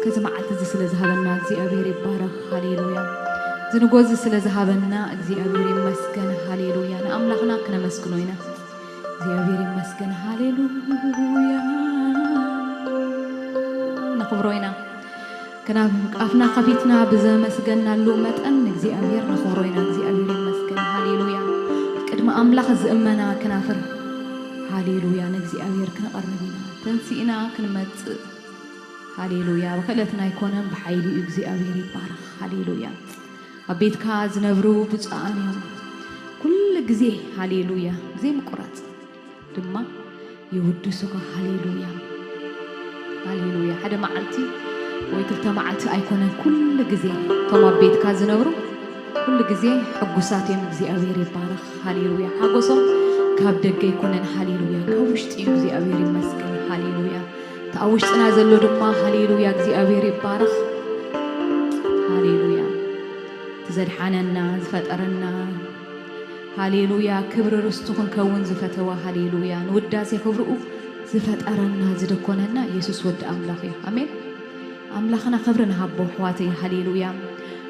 ከዚ መዓልቲ እዚ ስለ ዝሃበና እግዚኣብሔር ይባረኽ። ሃሌሉያ። እዚ ንጎ እዚ ስለ ዝሃበና እግዚኣብሔር ይመስገን። ሃሌሉያ። ንኣምላኽና ክነመስግኖ ኢና። እግዚኣብሔር ይመስገን። ሃሌሉያ። ነኽብሮ ኢና። ክናብ ኣፍና ከፊትና ብዘመስገናሉ መጠን እግዚኣብሔር ነኽብሮ ኢና። እግዚኣብሔር ይመስገን። ሃሌሉያ። ቅድሚ ኣምላኽ ዝእመና ክናፍር። ሃሌሉያ። ንእግዚኣብሔር ክነቐርብ ኢና። ተንሲእና ክንመጽእ። ሃሌሉያ። ብክእለትና ኣይኮነን፣ ብሓይሊ እዩ። እግዚኣብሔር ይባረኽ። ሃሌሉያ። ኣብ ቤትካ ዝነብሩ ብፁዓን እዮም። ኩሉ ግዜ ሃሌሉያ። ዘይምቁራጽ ድማ የውድሱኻ። ሃሌሉያ። ሃሌሉያ። ሓደ መዓልቲ ወይ ክልተ መዓልቲ ኣይኮነን፣ ኩሉ ግዜ እቶም ኣብ ቤትካ ዝነብሩ ኩሉ ግዜ ሕጉሳት እዮም። እግዚኣብሔር ይባረኽ። ሃሌሉያ። ሓጎሶም ካብ ደገ ኣይኮነን። ሃሌሉያ። ካብ ውሽጢ እዩ። እግዚኣብሔር ይመስገን። ሃሌሉያ። እቲ ኣብ ውሽጥና ዘሎ ድማ ሃሌሉያ እግዚኣብሔር ይባረኽ። ሃሌሉያ። እቲ ዘድሓነና ዝፈጠረና፣ ሃሌሉያ፣ ክብሪ ርስቱ ክንከውን ዝፈተወ፣ ሃሌሉያ፣ ንውዳሴ ክብርኡ ዝፈጠረና ዝደኮነና ኢየሱስ ወዲ ኣምላኽ እዩ። ኣሜን። ኣምላኽና ክብሪ ንሃቦ ኣሕዋተይ። ሃሌሉያ።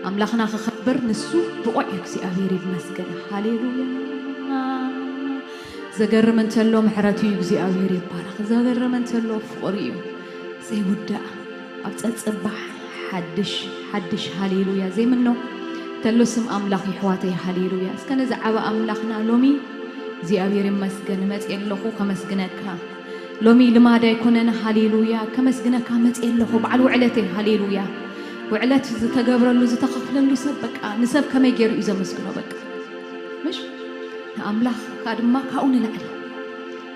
ኣምላኽና ክኸብር ንሱ ብቑዕ እዩ። እግዚኣብሔር ይመስገን። ሃሌሉያ። ዘገርም እንተሎ ምሕረት እዩ። እግዚኣብሔር ይባረኽ። ዘገርም እንተሎ ፍቕሪ እዩ ዘይውዳእ። ኣብ ጸጽባሕ ሓድሽ ሓድሽ ሃሌሉያ ዘይምኖ እንተሎ ስም ኣምላኽ ይሕዋተይ። ሃሌሉያ። እስከ ነዚ ዓቢ ኣምላኽና ሎሚ እግዚኣብሔር ይመስገን መጽእ ኣለኹ ከመስግነካ። ሎሚ ልማድ ኣይኮነን። ሃሌሉያ። ከመስግነካ መጽእ ኣለኹ። በዓል ውዕለተይ። ሃሌሉያ። ውዕለት ዝተገብረሉ ዝተኸፍለሉ ሰብ በቃ ንሰብ ከመይ ገይሩ እዩ ዘመስግኖ? በቃ ምሽ ንኣምላኽ ከኣ ድማ ካብኡ ንላዕሊ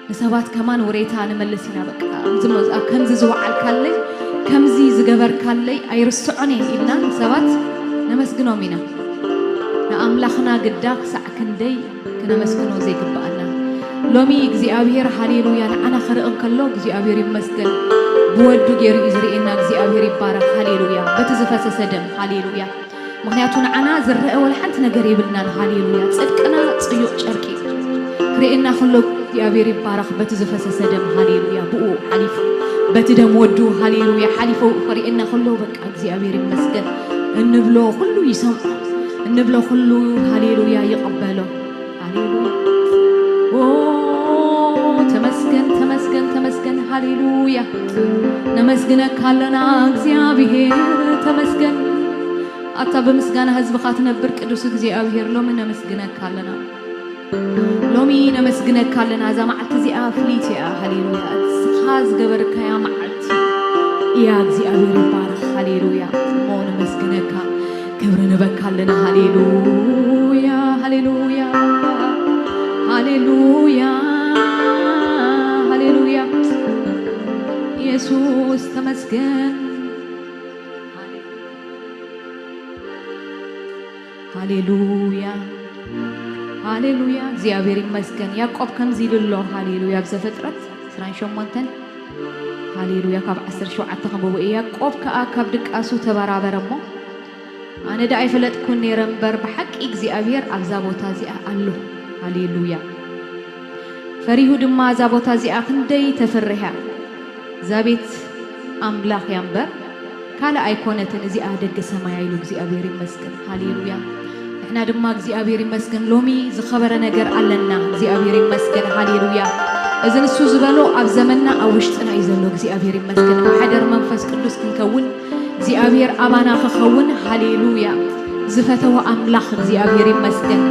ንሰባት ከማን ውሬታ ንመልስ ኢና። በቃ ኣብዚ መ-፣ ኣብ ከምዚ ዝወዓልካለይ፣ ከምዚ ዝገበርካለይ ኣይርስዖን እየ ኢልና ንሰባት ነመስግኖም ኢና። ንኣምላኽና ግዳ ክሳዕ ክንደይ ክነመስግኖ ዘይግብኣና። ሎሚ እግዚኣብሔር ሃሌሉያ ንዓና ክርኢ እንከሎ እግዚኣብሔር ይመስገን። ብወዱ ገይሩ እዩ ዝርእየና። እግዚኣብሔር ይባረኽ። ሃሌሉያ። በቲ ዝፈሰሰ ደም። ሃሌሉያ። ምኽንያቱ ንዓና ዝረአ ወላ ሓንቲ ነገር የብልናን። ሃሌሉያ። ጽድቅና ጽዩቕ ጨርቂ እዩ። ክርእየና ከሎ እግዚኣብሔር ይባረኽ። በቲ ዝፈሰሰ ደም። ሃሌሉያ። ብኡ ሓሊፉ፣ በቲ ደም ወዱ። ሃሌሉያ። ሓሊፉ ክርእየና ከሎ በቃ እግዚኣብሔር ይመስገን እንብሎ ኩሉ ይሰምዖ፣ እንብሎ ኩሉ ሃሌሉያ ይቕበሎ። ሃሌሉያ። ኦ፣ ተመስገን፣ ተመስገን፣ ተመስገን። ሃሌሉያ። ነመስግነካ ኣለና እግዚኣብሔር፣ ተመስገን። ኣታ ብምስጋና ህዝብኻ ትነብር ቅዱስ እግዚኣብሔር፣ ሎሚ ነመስግነካ ኣለና። ሎሚ ነመስግነካ ኣለና። እዛ መዓልቲ እዚኣ ፍልይቲ እያ። ሃሌሉያ። እስኻ ዝገበርካያ መዓልቲ እያ። እግዚኣብሔር ይባረኽ። ሃሌሉያ። እሞ ነመስግነካ። ክብሪ ንበካ ኣለና። ሃሌሉያ፣ ሃሌሉያ፣ ሃሌሉያ፣ ሃሌሉያ። ኢየሱስ ተመስገን። ሃሌሉያ፣ ሃሌሉያ። እግዚኣብሔር ይመስገን። ያዕቆብ ከምዚ ኢሉ ኣሎ። ሃሌሉያ። ኣብ ዘፍጥረት ዕስራን ሸሞንተን፣ ሃሌሉያ፣ ካብ ዓሰርተ ሸውዓተ ከንብቦ እየ። ያዕቆብ ከኣ ካብ ድቃሱ ተበራበረ እሞ፣ ኣነ ደኣ ኣይፈለጥኩን ነይረ እምበር፣ ብሓቂ እግዚኣብሔር ኣብዛ ቦታ እዚኣ ኣሎ። ሃሌሉያ። ፈሪሁ ድማ፣ እዛ ቦታ እዚኣ ክንደይ ተፍርህ እያ፣ እዛ ቤት ኣምላኽ እያ እምበር ካልእ ኣይኮነትን፣ እዚኣ ደገ ሰማያ ኢሉ። እግዚኣብሔር ይመስገን። ሃሌሉያ። ንሕና ድማ እግዚኣብሔር ይመስገን፣ ሎሚ ዝኸበረ ነገር ኣለና። እግዚኣብሔር ይመስገን። ሃሌሉያ። እዚ ንሱ ዝበሎ ኣብ ዘመንና ኣብ ውሽጥና እዩ ዘሎ። እግዚኣብሔር ይመስገን። ማሕደር መንፈስ ቅዱስ ክንከውን፣ እግዚኣብሔር ኣባና ክኸውን። ሃሌሉያ። ዝፈተወ ኣምላኽ እግዚኣብሔር ይመስገን።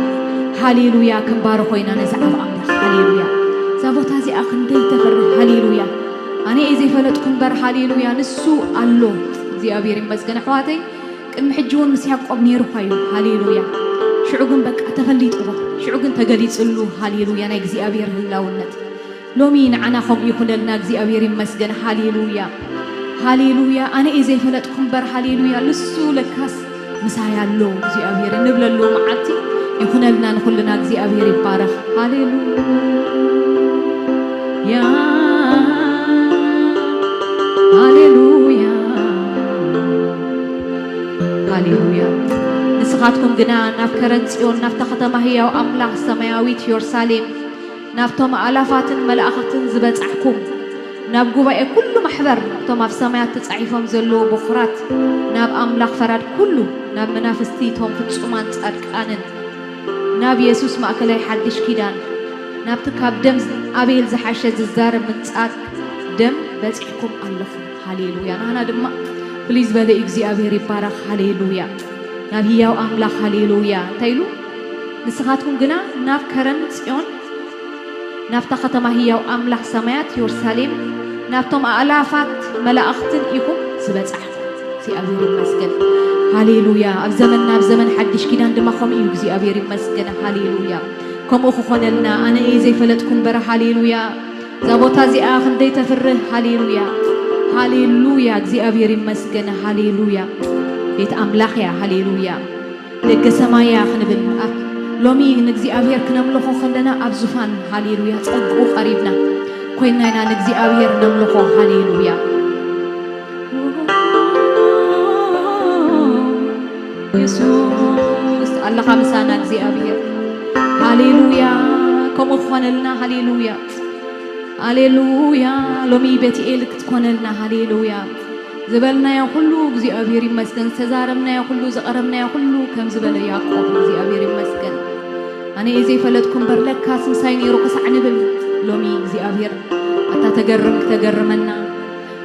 ሃሌሉያ። ክንባርኾ ኢና ነዚ ዓቢ ኣምላኽ። ሃሌሉያ። እዛ ቦታ እዚኣ ክንደይ ተፍርህ። ሃሌሉያ። ኣነ እየ ዘይፈለጥኩ እምበር፣ ሃሌሉያ፣ ንሱ ኣሎ። እግዚኣብሔር ይመስገን። ኣሕዋተይ፣ ቅድሚ ሕጂ እውን ምስ ያዕቆብ ነይሩኻ እዩ። ሃሌሉያ። ሽዑ ግን በቃ ተፈሊጥዎ። ሽዑ ግን ተገሊጽሉ። ሃሌሉያ። ናይ እግዚኣብሔር ህላውነት ሎሚ ንዓና ከምኡ ይኹነልና። እግዚኣብሔር ይመስገን። ሃሌሉያ፣ ሃሌሉያ። ኣነ እየ ዘይፈለጥኩ እምበር፣ ሃሌሉያ፣ ንሱ ለካስ ምሳይ ኣሎ እግዚኣብሔር እንብለሉ መዓልቲ ይኹነልና ንኹልና። እግዚኣብሔር ይባረኽ። ሃሌሉያ፣ ሃሌሉያ፣ ሃሌሉያ። ንስኻትኩም ግና ናብ ከረን ጽዮን፣ ናብታ ከተማ ህያው ኣምላኽ ሰማያዊት የሩሳሌም፣ ናብቶም ኣእላፋትን መላእኽትን ዝበጻሕኩም፣ ናብ ጉባኤ ኩሉ ማሕበር፣ እቶም ኣብ ሰማያት ተጻሒፎም ዘለዉ በኹራት፣ ናብ ኣምላኽ ፈራድ ኩሉ፣ ናብ መናፍስቲ እቶም ፍጹማን ጻድቃንን፣ ናብ የሱስ ማእከላይ ሓድሽ ኪዳን፣ ናብቲ ካብ ደም ኣቤል ዝሓሸ ዝዛረብ ምንጻግ ደም በጺሕኩም ኣለኹም። ሃሌሉያ። ናህና ድማ ፍልይ ዝበለ እዩ። እግዚኣብሔር ይባረኽ። ሃሌሉያ። ናብ ህያው ኣምላኽ። ሃሌሉያ። እንታይ ኢሉ? ንስኻትኩም ግና ናብ ከረን ጽዮን፣ ናብታ ከተማ ህያው ኣምላኽ ሰማያት የሩሳሌም፣ ናብቶም ኣእላፋት መላእኽትን ኢኹም ዝበጻሕኩም። እግዚኣብሔር ይመስገን። ሃሌሉያ። ኣብ ዘመን ናብ ዘመን ሓድሽ ኪዳን ድማ ከምኡ እዩ። እግዚኣብሔር ይመስገን። ሃሌሉያ። ከምኡ ክኾነልና ኣነ እየ ዘይፈለጥኩ እምበር። ሃሌሉያ። እዛ ቦታ እዚኣ ክንደይ ተፍርህ። ሃሌሉያ። ሃሌሉያ። እግዚኣብሔር ይመስገን። ሃሌሉያ። ቤት ኣምላኽ እያ። ሃሌሉያ። ደገ ሰማይ እያ ክንብል ኣብ ሎሚ ንእግዚኣብሔር ክነምልኾ ከለና ኣብ ዙፋን፣ ሃሌሉያ፣ ጸግኡ ቀሪብና ኮይንና ኢና ንእግዚኣብሔር ነምልኾ። ሃሌሉያ። የሱስ ኣለኻ ምሳና እግዚኣብሔር። ሃሌሉያ። ከምኡ ክኾነልና። ሃሌሉያ። ሃሌሉያ። ሎሚ ቤትኤል ክትኮነልና። ሃሌሉያ። ዝበልናዮ ኩሉ እግዚኣብሔር ይመስገን። ዝተዛረብናዮ ኩሉ፣ ዝቐረብናዮ ኩሉ ከም ዝበለ ያዕቆብ እግዚኣብሔር ይመስገን። ኣነ እየ ዘይፈለጥኩ እምበር ለካስ ምሳይ ነይሩ ክሳዕ ንብል ሎሚ እግዚኣብሔር ኣታ ተገርም ክተገርመና፣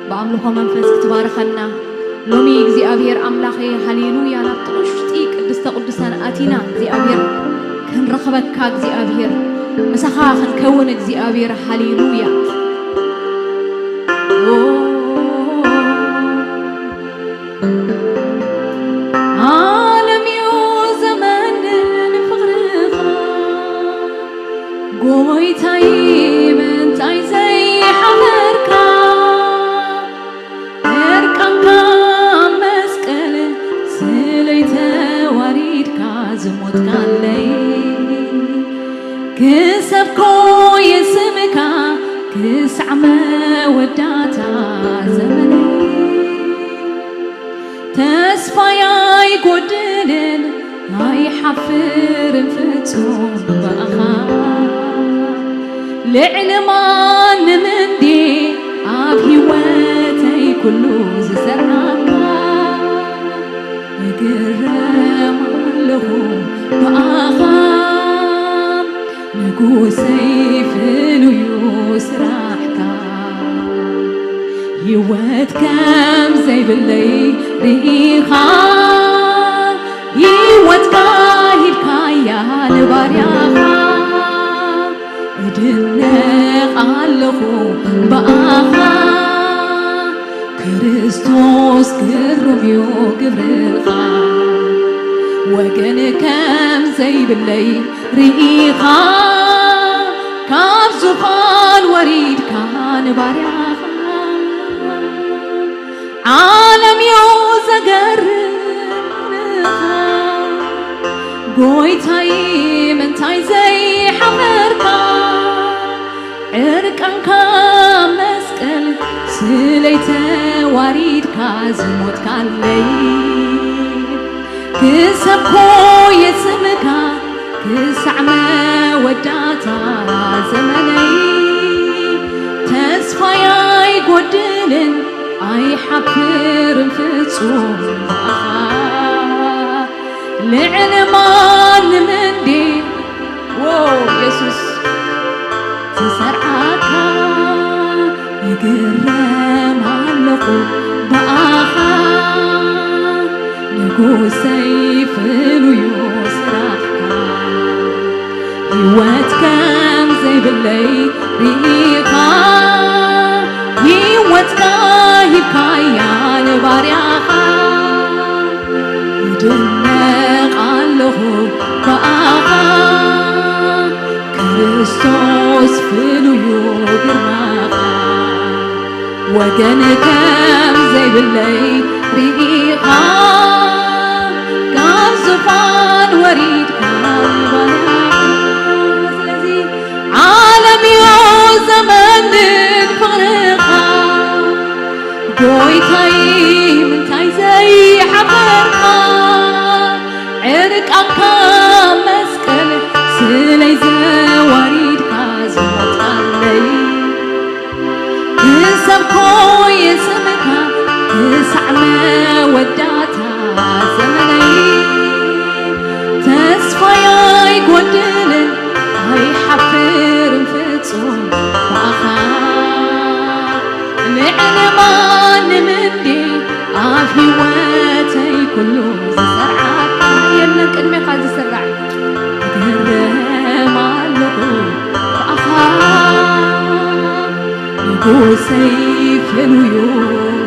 ብኣምልኾ መንፈስ ክትባርኸና ሎሚ እግዚኣብሔር ኣምላኸይ። ሃሌሉያ። ናብቲ ውሽጢ ቅድስተ ቅዱሳን ኣቲና እግዚኣብሔር ክንረኽበካ እግዚኣብሔር፣ ምሳኻ ክንከውን እግዚኣብሔር። ሃሌሉያ። ዓለም እዩ ዘመንን ፍቕርኻ፣ ጎይታይ ምንታይ ዘይሓፈርካ፣ ዕርቃንካ ኣብ መስቀል ስለይ ተዋሪድካ ዝሞትካለይ፣ ክሰብኮ የስምካ ክሳዕ መወዳእታ ዘመነይ። ተስፋይ ኣይጎድልን ኣይሓፍርን ፍጹም ብኣኻ፣ ልዕሊ ማንም እንድየ ኣብ ህይወተይ ኩሉ ዝሰርዓካ። እግረም ኣለኹ ብኣኻ ንጉሰይ ፍሉዩ ስራሕካ። ህይወት ከም ዘይብለይ ርኢኻ፣ ህይወትካ ሂብካያ ንባርያኻ። እድነቕ ኣለኹ ብኣኻ፣ ክርስቶስ ግሩም እዩ ግብርኻ። ወገን ከም ዘይብለይ ርኢኻ፣ ካብ ዙፋን ወሪድካ ንባርያኻ። ዓለም እዩ ዘገርምኻ፣ ጎይታይ ምንታይ ዘይሓፈርካ፣ ዕርቃንካ መስቀል ስለይ ተዋሪድካ ዝሞትካለይ። ክሰብኮ የስምካ ክሳዕ መወዳእታ ዘመነይ። ተስፋይ ኣይጎድልን ኣይሓፍርን ፍጹም ብኣኻ። ልዕሊ ማንም እንዴ ዎ የሱስ ዝሰርዓካ። እግረም ኣለኹ ብኣኻ ንጉሰይ ፍሉዩ ስራሕካ። ህይወት ከም ዘይብለይ ርኢኻ፣ ህይወትካ ሂብካያ ንባርያኻ። እድነቕ ኣለኹ ብኣኻ፣ ክርስቶስ ፍሉዩ ግርማኻ። ወገን ከም ዘይብለይ ርኢኻ፣ ካብ ዙፋን ወሪድካ ባርያኻ። ስለዚ ዓለም እዩ ዘመንን ፍቕርኻ፣ ጎይታይ ምንታይ ዘይሓፈርካ፣ ዕርቃንካ መስቀል ስለይ ዘዋሪድካ ዝሞትካለይ። ክሰ መወዳእታ ዘመነይ ተስፋይ ኣይጎድልን ኣይሓፍርን ፍጹም ብኣኻ ልዕሊ ማንም እንዲ ኣብ ህይወተይ ኩሉ ዝሰርዓካ የለን ቅድሜኻ ዝስራዕ እገረም ኣለኹ ብኣኻ ንጉሰይ ፍሉዩ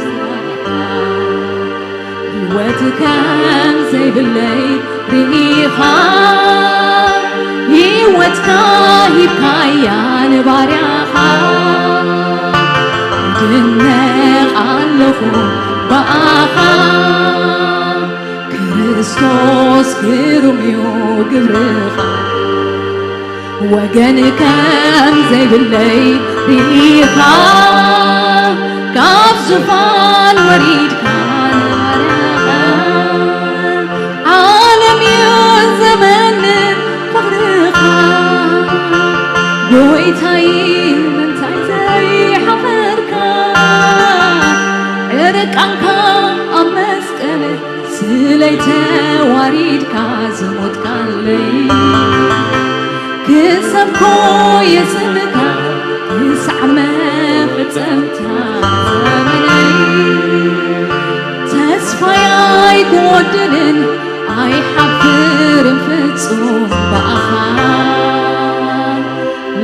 ስራሕካ ህይወት ከም ዘይብለይ ርኢኻ ህይወትካ ሂብካያ ንባርያኻ እድነቕ ኣለኹ ብኣኻ ክርስቶስ ግሩም እዩ ግብርኻ ወገን ከም ዘይብለይ ርኢኻ ካብ ዙፋን ወሪድካ ንባርያኻ ዓለም እዩ ዘመንን ፍቕርኻ ጎይታይ ምንታይ ዘይሓፈርካ ዕርቃንካ ኣብ መስቀል ስለይ ተዋሪድካ ዝሞትካለይ ክሰብኮ የስምካ ክሳዕ መፈጸምታ ዘመነይ ተስፋይ ኣይጎድልን ኣይሓፍርን ፍጹም ብኣኻ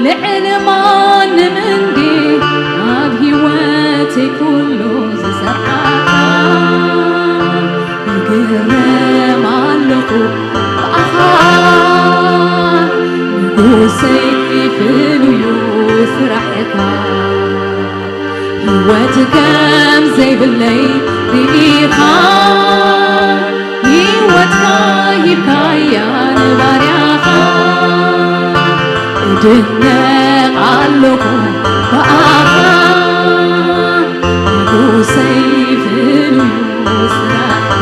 ልዕሊ ማንም እንዲ ኣብ ህይወተይ ኩሉ ዝሰርዓካ እግረም ኣለኹ ብኣኻ ንጉሰይ ፍሉዩ ስራሕካ ህይወት ከም ዘይብለይ ርኢኻ ህይወትካ ሂብካያ ንባርያኻ እድነቕ ኣለኹ ብኣኻ ንጉሰይ ፍሉዩ ስራሕካ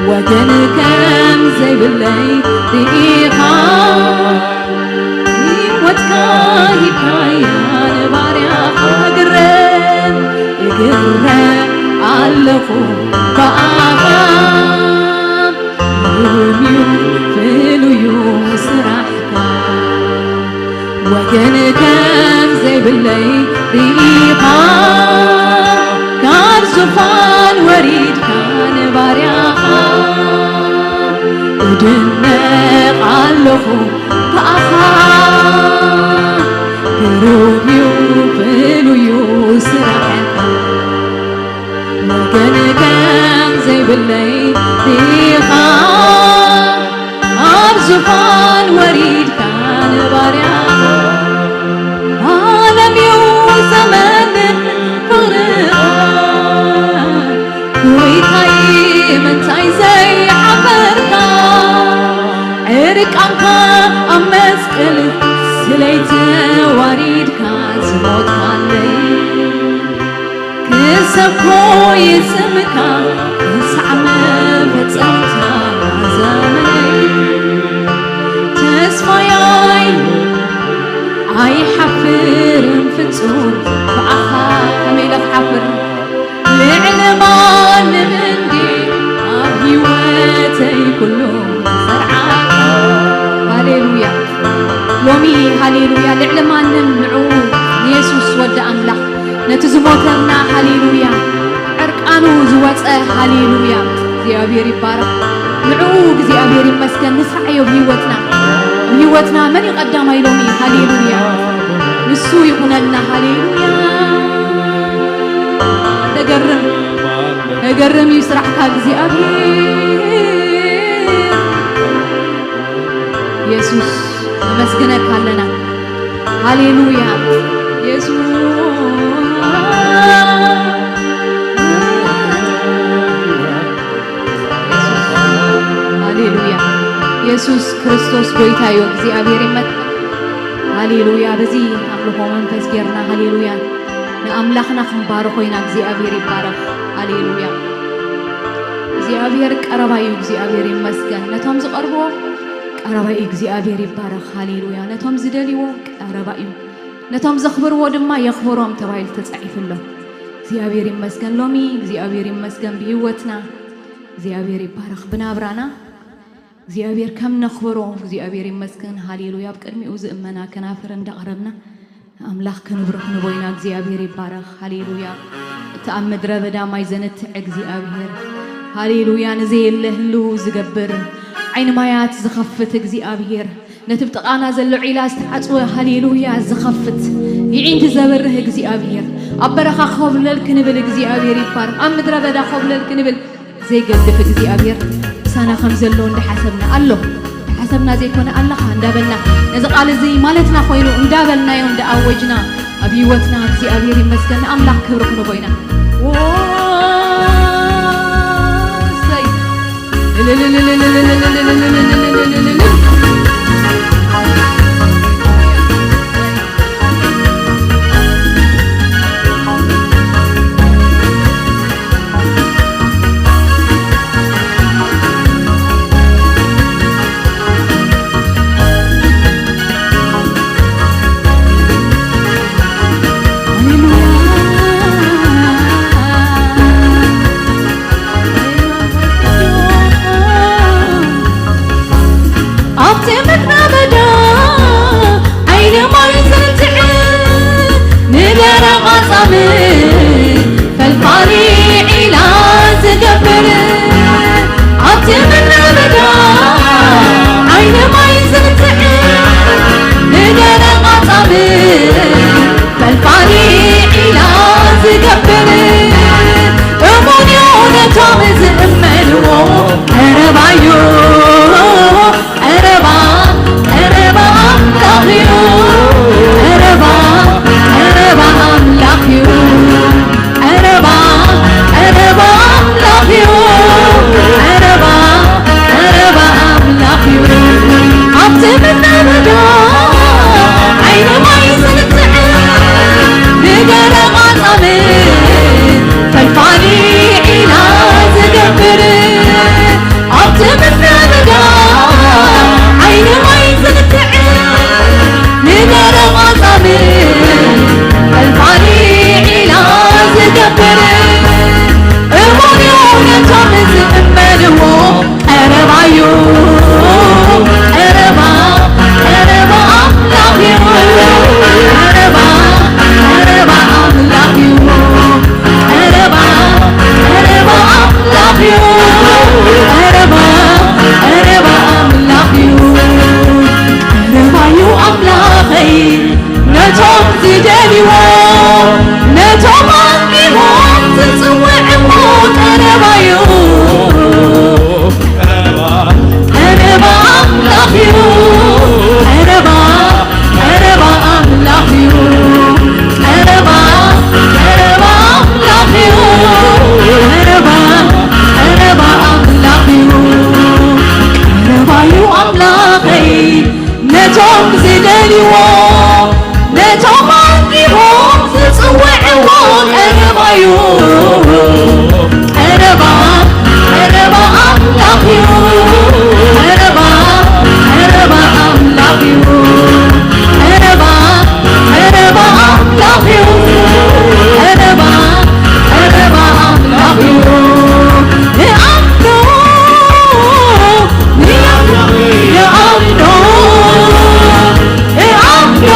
ወገን ከም ዘይብለይ ርኢኻ ህይወትካ ሂብካያ ንባርያኻ እግረም እግረም ኣለኹ ብኣኻ ግሩም እዩ ፍሉዩ ስራሕካ ወገን ከም ዘይብለይ ርኢኻ ካብ ዙፋን ወሪድካ ንባርያኻ እድነቕ ኣለኹ ብኣኻ ግሩም እዩ ፍሉዩ ስራሕካ ወገን ከም ዘይብለይ ርኢኻ ኣብ ዙፋን ወሪድካ ንባርያኻ ዓለም እዩ ዘመንን ፍቕርኻ ጎይታይ ምንታይ ዘይሓፈርካ ዕርቃንካ ኣብ መስቀል ስለይ ተዋሪድካ ዝሞትካለይ ክሰብኮ ይስምካ ክሳዕ መፈጸምታ ዘመነይ ተስፋይ ኣይሓፍርን ፍጹም ብኣኻ ከመይ ኢለ ክሓፍር ልዕሊ ማንም እንዲ ኣብ ህይወተይ ኩሉ ዝሰርዓካ ሃሌሉያ ሎሚ ሃሌሉያ ልዕሊ ማንም ንዕኡ ንየሱስ ወዲ ኣምላኽ ነቲ ዝሞተልና ሃሌሉያ ዕርቃኑ ዝወፀ ሃሌሉያ እግዚኣብሔር ይባረኽ ንዕኡ እግዚኣብሔር ይመስገን ንስዓዮ ብህይወትና ብህይወትና መን እዩ ቀዳማይ ሎሚ ሃሌሉያ ንሱ ይኹነልና ሃሌሉያ ተገርም ተገርም እዩ ስራሕካ እግዚኣብሔር የሱስ ነመስግነካ ኣለና ሃሌሉያ የሱስ ሃሌሉያ የሱስ ክርስቶስ ጎይታ እዩ እግዚኣብሔር ይመስገን ሃሌሉያ በዚ ኣምልኾ መንፈስ ጌርና ሃሌሉያ ንኣምላኽና ክንባርኾ ኢና እግዚኣብሔር ይባረኽ ሃሌሉያ እግዚኣብሔር ቀረባ እዩ እግዚኣብሔር ይመስገን ነቶም ዝቐርብዎ ቀረባ እዩ እግዚኣብሔር ይባረኽ ሃሌሉያ ነቶም ዝደልይዎ ቀረባ እዩ ነቶም ዘኽብርዎ ድማ የኽብሮም ተባሂሉ ተጻሒፉ ኣሎ እግዚኣብሔር ይመስገን። ሎሚ እግዚኣብሔር ይመስገን ብህይወትና። እግዚኣብሔር ይባረኽ ብናብራና። እግዚኣብሔር ከም ነኽብሮ እግዚኣብሔር ይመስገን። ሃሌሉያ። ኣብ ቅድሚኡ ዝእመና ከናፍር እንዳቕረብና ኣምላኽ ክንብርኽ ንቦይና እግዚኣብሔር ይባረኽ። ሃሌሉያ። እቲ ኣብ ምድረ በዳ ማይ ዘንትዕ እግዚኣብሔር፣ ሃሌሉያ፣ ንዘየለ ህልው ዝገብር፣ ዓይኒ ማያት ዝኸፍት እግዚኣብሔር፣ ነቲ ብጥቓና ዘሎ ዒላ ዝተዓጽወ፣ ሃሌሉያ፣ ዝኸፍት፣ ይዒንቲ ዘብርህ እግዚኣብሔር፣ ኣብ በረኻ ኮብለል ክንብል እግዚኣብሔር ይባረኽ። ኣብ ምድረ በዳ ኮብለል ክንብል ዘይገድፍ እግዚኣብሔር ምሳና ከም ዘሎ እንዳሓሰብና፣ ኣሎ እንዳሓሰብና ዘይኮነ፣ ኣለኻ እንዳበልና፣ ነዚ ቃል እዚ ማለትና ኮይኑ እንዳበልናዮ እንዳኣወጅና፣ ኣብ ህይወትና እግዚኣብሔር ይመስገን፣ ንኣምላኽ ክብሪ ክንቦ ኢና። ወሰይ። ኣብቲ ምድረ በዳ ዓይኒ ማይ ዘንትዕ፣ ንደረቕ ኣጻምእ ፈልፋሊ ዒላ ዝገብር፣ ኣብቲ ምድረ በዳ ዓይኒ ማይ ዘንትዕ፣ ንደረቕ ኣጻምእ ፈልፋሊ ዒላ ዝገብር፣ እሙን እዩ ነቶም ዝእመንዎ። ቀረባ እዩ፣ ቀረባ፣ ቀረባ ኣምላኽ እዩ። ቀረባ፣ ቀረባ ኣምላኽ እዩ። ቀረባ፣ ቀረባ ኣምላኽ እዩ። ቀረባ፣ ቀረባ ኣምላኽ እዩ። ኣብቲ ምድረ በዳ ዓይኒ ማይ ዘንትዕ፣ ንደረቕ ኣጻምእ ፈልፋሊ ዒላ ዝገብር፣ ኣብቲ ምድረ በዳ ዓይኒ ማይ ዘንትዕ፣ ንደረቕ ኣጻምእ ፈልፋሊ ዒላ ዝገብር፣ እሙን እዩ ነቶም ዝእመንዎ። ቀረባ እዩ፣ ቀረባ፣ ቀረባ ኣምላኽ እዩ። ቀረባ፣ ቀረባ ኣምላኽ እዩ። ቀረባ፣ ቀረባ ኣምላኽ እዩ። ቀረባ፣ ቀረባ ኣምላኽ እዩ። ቀረባ እዩ ኣምላኸይ ነቶም ዝደልይዎ፣ ነቶም ኣንቢቦም ዝጽውዕዎ። ቀረባ እዩ፣ ቀረባ ኣምላኽ እዩ። ቀረባ፣ ቀረባ ኣምላኽ እዩ። ቀረባ፣ ቀረባ ኣምላኽ እዩ። ቀረባ፣ ቀረባ ኣምላኽ እዩ። ቀረባ እዩ ኣምላኸይ ነቶም ዝደልይዎ፣ ነቶም ኣንቢቦም ዝጽውዕዎ። ቀረባ እዩ፣ ቀረባ፣ ቀረባ ኣምላኽ እዩ። ቀረባ፣ ቀረባ ኣምላኽ እዩ። ቀረባ፣ ቀረባ ኣምላኽ እዩ። ቀረባ፣ ቀረባ ኣምላኽ እዩ። ንኣምኖ፣ ንኣምኖ፣ ንኣምኖ፣ ንኣምኖ፣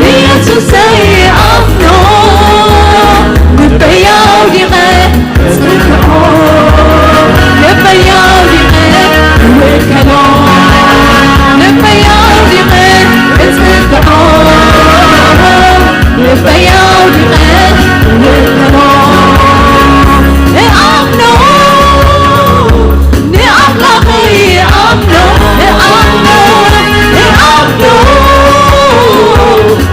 ንየሱሰይ ንኣምኖ። ልበይ ኣውዲቐ እጽንዖ፣ ልበይ ኣውዲቐ እውከሎ፣ ልበይ ኣውዲቐ እጽንዖ፣ ልበይ ኣውዲቐ እውከሎ። ንኣምኖ፣ ንኣምላኸይ እኣምኖ፣ እኣምኖ፣ እኣምኖ፣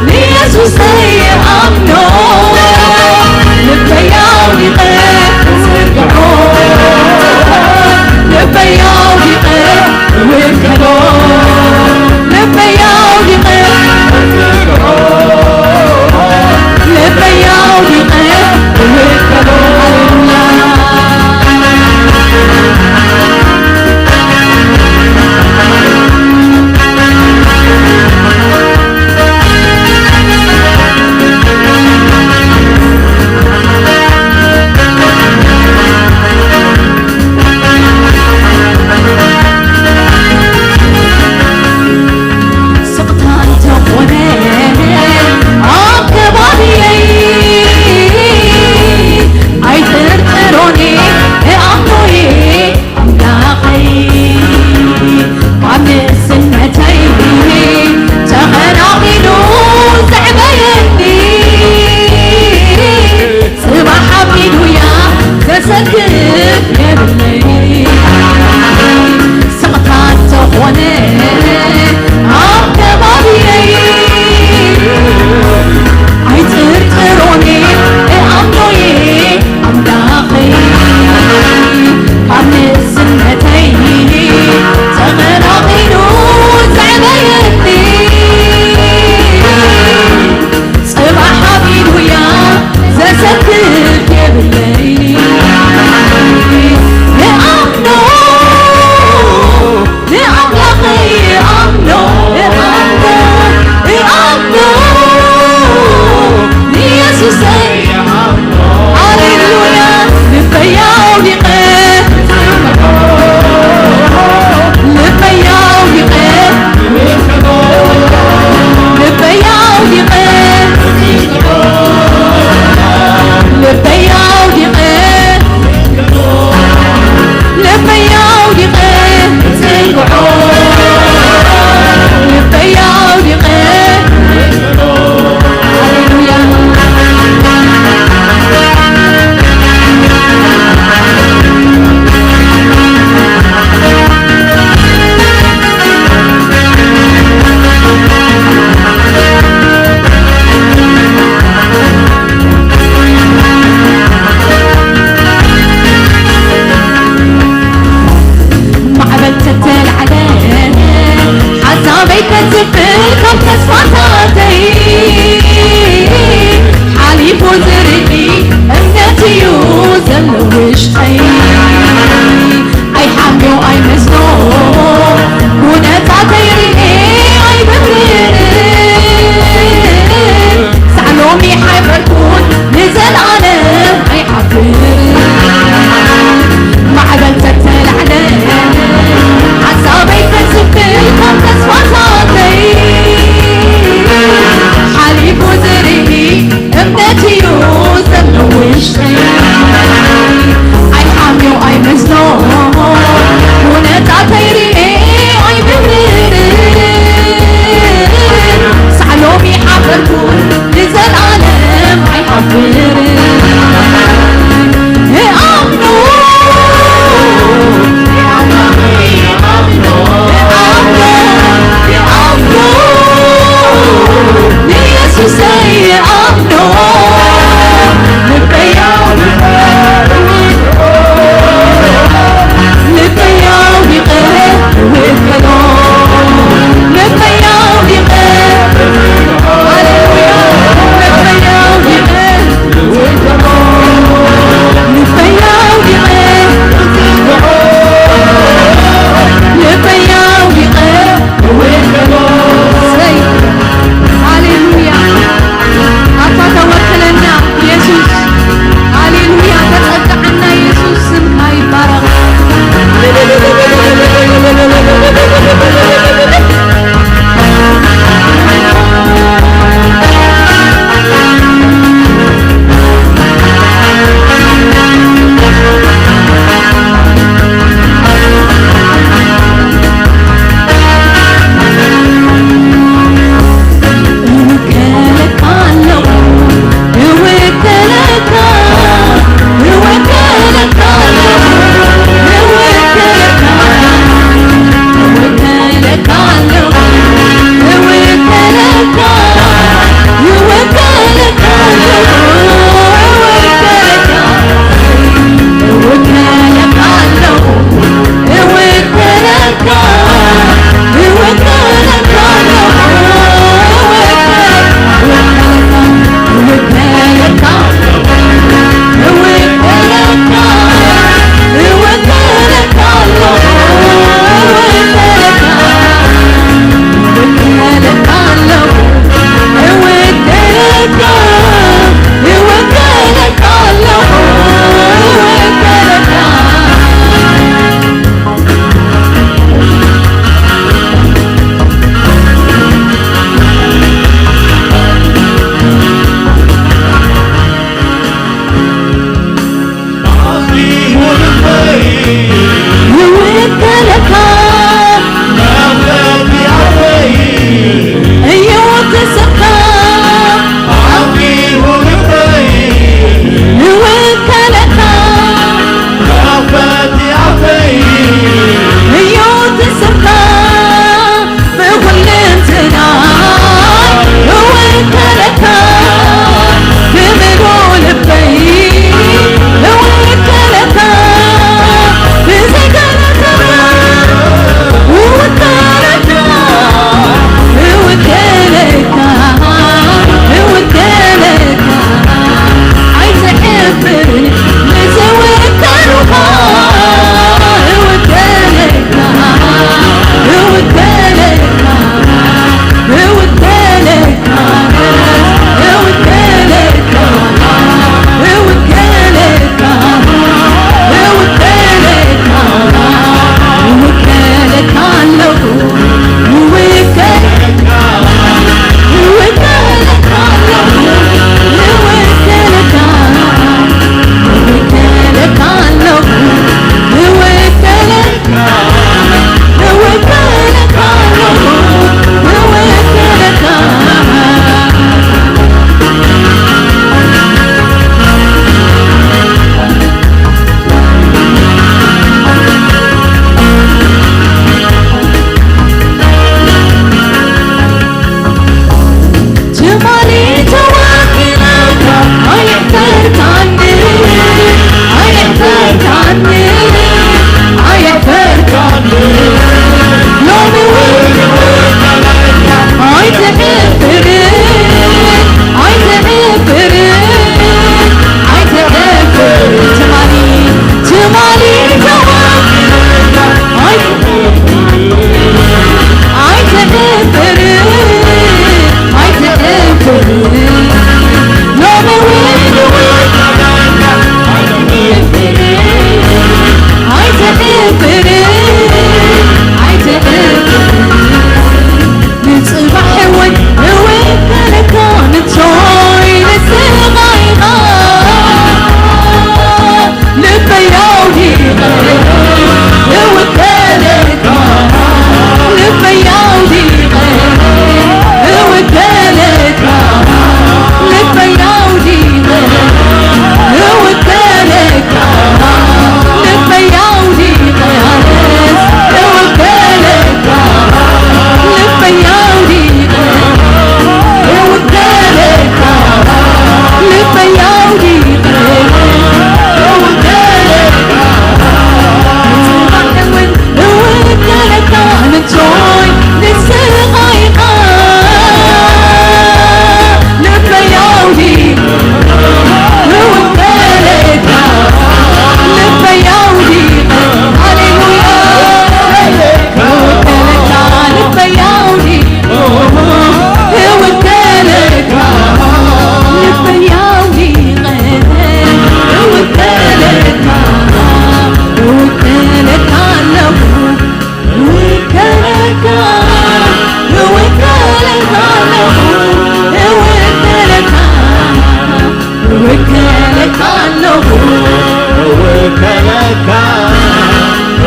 ንየሱሰይ እኣምኖ፣ ልበይ ኣውዲቐ እጽንዖ፣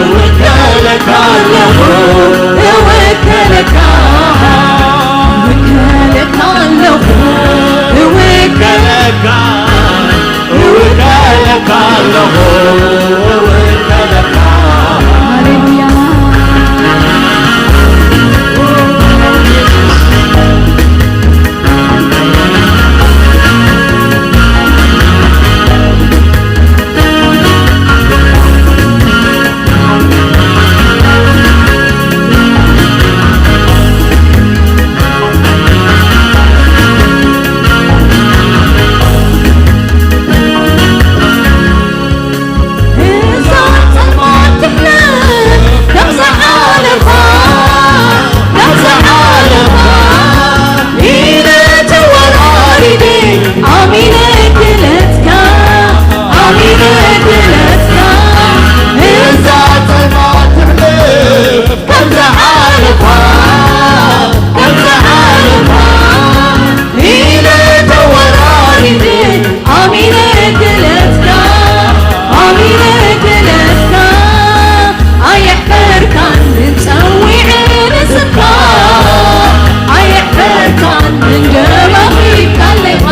እውከለካ ኣለኹ፣ እውከለካ፣ እውከለካ ኣለኹ፣ እውከለካ፣ እውከለካ ኣለኹ፣ እውከለካ። ሃሌሉያ። ኣሜን ክለትካ፣ ኣሜን ክለትካ፣ ኣየሕፈርካን ጸዊዐ ንስምካ፣ ኣየሕፈርካን እንጀራ ሂብካ ኣለኻ፣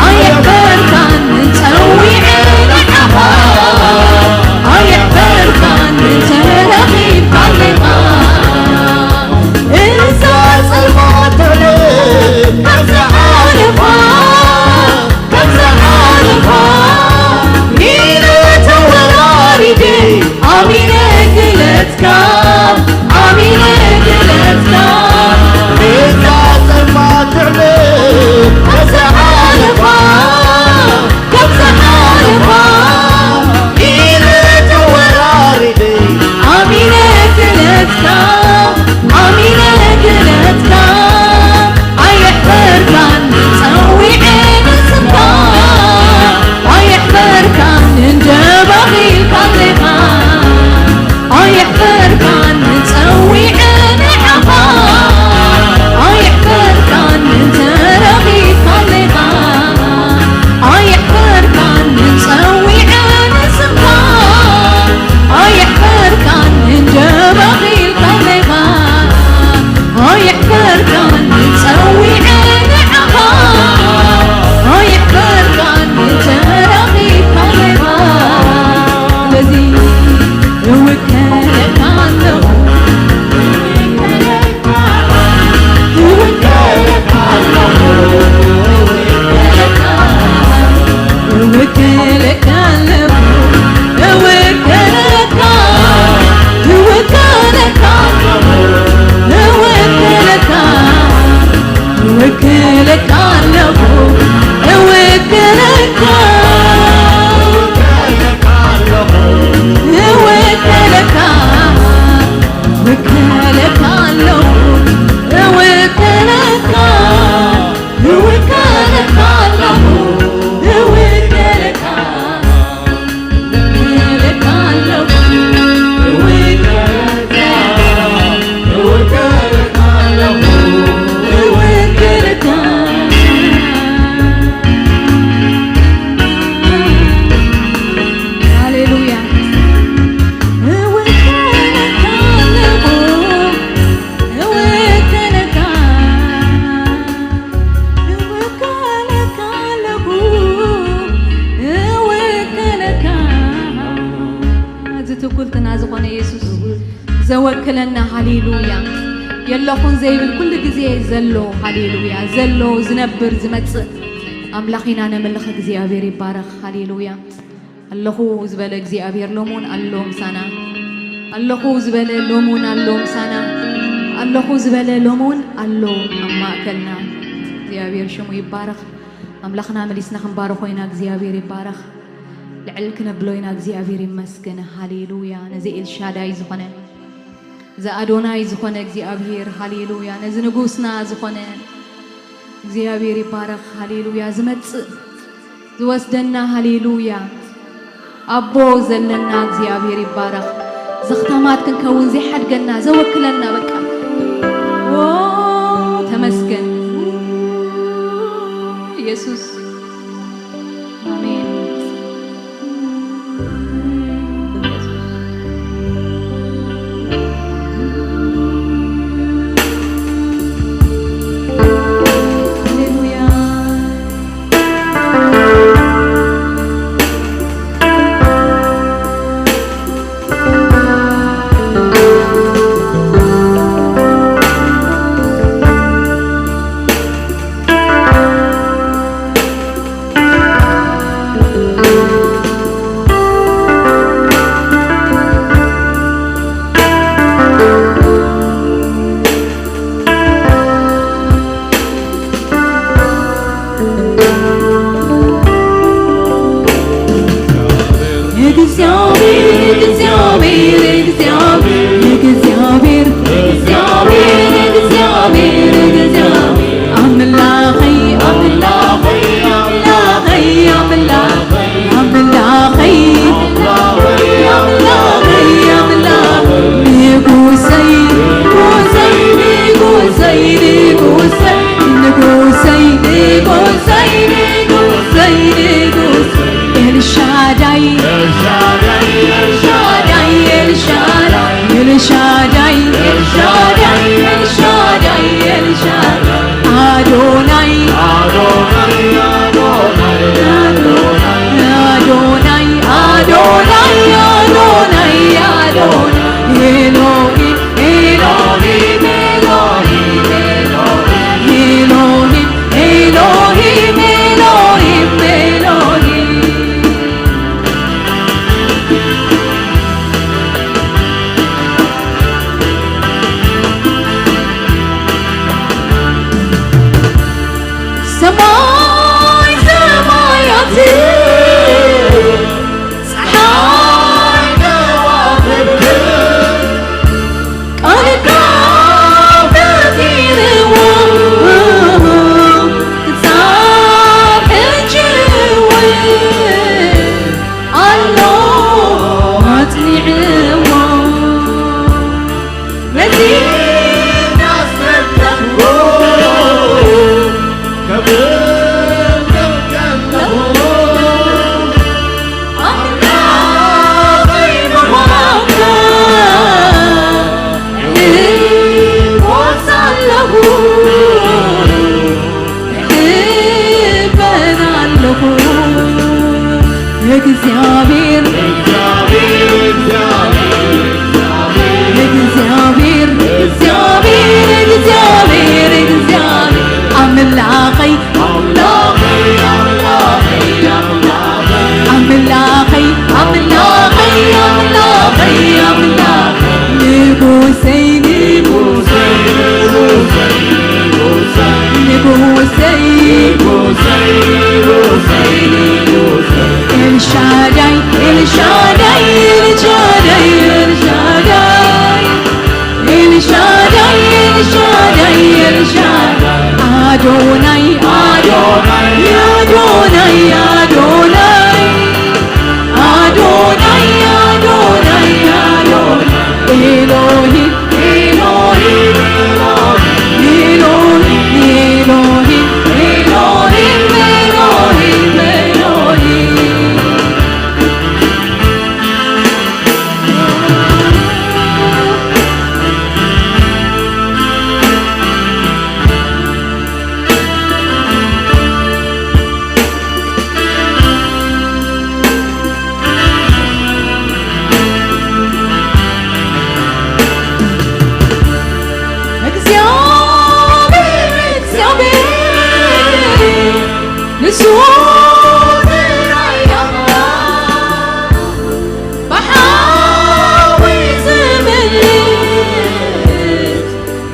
ኣየሕፈርካን ጸዊዐ ንዓኻ፣ ኣየሕፈርካን ተረኺብካ ኣለኻ። እዛ ጸልማት ትዕልም ካብ ዝሓለፋ፣ ካብ ዝሓለፋ፣ ኢለ ተወራሪደ፣ ኣሚነ ክለትካ፣ ኣሚነ ክለትካ። እዛ ጸልማት ትዕልም ካብ ዝሓለፋ፣ ካብ ዝሓለፋ፣ ኢለ ተወራሪደ፣ ኣሚነ ክለትካ፣ ኣሚነ ክለትካ፣ ኣየሕፈርካን ጸዊዐ ንስምካ፣ ኣየሕፈርካን እንጀባ ኺልካ ኣለኻ፣ ኣየሕፈርካን ጸዊዐ ንዓኻ፣ ኣየሕፈርካን ተረኺብካ ኣለኻ። ኣየሕፈርካን ጸዊዐ ንስምካ፣ ኣየሕፈርካን እንጀባ ኺልካ ኣለኻ። ኣየሕፈርካን ጸዊዐ ንዓኻ፣ ኣየሕፈርካን ተረኺብካ ኣለኻ። ስለዚ እውከለካ ኣለኹ፣ እውከለካ ኣለኹ፣ እውከለካ፣ እውከለካ ኣለኹ፣ እውከለካ፣ እውከለካ ኣለኹ፣ እውከለካ፣ እውከለካ ኣለኹ፣ እውከለካ፣ እውከለካ፣ እውከለካ ኣለኹ፣ እውከለካ፣ እውከለካ ኣለኹ፣ እውከለካ፣ እውከለካ ኣለኹ፣ እውከለካ፣ እውከለካ ኣለኹ፣ እውከለካ። ሃሌሉያ። እውከለካ ኣለኹ፣ እውከለካ፣ እውከለካ ኣለኹ፣ እውከለካ። እዚ ትኩልትና ዝኾነ የሱስ ዘወክለና፣ ሃሌሉያ። የለኹን ዘይብል፣ ኩሉ ግዜ ዘሎ፣ ሃሌሉያ፣ ዘሎ፣ ዝነብር፣ ዝመጽእ ኣምላኽ ኢና ነምልኽ። እግዚኣብሔር ይባረኽ። ሃሌሉያ። ኣለኹ ዝበለ እግዚኣብሔር ሎሙን ኣሎ ምሳና። ኣለኹ ዝበለ ሎሙን ኣሎ ምሳና። ኣለኹ ዝበለ ሎሙን ኣሎ ኣብ ማእከልና። እግዚኣብሔር ሽሙ ይባረኽ። ኣምላኽና መሊስና ክንባርኾ ኢና። እግዚኣብሔር ይባረኽ። ልዕል ክነብሎ ኢና። እግዚኣብሔር ይመስገን። ሃሌሉያ። ነዚ ኤልሻዳይ ዝኾነ፣ እዚ ኣዶናይ ዝኾነ እግዚኣብሔር፣ ሃሌሉያ። ነዚ ንጉስና ዝኾነ እግዚኣብሔር ይባረኽ። ሃሌሉያ። ዝመጽእ ዝወስደና፣ ሃሌሉያ። ኣቦ ዘለና እግዚኣብሔር ይባረኽ። ዘኽታማት ክንከውን ዘይሓድገና፣ ዘወክለና፣ በቃ። ዎ፣ ተመስገን። ኢየሱስ። ኣሜን። እግዚኣብሔር፣ እግዚኣብሔር፣ እግዚኣብሔር፣ እግዚኣብሔር፣ እግዚኣብሔር፣ እግዚኣብሔር፣ ኣምላኸይ፣ ኣምላኸይ፣ ኣምላኸይ፣ ኣምላኸይ፣ ኣምላኸይ፣ ኣምላኸይ፣ ኣምላኸይ፣ ንጉሰይ፣ ንጉሰይ፣ ንጉሰይ፣ ንጉሰይ፣ ንጉሰይ፣ ንጉሰይ፣ ንጉሰይ፣ ንጉሰይ፣ ኤልሻዳይ፣ ኤልሻዳይ፣ ኤልሻዳይ፣ ኤልሻዳይ፣ ኤልሻዳይ፣ ኤልሻዳይ፣ ኤልሻዳይ፣ ኤልሻዳይ፣ ኣዶናይ፣ ኣዶናይ፣ ኣዶናይ፣ ኣዶናይ፣ ኣዶናይ፣ ኣዶናይ፣ ኣዶናይ፣ ኤሎሂም፣ ኤሎሂም፣ ኤሎሂም፣ ኤሎሂም፣ ኤሎሂም፣ ኤሎሂም፣ ኤሎሂም። ሰማይ ሰማያት ጸሓይ ከዋኽብት ቃልካ ፈጢርዎ ክሳብ ሕጂ እውን ኣሎ ኣጽኒዕዎ። ነዚ እናስተንተንኩ ከብር ከለኹ ኣምላኸይ ምዃንካ እሕጎስ ኣለኹ፣ እሕበን ኣለኹ። እግዚኣብሔር፣ እግዚኣብሔር፣ እግዚኣብሔር፣ እግዚኣብሔር፣ እግዚኣብሔር፣ ኣምላኸይ፣ ኣምላኸይ፣ ኣምላኸይ፣ ኣምላኸይ፣ ኣምላኸይ፣ ኣምላኸይ፣ ኣምላኸይ፣ ኣምላኸይ፣ ንጉሰይ፣ ንጉሰይ፣ ንጉሰይ፣ ንጉሰይ፣ ንጉሰይ፣ ንጉሰይ፣ ንጉሰይ፣ ንጉሰይ፣ ኤልሻዳይ፣ ኤልሻዳይ፣ ኤልሻዳይ፣ ኤልሻዳይ፣ ኤልሻዳይ፣ ኤልሻዳይ፣ ኤልሻዳይ፣ ኣዶናይ፣ ኣዶናይ፣ ኣዶናይ፣ ኣዶናይ፣ ኣዶናይ፣ ኣዶናይ፣ ኣዶናይ፣ ኤሎሂም፣ ኤሎሂም፣ ኤሎሂም፣ ኤሎሂም፣ ኤሎሂም፣ ኤሎሂም፣ ኤሎሂም። እግዚኣብሔር፣ እግዚኣብሔር፣ ንሱ ጥራይ ኣምላኽ፣ ብሓዊ ዝምልስ፣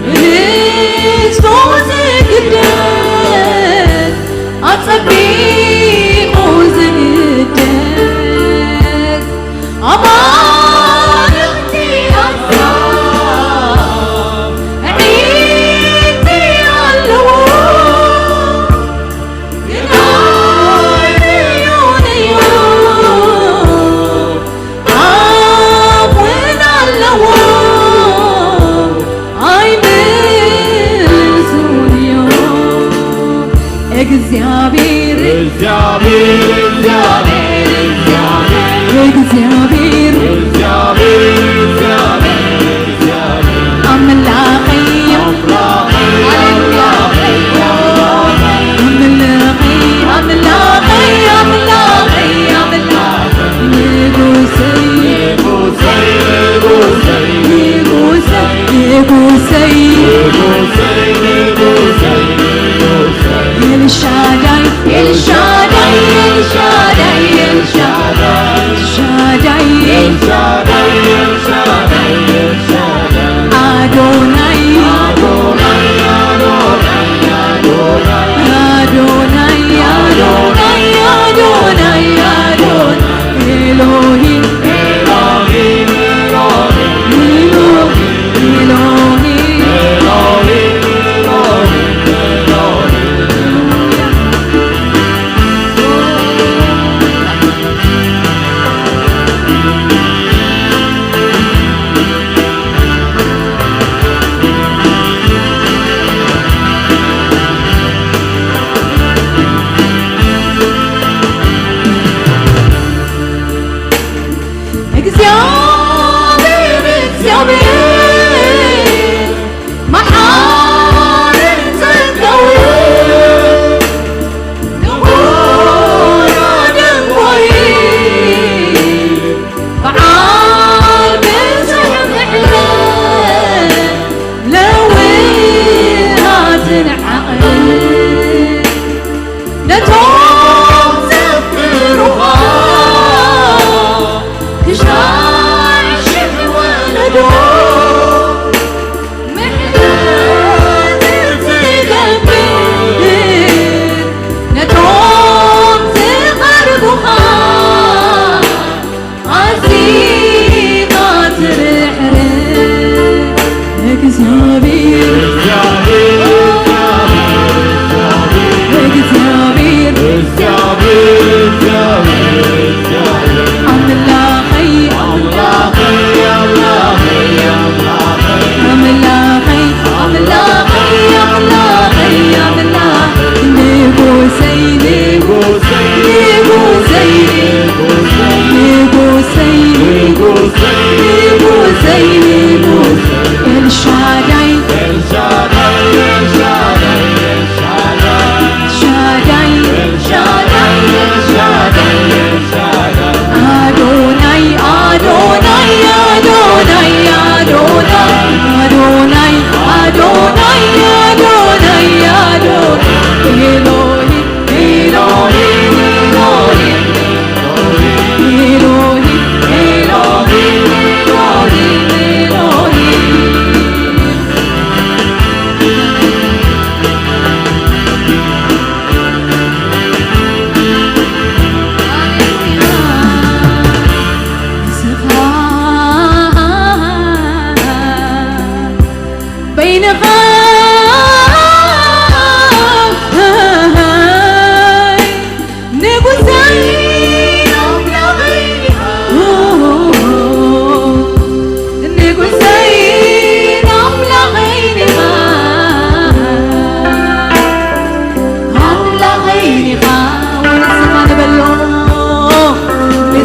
ንህዝቡ ዝግደስ፣ ኣጸቢቑ ዝግደስ፣ ኣማልኽቲ ኣሕዛብ ኣዒንቲ ኣለዎ። ግና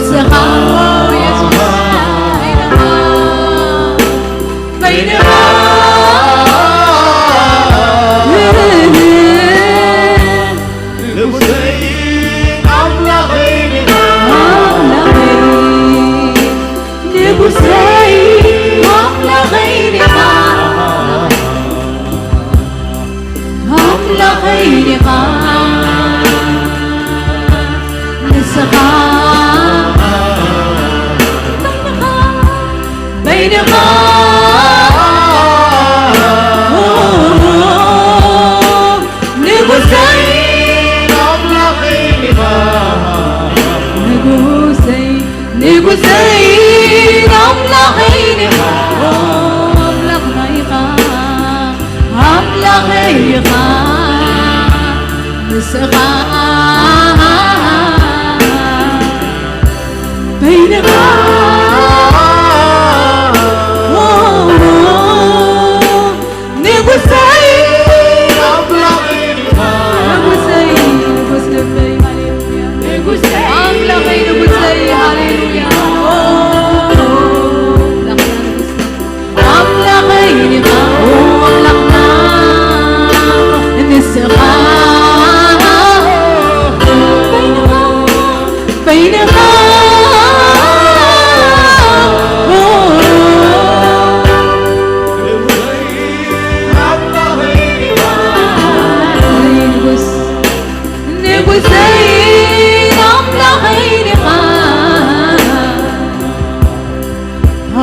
ንስኻ የሱስ በይንኻ፣ በይንኻ ንጉሰይ ኣምላኸይ ዲኻ። ኣምላኸይ ንጉሰይ ኣምላኸይ ዲኻ። ኣምላኸይ ዲኻ ንስኻ በይንኻ ንጉሰይ ኣምላኸይ ዲኻ። ንጉሰይ ንጉሰይ ኣምላኸይ ዲኻ። ኣምላኽና ኢኻ ኣምላኸይ ኢኻ ንስኻ በይንኻ ንጉሰይ ኣምላኸይ ኢኻ። ንጉሰይ ንጉስ ልበይ ሃሌሉያ ንጉሰይ ኣምላኸይ ንጉሰይ ሃሌሉያ ኣምላኸይ ዲኻ ኣምላኽና ንስኻ በይንኻ ንጉስ ንጉሰይ ኣምላኸይ ዲኻ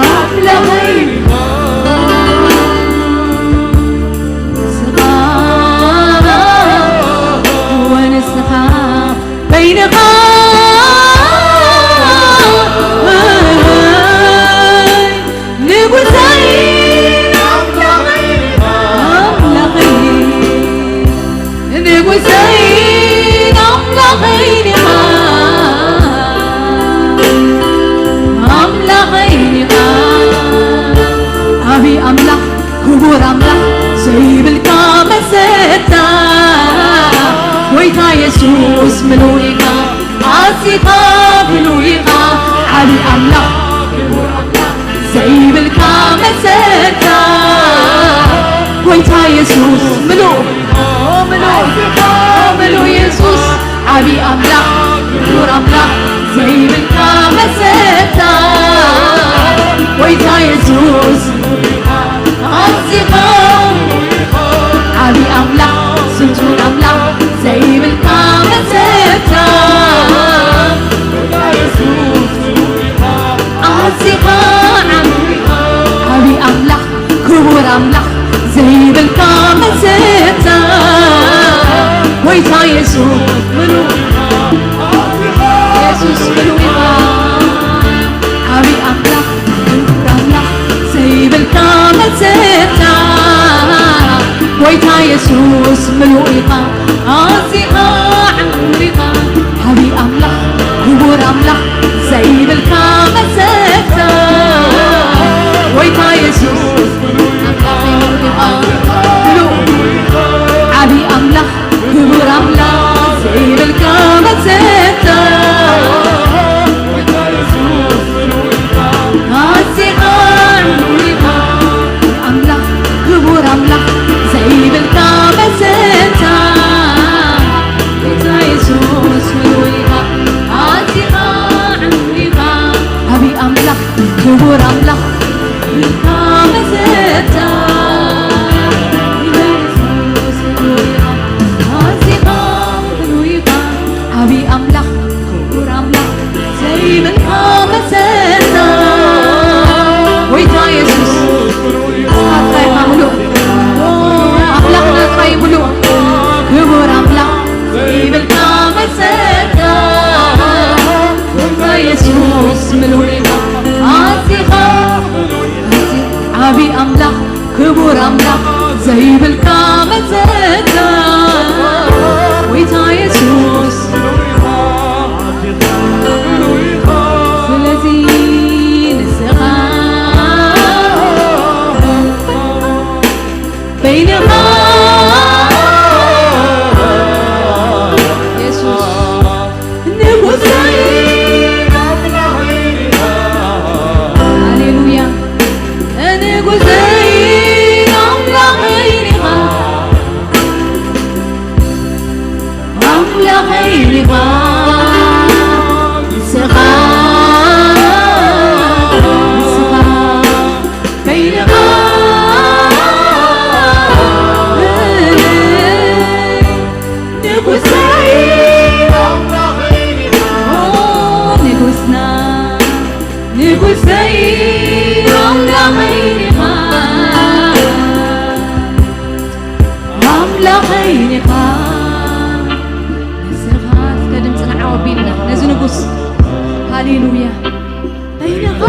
ኣምላኸይ ንስኻ ወንስኻ በይንኻ ንጉሰይ ኣምላኸይ ኣምላኸይ ንጉሰይ ኣምላኸይ ዲኻ ኣምላኸይ ዲኻ ዓብዪ ኣምላኽ ክቡር ኣምላኽ ዘይብልካ መሰታ ጎይታ የሱስ ምሉእ ኢኻ ኣዚኻ ምሉእ ኢኻ ዓብዪ ኣምላኽ ክቡር ኣምላኽ ዘይብልካ መሰታ ጎይታ የሱስ ምሉእ ምሉእ ምሉእ የሱስ ዓብዪ ኣምላኽ ክቡር ኣምላኽ ዘይብልካ መሰታ ጎይታ የሱስ ኣዚኻ ዓብዪ ኣምላኽ ስልጡን ኣምላኽ ዘይብልካ መሰታ ኣዚኻ ዓብዪ ኣምላኽ ክቡር ኣምላኽ ዘይብልካ መሰታ ጎይታ የሱስ ምሉእ የሱስ ምሉእ ኢኻ ዓብዪ ኣምላኽ ክቡር ኣምላኽ ዘይብልካ መሰታ ጎይታ የሱስ ምሉእ ኢኻ ኣዚኻ ዕሙር ኢኻ ዓብዪ ኣምላኽ ክቡር ኣምላኽ ዘይብልካ መሰታ ጎይታ የሱስ ኣምላኸይ ምሉእ ኢኻ ምሉእ ዓብዪ ኣምላኽ ክቡር ኣምላኽ ዘይብልካ መሰታ ኣዚኻ ዕሙር ኢኻ ኣምላኽ ክቡር ኣምላኽ ዘይብልካ መሰታ ጎይታ የሱስ ምሉእ ኢኻ ኣዚኻ ዕሙር ኢኻ ዓብዪ ኣምላኽ ክቡር ኣምላኽ ዘይብልካ መሰታ ጎይታ የሱስ ምሉእ ኢኻ ኣዚኻ ምሉእ ኢኻ ዓብዪ ኣምላኽ ክቡር ኣምላኽ ዘይብልካ መሰታ ጎይታ የሱስ ኣምላኽና ጥራይ ምሉእ ኣምላኽና ጥራይ ምሉእ ክቡር ኣምላኽ ዘይብልካ መሰታ ጎይታ የሱስ ምሉእ ኢኻ ኣዚኻ ዓብዪ ኣምላኽ ክቡር ኣምላኽ ዘይብልካ መሰታ ጎይታ የሱስ ስለዚ ንስኻ በይንኻ የሱስ ንጉሰይ ንጉሰይ ኣምላኸይ ኢኻ፣ ኣምላኸይ ኢኻ። ንስኻ እስከ ድምፅና ዓው ኣቢልና ነዚ ንጉስ። ሃሌሉያ። በይንኻ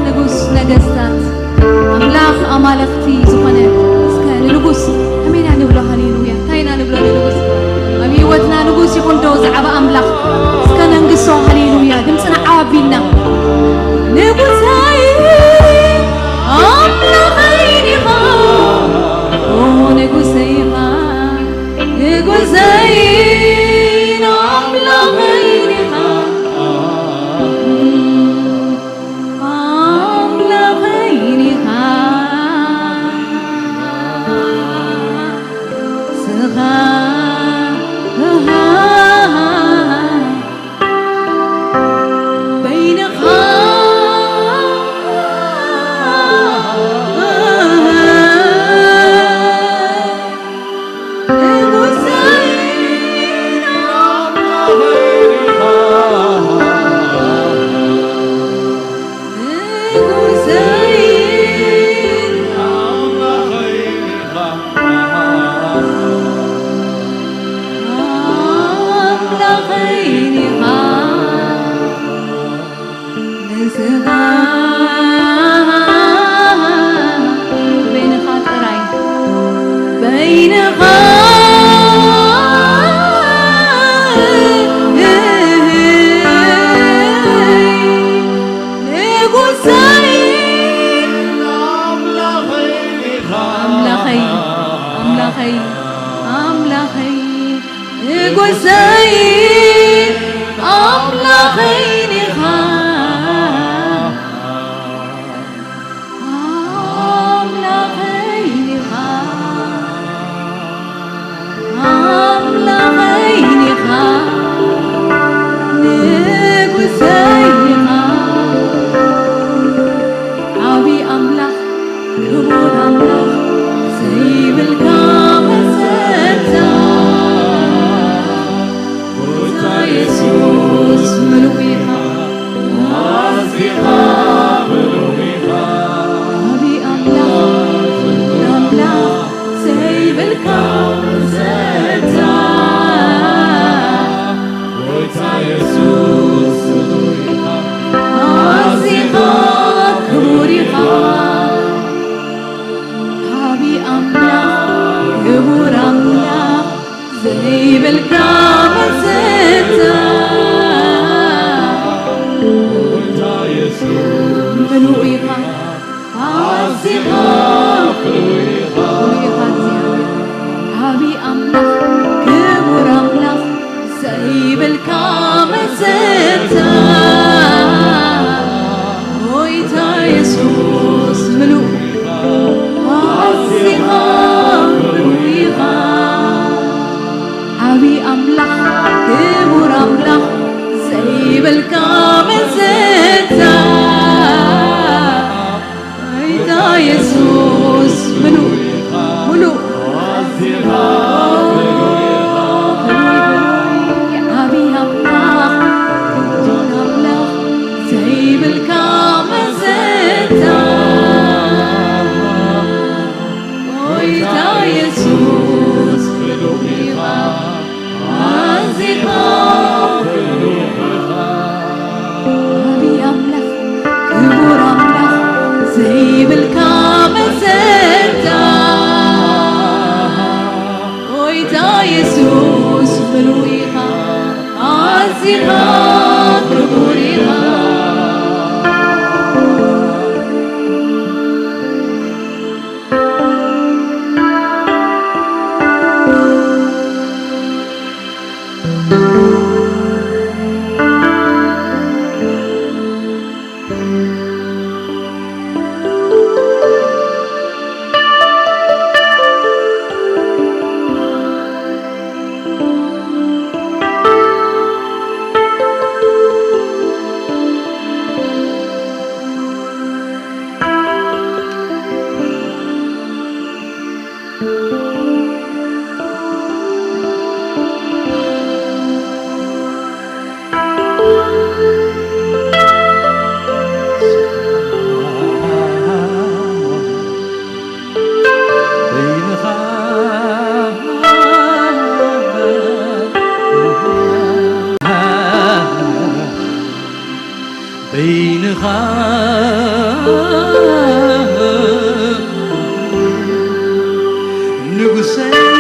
ንጉስ ነገስታት ኣምላኽ ኣማልኽቲ ዝኾነ እስከ ንንጉስ ከመይ ኢና ንብሎ? ሃሌሉያ። እንታይ ኢና ንብሎ ንንጉስ? ኣብ ህይወትና ንጉስ ይኹን ዶ ዝዓበ ኣምላኽ? እስከ ነንግሶ። ሃሌሉያ። ድምፅና ዓው ኣቢልና ንጉሰይ ኣምላኸይ ኢኻ፣ ኦ ንጉሰይ ኢኻ፣ ንጉሰይ ኣምላኸይ ኢኻ። ኣምላኸይ ኢኻ፣ ስኻ በይንኻ ንስኻ በይንኻ ጥራይ፣ በይንኻ ንጉሰይ ኣምላኸይ፣ ኣምላኸይ፣ ኣምላኸይ፣ ንጉሰይ ኣምላኸይ ኢኻ፣ ኣምላኸይ ኢኻ፣ ኣምላኸይ ኢኻ፣ ንጉሰይ ኢኻ። ዓቢ ኣምላኽ፣ ክቡር ኣምላኽ፣ ዘይብልካ መሰልታ። ጎይታ የሱስ ምሉእ ኢኻ፣ ኣዚኻ ምሉእ ኢኻ። ዓቢ ኣምላኽ፣ ክቡር ኣምላኽ፣ ዘይብልካ መሰልታ። ጎይታ የሱስ ምሉእ ኢኻ፣ ኣዚኻ ክቡር ኢኻ። ዓቢ ኣምላኽ፣ ክቡር ኣምላኽ፣ ዘይብልካ መሰልታ። ጎይታ የሱስ ምሉእ ኢኻ፣ ኣዚኻ ምሉእ ኢኻ፣ እግዚኣብሔር። ዓቢ ኣምላኽ፣ ክቡር ኣምላኽ፣ ዘይብልካ መሰልታ። ጎይታ የሱስ ምሉእ፣ ኣዚኻ ምሉእ ኢኻ። ዓቢ ኣምላኽ፣ ክቡር ኣምላኽ፣ ዘይብልካ መሰልታ። ጎይታ የሱስ ምሉእ፣ ምሉእ። ዓቢ ኣምላኽ፣ ክቡር ኣምላኽ፣ ዘይብልካ መሰልታ። ጎይታ የሱስ ምሉእ ኢኻ፣ ኣዚኻ ምሉእ ኢኻ። ዓቢ ኣምላኽ፣ ክቡር ኣምላኽ፣ ዘይብልካ መሰልታ። ጎይታ የሱስ ምሉእ ኢኻ፣ ኣዚኻ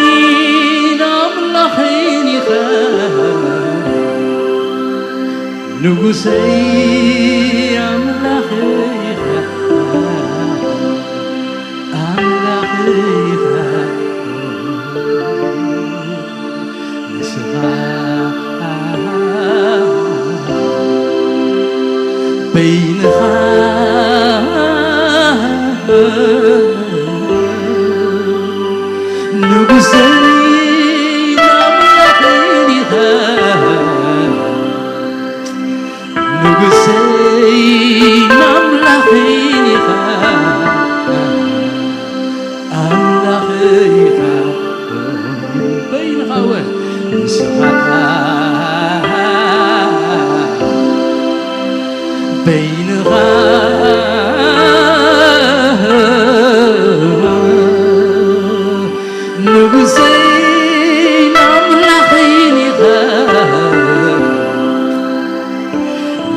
ንጉሰይን ኣምላኸይን ኢኻ፣ ንጉሰይ ኣምላኸይ ኢኻ፣ ኣምላኸይ ኢኻ። ንስኻ በይንኻ ንጉሰይ ኣምላኸይን ኢኻ፣ ንጉሰይ ኣምላኸይን ኢኻ፣ ኣምላኸይ ኢኻ። በይንኻ እወ ንስኻ በይንኻ ንጉሰይን ኣምላኸይን ኢኻ፣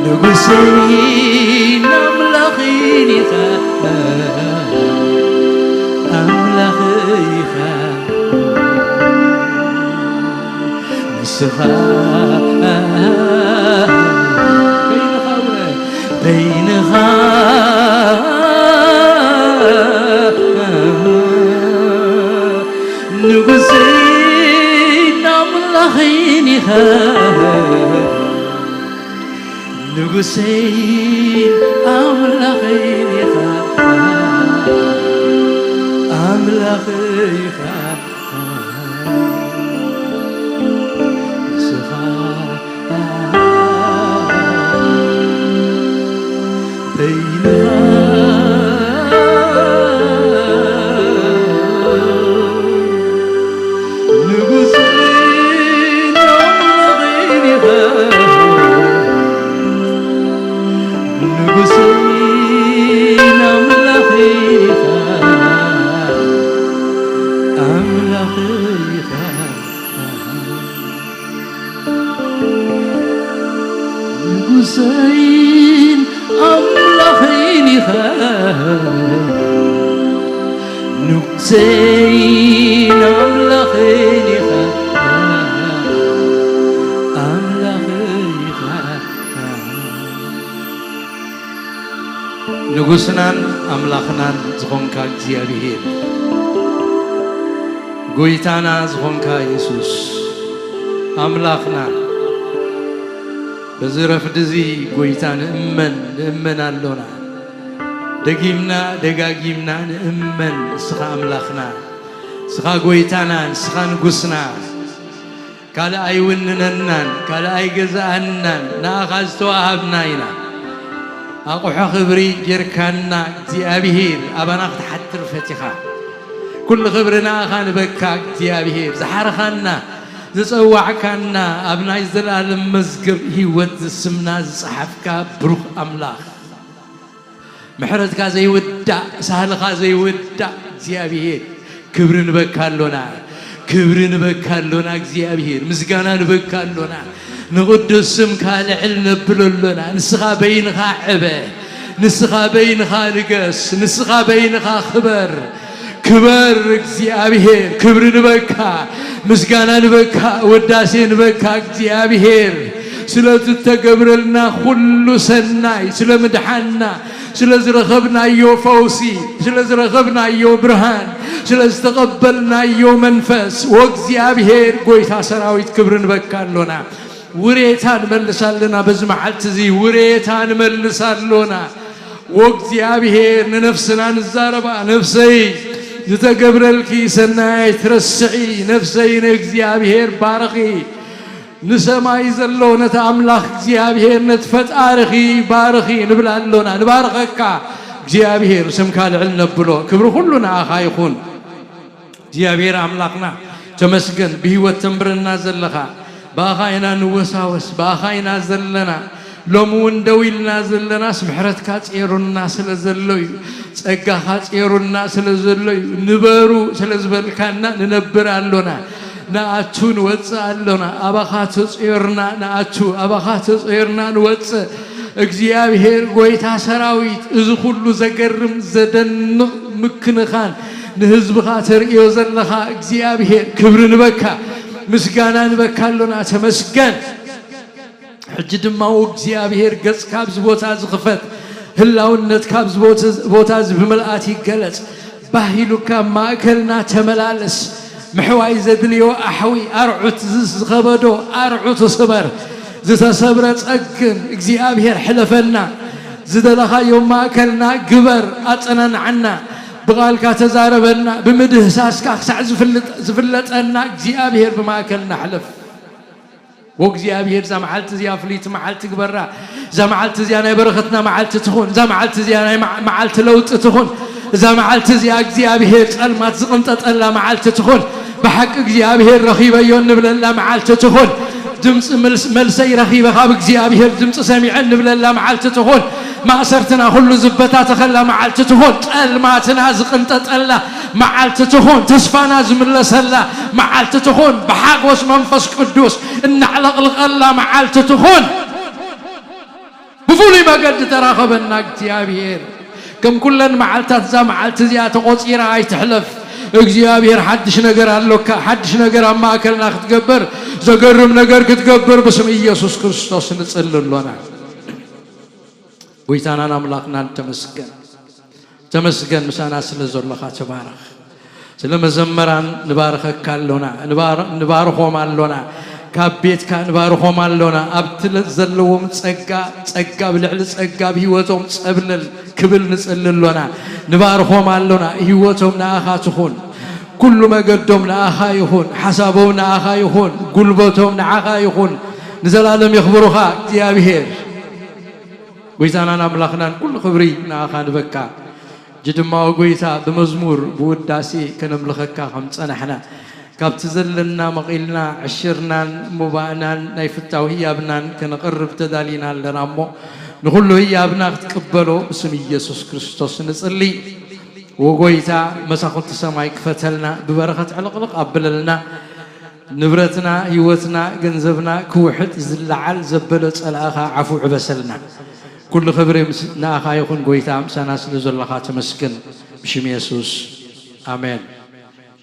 ንጉሰይን ኣምላኸይን ኢኻ፣ ኣምላኸይ ኢኻ። ንስኻ በይንኻ እወ፣ በይንኻ ንጉሰይን ኣምላኸይን ኢኻ፣ ንጉሰይን ኣምላኸይን ኢኻ፣ ኣምላኸይ ኢኻ። ንስኻ በይንኻ ንጉሰይን ኣምላኸይን ኢኻ፣ ንጉሰይን ኣምላኸይን ኢኻ፣ ኣምላኸይ ኢኻ። ንጉሰይን ኣምላኸይን ኢኻ፣ ንጉሰይን ኣምላኸይን ኢኻ፣ ኣምላኸይ ኢኻ። ንጉስናን ኣምላኽናን ዝኾንካ እግዚኣብሔር፣ ጎይታና ዝኾንካ የሱስ ኣምላኽና፣ በዚ ረፍዲ እዚ ጎይታ ንእመን፣ ንእመን ኣሎና። ደጊምና ደጋጊምና ንእመን፣ ንስኻ ኣምላኽና፣ ንስኻ ጎይታና፣ ንስኻ ንጉስና። ካልእ ኣይውንነናን፣ ካልእ ኣይገዝኣናን፣ ንኣኻ ዝተዋሃብና ኢና። ኣቑሑ ክብሪ ጌርካና እግዚኣብሄር፣ ኣባና ክትሓትር ፈቲኻ። ኩሉ ክብሪ ንኣኻ ንበካ እግዚኣብሄር፣ ዝሓርኻና፣ ዝጸዋዕካና፣ ኣብ ናይ ዘላለም መዝገብ ህይወት ስምና ዝጸሓፍካ ብሩኽ ኣምላኽ። ምሕረትካ ዘይውዳእ፣ ሳህልኻ ዘይውዳእ እግዚኣብሄር፣ ክብሪ ንበካ ኣሎና፣ ክብሪ ንበካ ኣሎና እግዚኣብሄር፣ ምስጋና ንበካ ኣሎና፣ ንቕዱስ ስምካ ልዕል ነብሎ ኣሎና። ንስኻ በይንኻ ዕበ፣ ንስኻ በይንኻ ንገስ፣ ንስኻ በይንኻ ክበር፣ ክበር እግዚኣብሄር፣ ክብሪ ንበካ፣ ምስጋና ንበካ፣ ውዳሴ ንበካ እግዚኣብሄር፣ ስለቲ እተገብረልና ኩሉ ሰናይ፣ ስለ ምድሓንና፣ ስለ ዝረኸብናዮ ፈውሲ፣ ስለ ዝረኸብናዮ ብርሃን፣ ስለ ዝተቐበልናዮ መንፈስ፣ ወእግዚኣብሄር ጐይታ ሰራዊት ክብሪ ንበካ ኣሎና። ውሬታ ንመልስ ኣለና። በዚ መዓልቲ እዚ ውሬታ ንመልስ ኣሎና። ወእግዚኣብሄር ንነፍስና ንዛረባ፣ ነፍሰይ ዝተገብረልኪ ሰናይ ትረስዒ፣ ነፍሰይ ንእግዚኣብሄር ባርኺ። ንሰማይ ዘሎ ነቲ ኣምላኽ እግዚኣብሄር ነቲ ፈጣርኺ ባርኺ ንብል ኣሎና። ንባርኸካ እግዚኣብሄር ስምካ ልዕል ነብሎ። ክብሪ ኩሉ ንኣኻ ይኹን። እግዚኣብሄር ኣምላኽና ተመስገን፣ ብህይወት ተንብረና ዘለኻ። ብኣኻ ኢና ንወሳወስ፣ ብኣኻ ኢና ዘለና። ሎሚ እውን ደው ኢልና ዘለናስ ምሕረትካ ጼሩና ስለ ዘሎ እዩ። ጸጋኻ ጼሩና ስለ ዘሎ እዩ። ንበሩ ስለ ዝበልካና ንነብር ኣሎና። ንኣቱ ንወጽእ ኣሎና። ኣባኻ ተጾርና ንኣቱ፣ ኣባኻ ተጾርና ንወጽእ። እግዚኣብሔር ጐይታ ሰራዊት፣ እዚ ኹሉ ዘገርም ዘደንቕ ምክንኻን ንህዝብኻ ተርእዮ ዘለኻ እግዚኣብሔር፣ ክብሪ ንበካ፣ ምስጋና ንበካ ኣሎና። ተመስገን። ሕጂ ድማ እግዚኣብሔር ገጽ ካብዚ ቦታ ዝኽፈት፣ ህላውነት ካብዚ ቦት-፣ ቦታ እዚ ብምልኣት ይገለጽ። ባህ ኢሉካ ኣብ ማእከልና ተመላለስ። ምሕዋይ ዘድልዮ ኣሕዊ፣ ኣርዑት ዝ-፣ ዝኸበዶ ኣርዑት ስበር። ዝተሰብረ ጸግን እግዚኣብሔር ሕለፈና። ዝደለኻዮ ማእከልና ግበር፣ ኣጸናንዓና። ብቓልካ ተዛረበና፣ ብምድህሳስካ ክሳዕ ዝፍልጥ-፣ ዝፍለጠና እግዚኣብሔር ብማእከልና ሕለፍ። ወእግዚኣብሔር እዛ መዓልቲ እዚኣ ፍልይቲ መዓልቲ ግበራ። እዛ መዓልቲ እዚኣ ናይ በረኸትና መዓልቲ ትኹን። እዛ መዓልቲ እዚኣ ናይ መዓ-፣ መዓልቲ ለውጢ ትኹን። እዛ መዓልቲ እዚኣ እግዚኣብሔር ጸልማት ዝቕንጠጠላ መዓልቲ ትኹን። ብሓቂ እግዚኣብሔር ረኺበዮ እንብለላ መዓልቲ ትኹን። ድምፂ መልስ-፣ መልሰይ ረኺበ ካብ እግዚኣብሔር ድምፂ ሰሚዐ እንብለላ መዓልቲ ትኹን። ማእሰርትና ኩሉ ዝበታተኸላ መዓልቲ ትኹን። ጸልማትና ዝቕንጠጠላ መዓልቲ ትኹን። ተስፋና ዝምለሰላ መዓልቲ ትኹን። ብሓጎስ መንፈስ ቅዱስ እናዕለቕልቐላ መዓልቲ ትኹን። ብፍሉይ መገዲ ተራኸበና እግዚኣብሔር። ከም ኩለን መዓልታት እዛ መዓልቲ እዚኣ ተቖጺራ ኣይትሕለፍ። እግዚኣብሔር ሓድሽ ነገር ኣሎካ። ሓድሽ ነገር ኣብ ማእከልና ክትገብር፣ ዘገርም ነገር ክትገብር ብስም ኢየሱስ ክርስቶስ ንጽሊ ኣሎና። ጐይታናን ኣምላኽናን ተመስገን። ተመስገን፣ ምሳና ስለ ዘሎኻ ተባረኽ። ስለ መዘመራን ንባርኸካ ኣሎና፣ ንባር-፣ ንባርኾም ኣሎና። ካብ ቤትካ ንባርኾም ኣሎና። ኣብቲ ለ-፣ ዘለዎም ጸጋ፣ ጸጋ ብልዕሊ ጸጋ ኣብ ህይወቶም ጸብለል ክብል ንጽሊ ኣሎና። ንባርኾም ኣሎና። ህይወቶም ንኣኻ ትኹን። ኩሉ መገዶም ንኣኻ ይኹን። ሓሳቦም ንኣኻ ይኹን። ጉልበቶም ንኣኻ ይኹን። ንዘላለም የኽብሩኻ እግዚኣብሔር። ጐይታናን ኣምላኽናን ኩሉ ክብሪ ንኣኻ ንበካ። ሕጂ ድማ ኦ ጐይታ ብመዝሙር ብውዳሴ ከነምልኸካ ከም ጸናሕና ካብቲ ዘለና መቒልና ዕሽርናን ሞባእናን ናይ ፍታው ህያብናን ከነቕርብ ተዳሊና ኣለና እሞ ንኹሉ ህያብና ክትቅበሎ ብስም ኢየሱስ ክርስቶስ ንጽሊ። ወ ጐይታ መሳኹቲ ሰማይ ክፈተልና ብበረኸት ዕልቕልቕ ኣብለልና። ንብረትና፣ ህይወትና፣ ገንዘብና ክውሕጥ ዝለዓል ዘበለ ጸላእኻ ዓፉ ዕበሰልና። ኩሉ ክብሪ ምስ-፣ ንኣኻ ይኹን ጐይታ፣ ምሳና ስለ ዘለኻ ተመስገን። ብሽም የሱስ ኣሜን።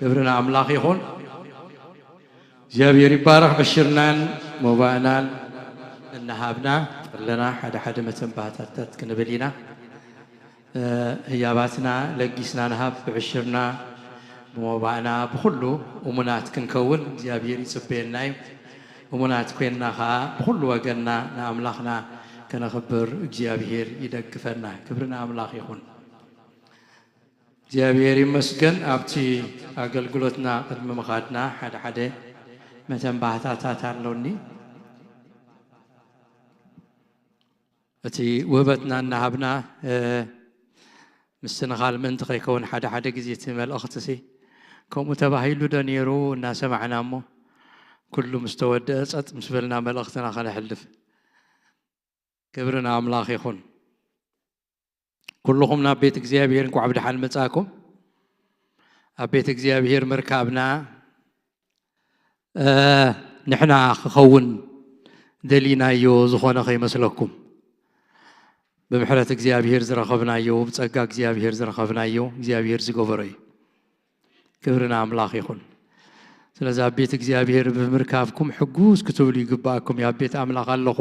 ክብሪ ንኣምላኽ ይኹን። እግዚኣብሔር ይባረኽ። ዕሽርናን ሞባእናን እናሃብና ኣለና። ሓደ ሓደ መተንባህታታት ክንብል ኢና። እ፣ ህያባትና ለጊስና ንሃብ፣ ብዕሽርና፣ ብሞባእና፣ ብኹሉ እሙናት ክንከውን እግዚኣብሔር ይጽበየና እዩ። እሙናት ኮይንና ኸኣ ብኹሉ ወገንና ንኣምላኽና ከነኽብር እግዚኣብሔር ይደግፈና። ክብሪ ንኣምላኽ ይኹን። እግዚኣብሔር ይመስገን። ኣብቲ ኣገልግሎትና ቅድሚ ምኻድና ሓደ ሓደ መተንባህታታት ኣለውኒ። እቲ ውህበትና እናሃብና፣ እ፣ ምስትንኻል ምእንቲ ከይከውን ሓደ ሓደ ግዜ እቲ መልእኽቲ ሲ ከምኡ ተባሂሉ ዶ ነይሩ እናሰማዕና እሞ ኩሉ ምስ ተወደአ ጸጥ ምስ በልና መልእኽትና ከነሕልፍ። ክብሪ ንኣምላኽ ይኹን። ኩልኹም ናብ ቤት እግዚኣብሔር እንኳዕ ብደሓን መጻእኩም። ኣብ ቤት እግዚኣብሔር ምርካብና እ፣ ንሕና ክኸውን ደሊናዮ ዝኾነ ከይመስለኩም። ብምሕረት እግዚኣብሔር ዝረኸብናዮ፣ ብጸጋ እግዚኣብሔር ዝረኸብናዮ፣ እግዚኣብሔር ዝገበሮ እዩ። ክብሪ ንኣምላኽ ይኹን። ስለዚ ኣብ ቤት እግዚኣብሔር ብምርካብኩም ሕጉስ ክትብሉ ይግብኣኩም እዩ። ኣብ ቤት ኣምላኽ ኣለኹ፣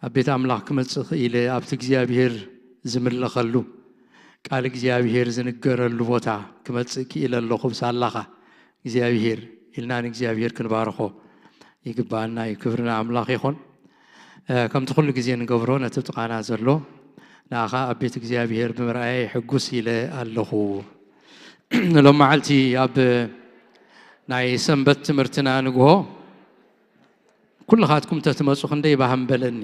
ኣብ ቤት ኣምላኽ ክመጽእ ክኢለ፣ ኣብቲ እግዚኣብሔር ዝምለኸሉ፣ ቃል እግዚኣብሔር ዝንገረሉ ቦታ ክመጽእ ክኢለ ኣለኹ ብሳላኻ እግዚኣብሔር ኢልና ንእግዚኣብሔር ክንባርኾ ይግብኣና እዩ። ክብሪ ንኣምላኽ ይኹን። እ፣ ከምቲ ኩሉ ግዜ ንገብሮ ነቲ ጥቓና ዘሎ ንኣኻ ኣብ ቤት እግዚኣብሔር ብምርኣየይ ሕጉስ ኢለ ኣለኹ። ሎም መዓልቲ ኣብ ናይ ሰንበት ትምህርትና ንግሆ ኩልኻትኩም ተትመጹ ክንደይ ባህ ምበለኒ።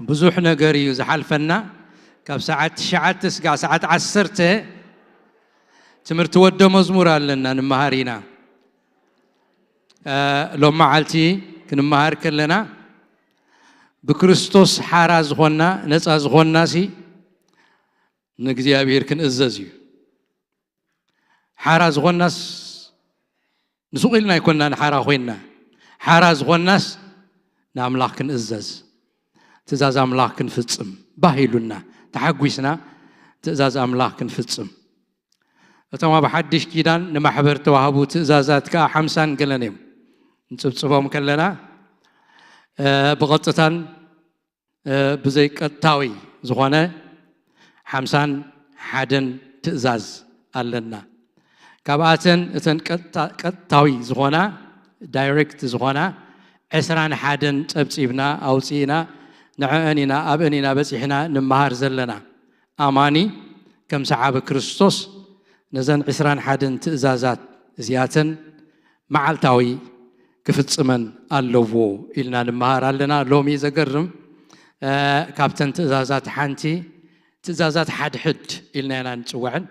ብዙሕ ነገር እዩ ዝሓልፈና። ካብ ሰዓት ትሽዓተ ስጋዕ ሰዓት ዓሰርተ ትምህርቲ ወደ መዝሙር ኣለና፣ ንምሃር ኢና። እ፣ ሎም መዓልቲ ክንመሃር ከለና ብክርስቶስ ሓራ ዝኾንና፣ ነጻ ዝኾንና ሲ ንእግዚኣብሔር ክንእዘዝ እዩ። ሓራ ዝኾንናስ ንሱቕ ኢልና ኣይኮንናን ሓራ ኮይንና። ሓራ ዝኾንናስ ንኣምላኽ ክንእዘዝ። ትእዛዝ ኣምላኽ ክንፍጽም ባህ ኢሉና፣ ተሓጒስና ትእዛዝ ኣምላኽ ክንፍጽም። እቶም ኣብ ሓድሽ ኪዳን ንማሕበር ተዋህቡ ትእዛዛት ከኣ ሓምሳን ገለን እዮም። ንጽብጽቦም ከለና፣ እ፣ ብቐጥታን፣ እ፣ ብዘይቀጥታዊ ዝኾነ ሓምሳን ሓደን ትእዛዝ ኣለና። ካብኣተን እተን ቀጥታ-፣ ቀጥታዊ ዝኾና፣ ዳይሬክት ዝኾና፣ ዕስራን ሓደን ጸብጺብና ኣውጺእና፣ ንዕአን ኢና፣ ኣብአን ኢና በጺሕና ንመሃር ዘለና። ኣማኒ ከም ሰዓቢ ክርስቶስ ነዘን ዕስራን ሓደን ትእዛዛት እዚኣተን መዓልታዊ ክፍጽመን ኣለዎ ኢልና ንመሃር ኣለና። ሎሚ ዘገርም፣ እ፣ ካብተን ትእዛዛት ሓንቲ፣ ትእዛዛት ሓድሕድ ኢልና ኢና ንጽውዐን።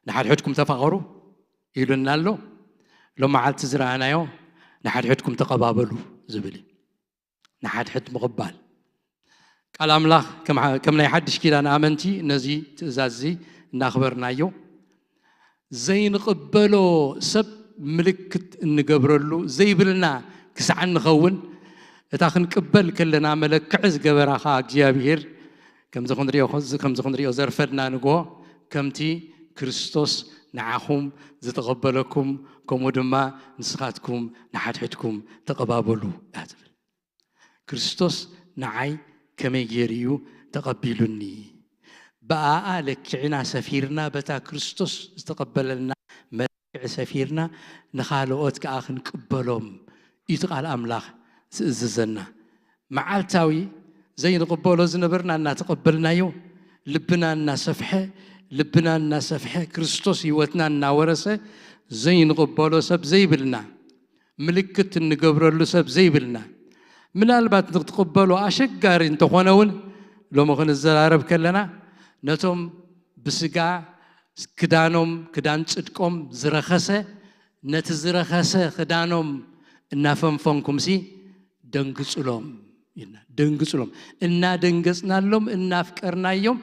"ንሓድሕድኩም ተፋቐሩ" ኢሉና ኣሎ። ሎም መዓልቲ ዝረኣናዮ "ንሓድሕድኩም ተቐባበሉ" ዝብል እዩ። ንሓድሕድ ምቕባል። ቃል ኣምላኽ ከም ሓ-፣ ከም ናይ ሓድሽ ኪዳን ኣመንቲ ነዚ ትእዛዝ እዚ እናኽበርናዮ፣ ዘይንቕበሎ ሰብ ምልክት እንገብረሉ ዘይብልና ክሳዕ እንኸውን፣ እታ ክንቅበል ከለና መለክዒ ዝገበራ ኸኣ እግዚኣብሄር፣ ከምዚ ክንሪኦ፣ ከምዚ ክንሪኦ ዘርፈድና ንግሆ፣ "ከምቲ ክርስቶስ ንዓኹም ዝተቐበለኩም፣ ከምኡ ድማ ንስኻትኩም ንሓድሕድኩም ተቐባበሉ" እያ ትብል። ክርስቶስ ንዓይ ከመይ ገይሩ እዩ ተቐቢሉኒ? ብኣኣ ለኪዕና ሰፊርና፣ በታ ክርስቶስ ዝተቐበለልና መልክዕ ሰፊርና፣ ንኻልኦት ከኣ ክንቅበሎም እዩ እቲ ቃል ኣምላኽ ዝእዝዘና። መዓልታዊ ዘይንቕበሎ ዝነበርና እናተቐበልናዮ፣ ልብና እናሰፍሐ፣ ልብና እናሰፍሐ፣ ክርስቶስ ህይወትና እናወረሰ፣ ዘይንቕበሎ ሰብ ዘይብልና፣ ምልክት እንገብረሉ ሰብ ዘይብልና፣ ምናልባት ንክትቕበሎ ኣሸጋሪ እንተኾነ እውን፣ ሎሚ ክንዘራረብ ከለና፣ ነቶም ብስጋ ክዳኖም፣ ክዳን ጽድቆም ዝረኸሰ፣ ነቲ ዝረኸሰ ክዳኖም እናፈንፈንኩምሲ ደንግጹሎም ኢልና። ደንግጹሎም። እናደንገጽናሎም፣ እናፍቀርናዮም፣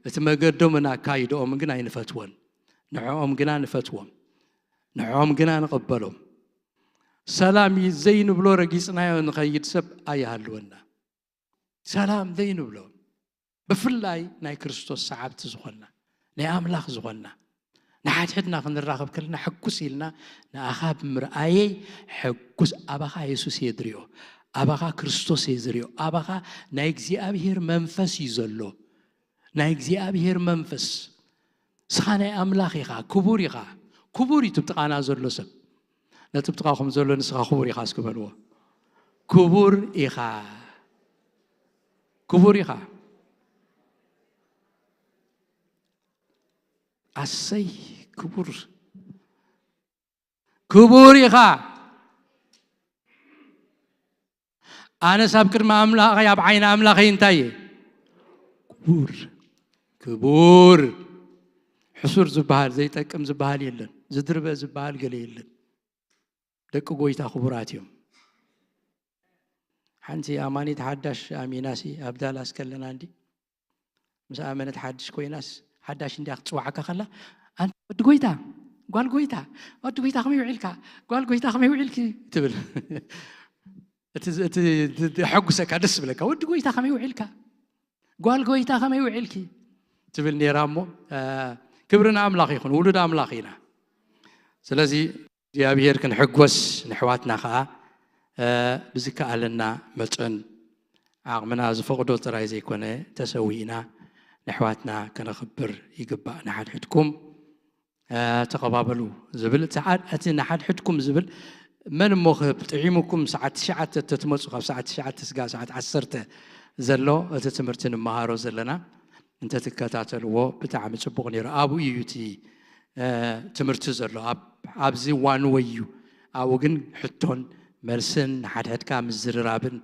እቲ መገዶምን ኣካይድኦምን ግን ኣይንፈትዎን። ንዕኦም ግና ንፈትዎም። ንዕኦም ግና ንቕበሎም። ሰላም ዩ ዘይንብሎ ረጊጽናዮ ንኸይድ ሰብ ኣይሃልወና። ሰላም ዘይንብሎ፣ ብፍላይ ናይ ክርስቶስ ሰዓብቲ ዝኾንና፣ ናይ ኣምላኽ ዝኾንና፣ ንሓድሕድና ክንራኸብ ከለና ሕጉስ ኢልና፣ "ንኣኻ ብምርኣየይ ሕጉስ፣ ኣባኻ የሱስ እየ ዝሪኦ፣ ኣባኻ ክርስቶስ እየ ዝሪኦ፣ ኣባኻ ናይ እግዚኣብሄር መንፈስ እዩ ዘሎ፣ ናይ እግዚኣብሄር መንፈስ፣ ንስኻ ናይ ኣምላኽ ኢኻ፣ ክቡር ኢኻ፣ ክቡር እዩ" ትብጥቓና ዘሎ ሰብ። ነቲ ብጥቓኹም ዘሎ "ንስኻ ክቡር ኢኻ" እስኪ በልዎ። ክቡር ኢኻ። ክቡር ኢኻ። ኣሰይ ክቡር። ክቡር ኢኻ። ኣነስ ኣብ ቅድሚ ኣምላኸይ፣ ኣብ ዓይኒ ኣምላኸይ እንታይ እየ? ክቡር። ክቡር። ሕሱር ዝበሃል፣ ዘይጠቅም ዝበሃል የለን። ዝድርበ ዝበሃል ገለ የለን። ደቂ ጎይታ ክቡራት እዮም። ሓንቲ ኣማኒት ሓዳሽ ኣሚናሲ ኣብ ዳላስ ከለና እንዲ ምስ ኣመነት ሓድሽ ኮይናስ ሓዳሽ እንዲያ ክትጽዋዓካ ከላ፣ "ኣንቲ ወዲ ጎይታ፣ ጓል ጎይታ፣ ወዲ ጎይታ ከመይ ውዒልካ? ጓል ጎይታ ከመይ ውዒልኪ?" ትብል። እቲ፣ እቲ፣ እቲ፣ እቲ ዘሐጉሰካ፣ ደስ ዝብለካ፣ "ወዲ ጎይታ ከመይ ውዒልካ? ጓል ጎይታ ከመይ ውዒልኪ?" ትብል ነይራ እሞ፣ እ፣ ክብሪ ንኣምላኽ ይኹን፣ ውሉድ ኣምላኽ ኢና። ስለዚ እግዚኣብሔር ክንሕጎስ፣ ንሕዋትና ኸዓ፣ እ፣ ብዝከኣለና መጠን ዓቕምና ዝፈቕዶ ጥራይ ዘይኮነ፣ ተሰዊእና ንሕዋትና ከነኽብር ይግባእ። ንሓድሕድኩም፣ እ፣ ተቐባበሉ ዝብል፣ እቲ ሓድ-፣ እቲ ንሓድሕድኩም ዝብል መን እሞ ክህብ? ጥዒሙኩም ሰዓት ትሽዓተ ተትመጹ፣ ካብ ሰዓት ትሽዓተ ስጋብ ሰዓት ዓሰርተ ዘሎ እቲ ትምህርቲ ንመሃሮ ዘለና እንተትከታተልዎ ብጣዕሚ ጽቡቕ ነይሩ። ኣብኡ እዩ እቲ፣ እ፣ ትምህርቲ ዘሎ። ኣብ-፣ ኣብዚ ዋን ወይ እዩ። ኣብኡ ግን ሕቶን መልስን ንሓድሕድካ ምዝርራብን፣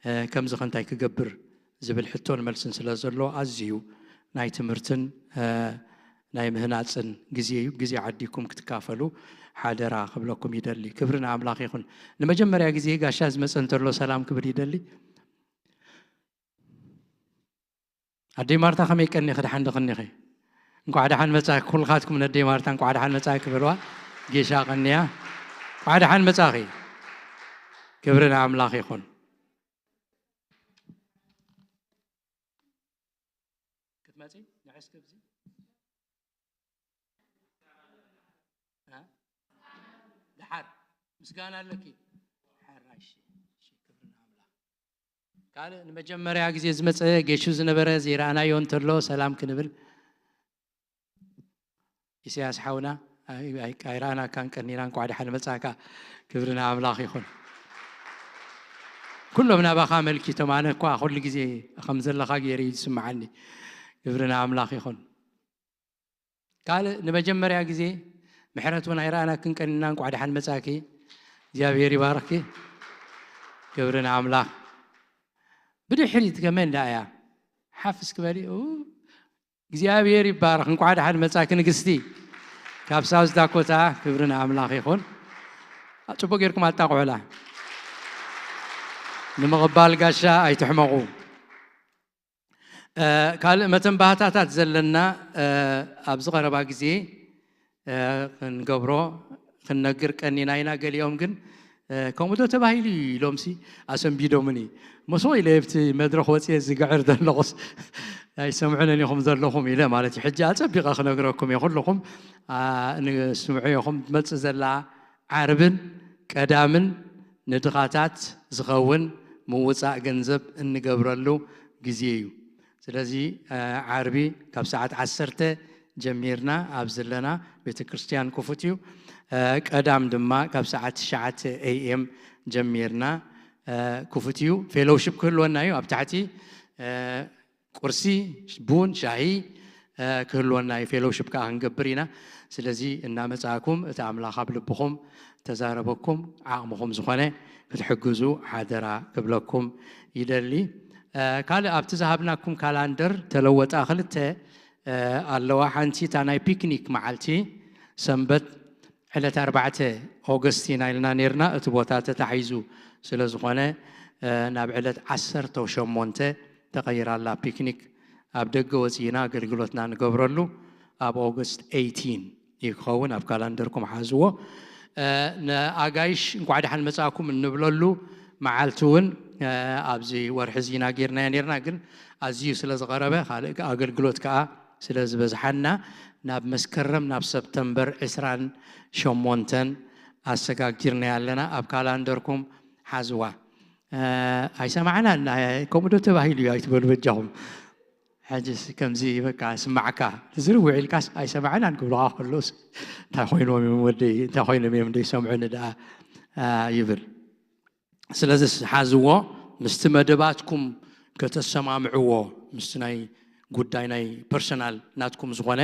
እ፣ ከምዚ ከ እንታይ ክገብር ዝብል ሕቶን መልስን ስለ ዘሎ ኣዝዩ ናይ ትምህርትን፣ እ፣ ናይ ምህናጽን ግዜ እዩ። ግዜ ዓዲኩም ክትካፈሉ ሓደራ ክብለኩም ይደሊ። ክብሪ ንኣምላኽ ይኹን። ንመጀመርያ ግዜ ጋሻ ዝመጸ እንተሎ ሰላም ክብል ይደሊ። ኣደይ ማርታ ከመይ ቀኒኺ? ደሓን ዶ ቀኒኺ? እንኳዕ ደሓን መጻኪ። ኩልኻትኩም ነደይ ማርታ እንኳዕ ደሓን መጻኪ በልዋ። ጌሻ ቀንያ። እንኳዕ ደሓን መጻኺ። ክብሪ ንኣምላኽ ይኹን። እስከ ኣብዚ። እ? ደሓር ምስጋና ኣለኪ። ደሓር፣ እሺ፣ እሺ፣ ክብሪ ንኣምላኽ። ካልእ ንመጀመርያ ግዜ ዝመጸ ጌሹ ዝነበረ ዘይረኣናዮ እንተሎ ሰላም ክንብል። ኢሳያስ ሓውና፣ ኣይ፣ ኣይ፣ ኣይረኣናካን ቀኒና፣ እንኳዕ ደሓን መጻእካ። ክብሪ ንኣምላኽ ይኹን። ኩሎም ናባኻ ኣመልኪቶም፣ ኣነ እኳ ኩሉ ግዜ ከም ዘለኻ ገይሩ እዩ ዝስምዓኒ። ክብሪ ንኣምላኽ ይኹን። ካልእ ንመጀመርያ ግዜ ምሕረት እውን ኣይረኣናክን ቀኒና፣ እንኳዕ ደሓን መጻእኪ። እግዚኣብሔር ይባርኽኪ። ክብሪ ንኣምላኽ። ብድሕሪት ከመይ እንዳ እያ? ሓፍ እስኪ በሊ። ኡ፣ እግዚኣብሔር ይባረኽ። እንኳዕ ደሓን መጻእኪ ንግስቲ ካብ ሳውዝ ዳኮታ። ክብሪ ንኣምላኽ ይኹን። ጽቡቅ ጌርኩም ኣጣቕዑላ። ንምቕባል ጋሻ ኣይትሕመቑ። እ፣ ካልእ መተን ባህታታት ዘለና፣ እ፣ ኣብዚ ቀረባ ግዜ፣ እ፣ ክንገብሮ ክንነግር ቀኒና ኢና። ገሊኦም ግን፣ እ፣ ከምኡ ዶ ተባሂሉ እዩ ኢሎምሲ ኣሰንቢዶምኒ። መሶ ኢለ ኣብቲ መድረኽ ወፅየ ዝግዕር ዘለኹስ ኣይሰምዑንን ኢኹም ዘለኹም ኢለ ማለት እዩ። ሕጂ ኣጸቢቐ ክነግረኩም እየ። ኩልኹም፣ ኣ፣ ንስምዑ ኢኹም። ትመጽእ ዘላ ዓርብን ቀዳምን ንድኻታት ዝኸውን ምውጻእ ገንዘብ እንገብረሉ ግዜ እዩ። ስለዚ፣ እ፣ ዓርቢ ካብ ሰዓት ዓሰርተ ጀሚርና ኣብ ዘለና ቤተ ክርስቲያን ክፉት እዩ። እ፣ ቀዳም ድማ ካብ ሰዓት ትሽዓተ ኤ ኤም ጀሚርና፣ እ፣ ክፉት እዩ። ፌሎውሺፕ ክህልወና እዩ ኣብ ታሕቲ፣ እ፣ ቁርሲ፣ ቡን፣ ሻሂ፣ እ፣ ክህልወና እዩ። ፌሎውሺፕ ከኣ ክንገብር ኢና። ስለዚ እናመጻእኩም እቲ ኣምላኽ ኣብ ልብኹም ተዛረበኩም ዓቕምኹም ዝኾነ ክትሕግዙ ሓደራ ክብለኩም ይደሊ። እ፣ ካልእ ኣብቲ ዝሃብናኩም ካላንደር ተለወጣ ክልተ፣ እ፣ ኣለዋ። ሓንቲ እታ ናይ ፒክኒክ መዓልቲ ሰንበት ዕለት ኣርባዕተ ኦገስት ኢና ኢልና ኔርና። እቲ ቦታ ተታሒዙ ስለ ዝኾነ፣ እ፣ ናብ ዕለት ዓሰርተ ሸሞንተ ተቐይራ ኣላ። ፒክኒክ ኣብ ደገ ወፂእና ኣገልግሎትና ንገብረሉ ኣብ ኦገስት ኤይቲን እዩ ክኸውን። ኣብ ካላንደርኩም ሓዝዎ። እ፣ ንኣጋይሽ እንኳዕ ደሓን መጻእኩም እንብለሉ መዓልቲ እውን፣ እ፣ ኣብዚ ወርሒ እዚ ኢና ጌርናዮ ኔርና፣ ግን ኣዝዩ ስለ ዝቐረበ ካልእ ኣገልግሎት ከኣ ስለ ዝበዝሓና ናብ መስከረም፣ ናብ ሰፕተምበር ዕስራን ሸሞንተን ኣሰጋጊርናያ ኣለና። ኣብ ካላንደርኩም ሓዝዋ። እ፣ ኣይሰማዕናን፣ ኣይ-፣ ከምኡ ዶ ተባሂሉ እዩ ኣይትበሉ በጃኹም። ሕጅስ ከምዚ በቃ ስማዕካ፣ ዝርውዕ ኢልካስ ኣይሰማዕናን ክብሉኻ ከለውስ፣ እንታይ ኮይኖም እዮም ወደይ፣ እንታይ ኮይኖም እዮም ደይሰምዑኒ ደኣ፣ እ፣ ይብል። ስለዚ ሓዝዎ፣ ምስቲ መደባትኩም ከተሰማምዕዎ፣ ምስቲ ናይ ጉዳይ ናይ ፐርሰናል ናትኩም ዝኾነ፣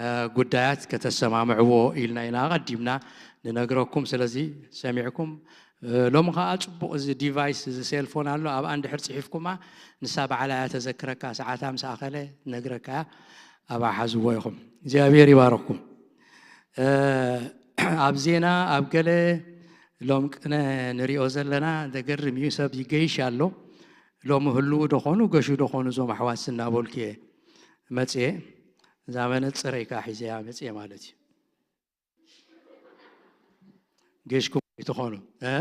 እ፣ ጉዳያት ከተሰማምዕዎ ኢልና ኢና ኣቐዲምና ንነግረኩም። ስለዚ ሰሚዕኩም፣ እ፣ ሎሚ ኸኣ ጽቡቕ እዚ ዲቫይስ፣ እዚ ሴልፎን ኣሎ፣ ኣብኣ እንድሕር ጽሒፍኩማ፣ ንሳ ባዕላ እያ ተዘክረካ፣ ሰዓታ ምስ ኣኸለ ትነግረካ እያ። ኣብኣ ሓዝዎ ኢኹም። እግዚኣብሔር ይባረኩም። እ፣ ኣብ ዜና፣ ኣብ ገለ ሎም ቅነ ንሪኦ ዘለና ዘገርም እዩ። ሰብ ይገይሽ ኣሎ። ሎሚ ህልው ዶ ኾኑ፣ ገሹ ዶ ኾኑ እዞም ኣሕዋት እናበልኩ እየ መጽየ። እዛ መነጽረይ ከኣ ሒዘያ መጽየ ማለት እዩ። ገሽኩም ኣይትኾኑ፣ እ?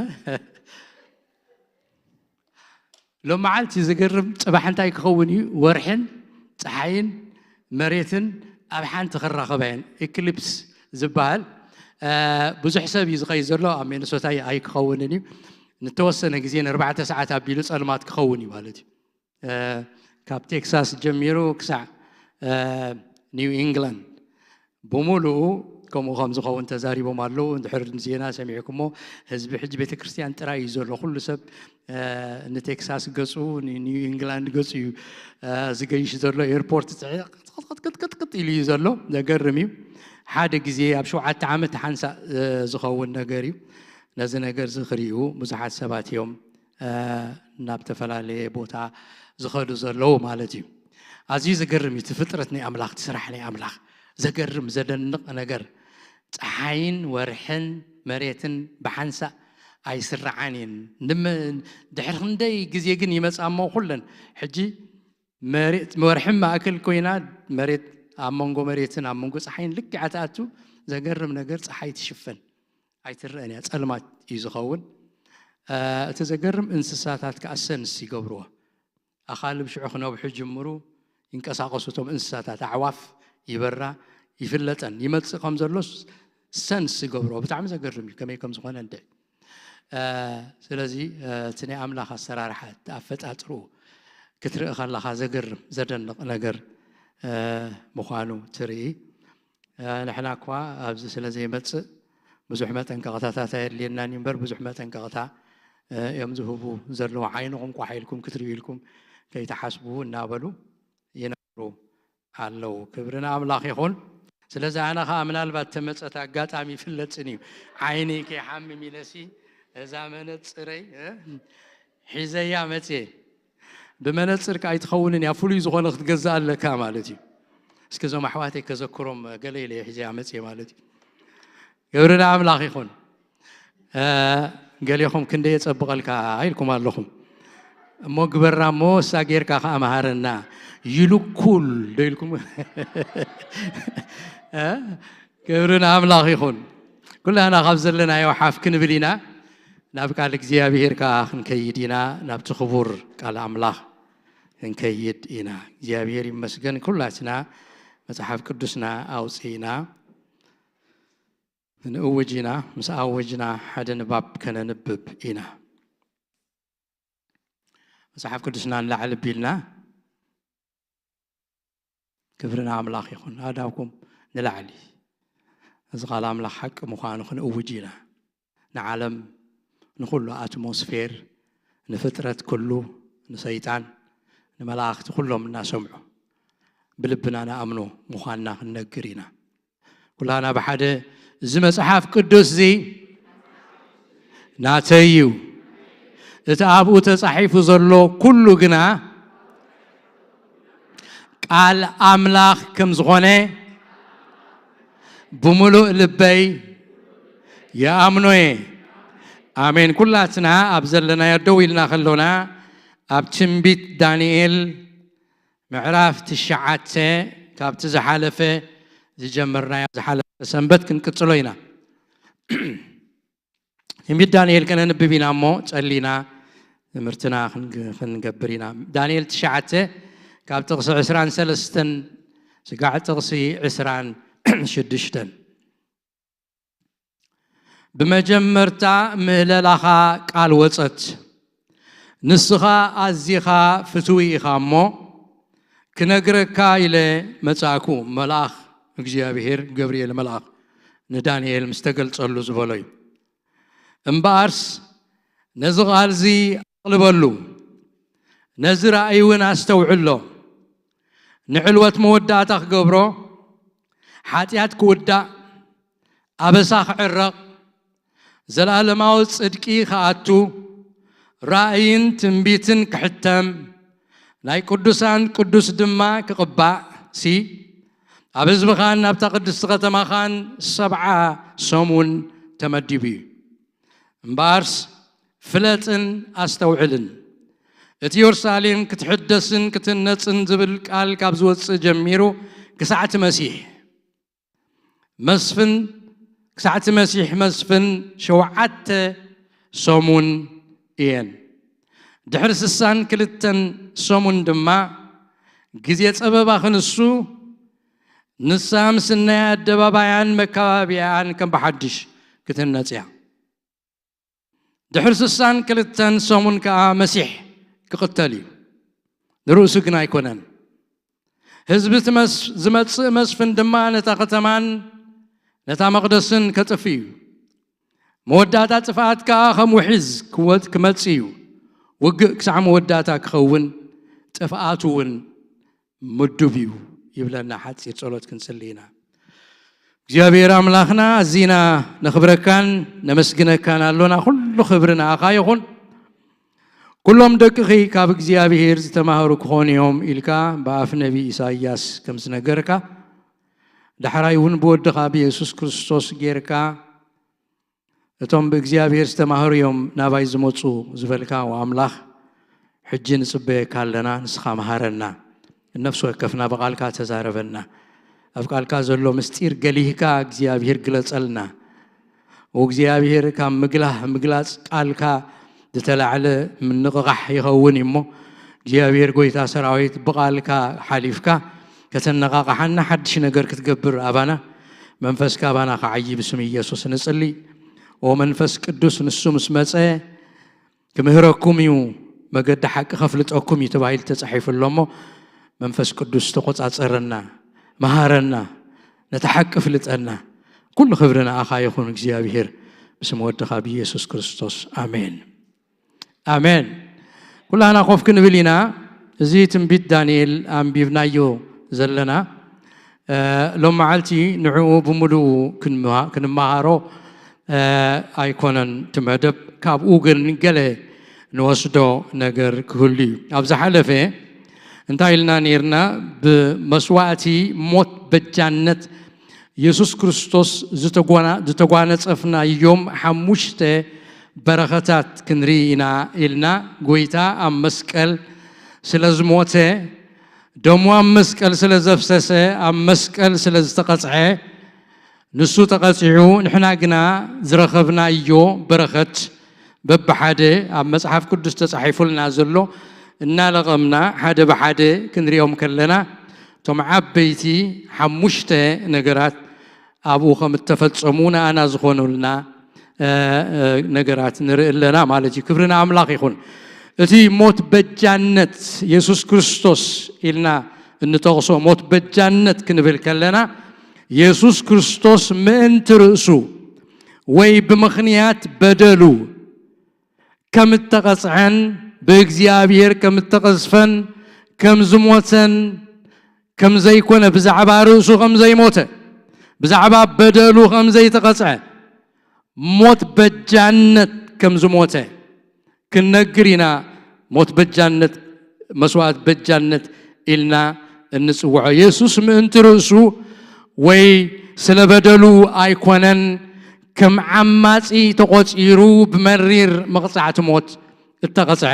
ሎመዓልቲ ዝገርም፣ ጽባሕ እንታይ ክኸውን እዩ? ወርሕን ጸሓይን መሬትን ኣብ ሓንቲ ክራኸባ እየን። ኢክሊፕስ ዝበሃል፣ እ፣ ብዙሕ ሰብ እዩ ዝኸይድ ዘሎ። ኣብ ሚኒሶታ ኣይክኸውንን እዩ። ንተወሰነ ግዜ፣ ንኣርባዕተ ሰዓት ኣቢሉ ጸልማት ክኸውን እዩ ማለት እዩ። እ፣ ካብ ቴክሳስ ጀሚሩ ክሳዕ፣ እ፣ ኒው ኢንግላንድ ብምሉኡ ከምኡ ከም ዝኸውን ተዛሪቦም ኣለዉ። እንድሕር ዜና ሰሚዕኩሞ፣ ህዝቢ ሕጂ ቤተ ክርስቲያን ጥራይ እዩ ዘሎ። ኩሉ ሰብ፣ እ፣ ንቴክሳስ ገጹ፣ ንኒው ኢንግላንድ ገጹ እዩ፣ እ፣ ዝገይሽ ዘሎ። ኤርፖርት ጽዕቕጥቅጥቅጥቅጥ ኢሉ እዩ ዘሎ። ዘገርም እዩ። ሓደ ግዜ ኣብ ሸውዓተ ዓመት ሓንሳእ፣ እ፣ ዝኸውን ነገር እዩ። ነዚ ነገር እዚ ክርእዩ ብዙሓት ሰባት እዮም፣ እ፣ ናብ ተፈላለየ ቦታ ዝኸዱ ዘለዉ ማለት እዩ። ኣዝዩ ዘገርም እዩ። እቲ ፍጥረት ናይ ኣምላኽ፣ እቲ ስራሕ ናይ ኣምላኽ ዘገርም፣ ዘደንቕ ነገር። ጸሓይን ወርሕን መሬትን ብሓንሳእ ኣይስርዓን እየን። ንመ-፣ ድሕሪ ክንደይ ግዜ ግን ይመጻ እሞ ኩለን። ሕጂ መሬት፣ ወርሒ ማእከል ኮይና፣ መሬት ኣብ መንጎ መሬትን ኣብ መንጎ ጸሓይን ልክዕ ትኣቱ። ዘገርም ነገር፣ ጸሓይ ትሽፈን፣ ኣይትረአን እያ፣ ጸልማት እዩ ዝኸውን። እ፣ እቲ ዘገርም፣ እንስሳታት ከኣ ሰንስ ይገብርዎ። ኣኻልብ ሽዑ ክነብሑ ጅምሩ፣ ይንቀሳቐሱ እቶም እንስሳታት፣ ኣዕዋፍ ይበራ፣ ይፍለጠን ይመጽእ ከም ዘሎስ ሰንስ ይገብሮ። ብጣዕሚ ዘገርም እዩ ከመይ ከም ዝኾነ እንድዒ። ስለዚ እቲ ናይ ኣምላኽ ኣሰራርሓ፣ እቲ ኣፈጣጥርኡ ክትርኢ ከለኻ ዘገርም ዘደንቕ ነገር ምዃኑ ትርኢ። ንሕና እኳ ኣብዚ ስለ ዘይመጽእ ብዙሕ መጠንቀቕታታት ኣየድልየናን እዩ እምበር፣ ብዙሕ መጠንቀቕታ እዮም ዝህቡ ዘለዉ። ዓይንኹም ቋሕ ኢልኩም ክትርእዩ ኢልኩም ከይትሓስቡ እናበሉ ይነብሩ ኣለዉ። ክብሪ ንኣምላኽ ይኹን። ስለዚ ኣነ ኸዓ ምናልባት ተመጸት ኣጋጣሚ ይፍለጥን እዩ። ዓይኒ ከይሓምም ኢለሲ እዛ መነጽረይ እ፣ ሒዘያ መጽየ። ብመነጽር ከኣ ኣይትኸውንን እያ፣ ፍሉይ ዝኾነ ክትገዝእ ኣለካ ማለት እዩ። እስኪ እዞም ኣሕዋተይ ከዘክሮም ገለ ኢለ እየ ሒዘያ መጽየ ማለት እዩ። ክብሪ ንኣምላኽ ይኹን። ገሌኹም ክንደይ የጸብቐልካ ኢልኩም ኣለኹም። እሞ ግበራ እሞ እሳ ጌርካ ከኣ መሃረና። ይልኩል ዶ ኢልኩም? ክብሪ ንኣምላኽ ይኹን። ኩላና ካብ ዘለናዮ ሓፍ ክንብል ኢና። ናብ ቃል እግዚኣብሔር ከኣ ክንከይድ ኢና። ናብቲ ክቡር ቃል ኣምላኽ ክንከይድ ኢና። እግዚኣብሔር ይመስገን። ኩላትና መጽሓፍ ቅዱስና ኣውጺእና ንእውጅ ኢና። ምስ ኣወጅና ሓደ ንባብ ከነንብብ ኢና። መጽሓፍ ቅዱስና ንላዕሊ ቢልና ክብሪ ንኣምላኽ ይኹን። ኣእዳውኩም ንላዕሊ። እዚ ቃል ኣምላኽ ሓቂ ምዃኑ ክንእውጅ ኢና። ንዓለም፣ ንኹሉ ኣትሞስፌር፣ ንፍጥረት ኩሉ፣ ንሰይጣን፣ ንመላእኽቲ ኩሎም እናሰምዑ ብልብና ንኣምኖ ምዃንና ክንነግር ኢና። ኩላና ብሓደ እዚ መጽሓፍ ቅዱስ እዚ ናተይ እዩ፣ እቲ ኣብኡ ተጻሒፉ ዘሎ ኩሉ ግና ቃል ኣምላኽ ከም ዝኾነ ብምሉእ ልበይ ይኣምኖ እየ። ኣሜን። ኩላትና ኣብ ዘለናዮ ደው ኢልና ከሎና ኣብ ትንቢት ዳንኤል ምዕራፍ ትሽዓተ ካብቲ ዝሓለፈ ዝጀመርናዮ ዝሓለፈ ሰንበት ክንቅጽሎ ኢና። ትንቢት ዳንኤል ከነንብብ ኢና እሞ ጸሊና ትምህርትና ክንግ-፣ ክንገብር ኢና። ዳንኤል ትሽዓተ ካብ ጥቕሲ ዕስራን ሰለስተን ስጋዕ ጥቕሲ ዕስራን ሽዱሽተን። ብመጀመርታ ምህለላኻ ቃል ወጸት፣ ንስኻ ኣዚኻ ፍትዊ ኢኻ እሞ ክነግረካ ኢለ መጻእኩ። መልኣኽ እግዚኣብሔር ገብርኤል መልኣኽ ንዳንኤል ምስ ተገልጸሉ ዝበሎ እዩ። እምበኣርስ ነዚ ቓልዚ ኣቕልበሉ፣ ነዚ ራእይ እውን ኣስተውዕሎ። ንዕልወት መወዳእታ ክገብሮ፣ ሓጢኣት ክውዳእ፣ ኣበሳ ክዕረቕ፣ ዘለኣለማዊ ጽድቂ ክኣቱ፣ ራእይን ትንቢትን ክሕተም፣ ናይ ቅዱሳን ቅዱስ ድማ ክቕባእ ሲ፣ ኣብ ህዝብኻን ኣብታ ቅድስቲ ከተማኻን ሰብዓ ሰሙን ተመዲቡ እዩ። እምበኣርስ ፍለጥን ኣስተውዕልን፣ እቲ የሩሳሌም ክትሕደስን ክትህነጽን ዝብል ቃል ካብ ዝወጽእ ጀሚሩ ክሳዕ እቲ መሲሕ መስፍን፣ ክሳዕ እቲ መሲሕ መስፍን ሸውዓተ ሰሙን እየን። ድሕሪ ስሳን ክልተን ሰሙን ድማ ግዜ ጸበባ ክንሱ፣ ንሳ ምስ ናይ ኣደባባያን መካባብያን ከም ብሓድሽ ክትህነጽ እያ። ድሕሪ ስሳን ክልተን ሰሙን ከኣ መሲሕ ክቕተል እዩ። ንርእሱ ግን ኣይኮነን። ህዝቢ እቲ መስ-፣ ዝመጽእ መስፍን ድማ ነታ ከተማን ነታ መቕደስን ከጥፍእ እዩ። መወዳእታ ጥፍኣት ከኣ ከም ውሒዝ ክወ-፣ ክመጽእ እዩ። ውግእ ክሳዕ መወዳእታ ክኸውን፣ ጥፍኣቱ እውን ምዱብ እዩ ይብለና። ሓጺር ጸሎት ክንጽሊ ኢና። እግዚኣብሔር ኣምላኽና፣ ኣዚና ነኽብረካን ነመስግነካን ኣሎና። ኩሉ ክብሪ ንኣኻ ይኹን። ኩሎም ደቅኺ ካብ እግዚኣብሔር ዝተማህሩ ክኾኑ እዮም ኢልካ ብኣፍ ነቢ ኢሳይያስ ከም ዝነገርካ፣ ዳሕራይ እውን ብወድኻ ብየሱስ ክርስቶስ ጌርካ እቶም ብእግዚኣብሔር ዝተማህሩ እዮም ናባይ ዝመጹ ዝበልካ፣ ወኣምላኽ፣ ሕጂ ንጽበየካ ኣለና፣ ንስኻ መሃረና። ነፍሲ ወከፍና ብቓልካ ተዛረበና። ኣብ ቃልካ ዘሎ ምስጢር ገሊህካ እግዚኣብሔር ግለጸልና። ወእግዚኣብሔር ካብ ምግላህ ምግላጽ ቃልካ ዝተላዕለ ምንቕቓሕ ይኸውን እዩ እሞ፣ እግዚኣብሔር ጐይታ ሰራዊት፣ ብቓልካ ሓሊፍካ ከተነቓቕሓና፣ ሓድሽ ነገር ክትገብር ኣባና፣ መንፈስካ ኣባና ክዓዪ ብስም ኢየሱስ ንጽሊ። ኦ መንፈስ ቅዱስ፣ ንሱ ምስ መጸ ክምህረኩም እዩ፣ መገዲ ሓቂ ከፍልጠኩም እዩ ተባሂሉ ተጻሒፉ ኣሎ እሞ፣ መንፈስ ቅዱስ ተቖጻጸረና፣ መሃረና፣ ነቲ ሓቂ ፍልጠና። ኩሉ ክብሪ ንኣኻ ይኹን እግዚኣብሔር፣ ብስም ወድኻ ብኢየሱስ ክርስቶስ፣ ኣሜን። ኣሜን። ኩላህና ኮፍ ክንብል ኢና። እዚ ትንቢት ዳንኤል ኣንቢብናዮ ዘለና፣ እ፣ ሎም መዓልቲ ንዕኡ ብምሉኡ ክንምሃ-፣ ክንመሃሮ፣ እ፣ ኣይኮነን እቲ መደብ። ካብኡ ግን ገለ ንወስዶ ነገር ክህሉ እዩ። ኣብ ዝሓለፈ እንታይ ኢልና ነይርና? ብመስዋእቲ ሞት በጃነት የሱስ ክርስቶስ ዝተጓና-፣ ዝተጓነጸፍናዮም ሓሙሽተ በረኸታት ክንርኢ ኢና ኢልና። ጐይታ ኣብ መስቀል ስለ ዝሞተ፣ ደሙ ኣብ መስቀል ስለ ዘፍሰሰ፣ ኣብ መስቀል ስለ ዝተቐጽዐ፣ ንሱ ተቐጺዑ፣ ንሕና ግና ዝረኸብናዮ በረኸት በብሓደ ኣብ መጽሓፍ ቅዱስ ተጻሒፉልና ዘሎ እናለቐምና ሓደ ብሓደ ክንሪኦም ከለና፣ እቶም ዓበይቲ ሓሙሽተ ነገራት ኣብኡ ከም እተፈጸሙ ንኣና ዝኾኑልና፣ እ፣ እ፣ ነገራት ንርኢ ኣለና ማለት እዩ። ክብሪ ንኣምላኽ ይኹን። እቲ ሞት በጃነት የሱስ ክርስቶስ ኢልና እንጠቕሶ፣ ሞት በጃነት ክንብል ከለና፣ የሱስ ክርስቶስ ምእንቲ ርእሱ ወይ ብምኽንያት በደሉ ከም እተቐጽዐን ብእግዚኣብሔር ከም እተቐዝፈን ከም ዝሞተን ከም ዘይኮነ፣ ብዛዕባ ርእሱ ከም ዘይሞተ፣ ብዛዕባ በደሉ ከም ዘይተቐጽዐ፣ ሞት በጃነት ከም ዝሞተ ክንነግር ኢና። ሞት በጃነት፣ መስዋእት በጃነት ኢልና እንጽውዖ። የሱስ ምእንቲ ርእሱ ወይ ስለ በደሉ ኣይኮነን ከም ዓማጺ ተቖጺሩ ብመሪር መቕጻዕቲ ሞት እተቐጽዐ።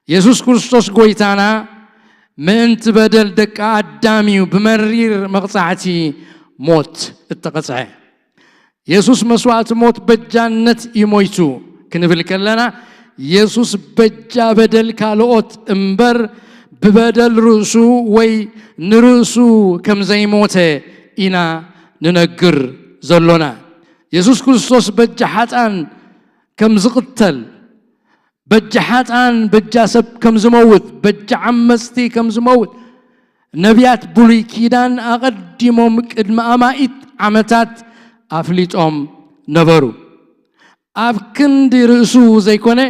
የሱስ ክርስቶስ ጐይታና ምእንቲ በደል ደቂ ኣዳም እዩ ብመሪር መቕጻዕቲ ሞት እተቐጽዐ። የሱስ መስዋእቲ ሞት በጃነት እዩ ሞይቱ ክንብል ከለና፣ የሱስ በጃ በደል ካልኦት እምበር ብበደል ርእሱ ወይ ንርእሱ ከም ዘይሞተ ኢና ንነግር ዘሎና። የሱስ ክርስቶስ በጃ ሓጥኣን ከም ዝቕተል፣ በጃ ሓጥኣን፣ በጃ ሰብ ከም ዝመውት፣ በጃ ዓመጽቲ ከም ዝመውት ነቢያት ብሉይ ኪዳን ኣቐዲሞም ቅድሚ ኣማኢት ዓመታት ኣፍሊጦም ነበሩ። ኣብ ክንዲ ርእሱ ዘይኮነ፣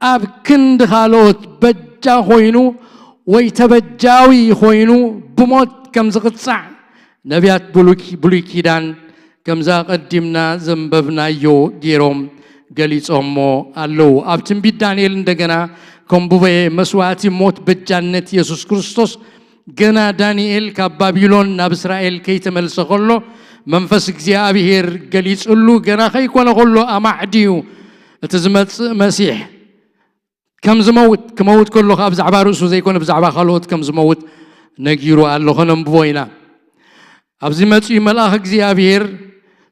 ኣብ ክንዲ ካልኦት በጃ ኮይኑ ወይ ተበጃዊ ኮይኑ ብሞት ከም ዝቕጻዕ ነቢያት ብሉይ ኪ-፣ ብሉይ ኪዳን ከምዚ ኣቐዲምና ዘንበብናዮ ገይሮም ገሊጾሞ ኣለዉ። ኣብ ትንቢት ዳንኤል እንደገና ከንብቦ እየ። መስዋእቲ ሞት በጃነት የሱስ ክርስቶስ ገና ዳንኤል ካብ ባቢሎን ናብ እስራኤል ከይተመልሰ ከሎ መንፈስ እግዚኣብሔር ገሊጽሉ፣ ገና ከይኮነ ከሎ ኣማዕድዩ እቲ ዝመጽእ መሲሕ ከም ዝመውት፣ ክመውት ከሎ ከኣ ብዛዕባ ርእሱ ዘይኮነ ብዛዕባ ካልኦት ከም ዝመውት ነጊሩ ኣሎ። ከነንብቦ ኢና። ኣብዚ መጺኡ መልኣኽ እግዚኣብሔር፣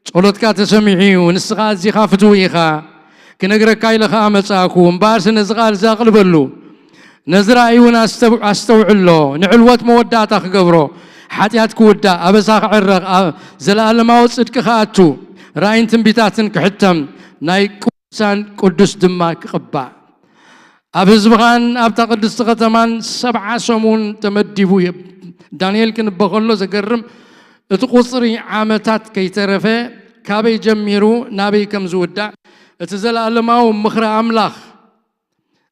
"ጸሎትካ ተሰሚዑ እዩ፣ ንስኻ ኣዚኻ ፍትው ኢኻ፣ ክነግረካ ኢለ ከኣ መጻእኩ። እምበኣርሲ ነዚ ቃል እዚ ኣቕልበሉ፣ ነዚ ራእይ እውን ኣስተው-፣ ኣስተውዕሎ፣ ንዕልወት መወዳእታ ክገብሮ፣ ሓጢኣት ክውዳእ፣ ኣበሳ ክዕረቕ፣ ኣ-፣ ዘለኣለማዊ ጽድቂ ክኣቱ፣ ራእይን ትንቢታትን ክሕተም፣ ናይ ቅዱሳን ቅዱስ ድማ ክቕባእ፣ ኣብ ህዝብኻን ኣብታ ቅድስቲ ከተማን ሰብዓ ሰሙን ተመዲቡ እዩ።" ዳንኤል ክንበ ከሎ ዘገርም፣ እቲ ቁጽሪ ዓመታት ከይተረፈ ካበይ ጀሚሩ ናበይ ከም ዝውዳእ፣ እቲ ዘለኣለማዊ ምኽሪ ኣምላኽ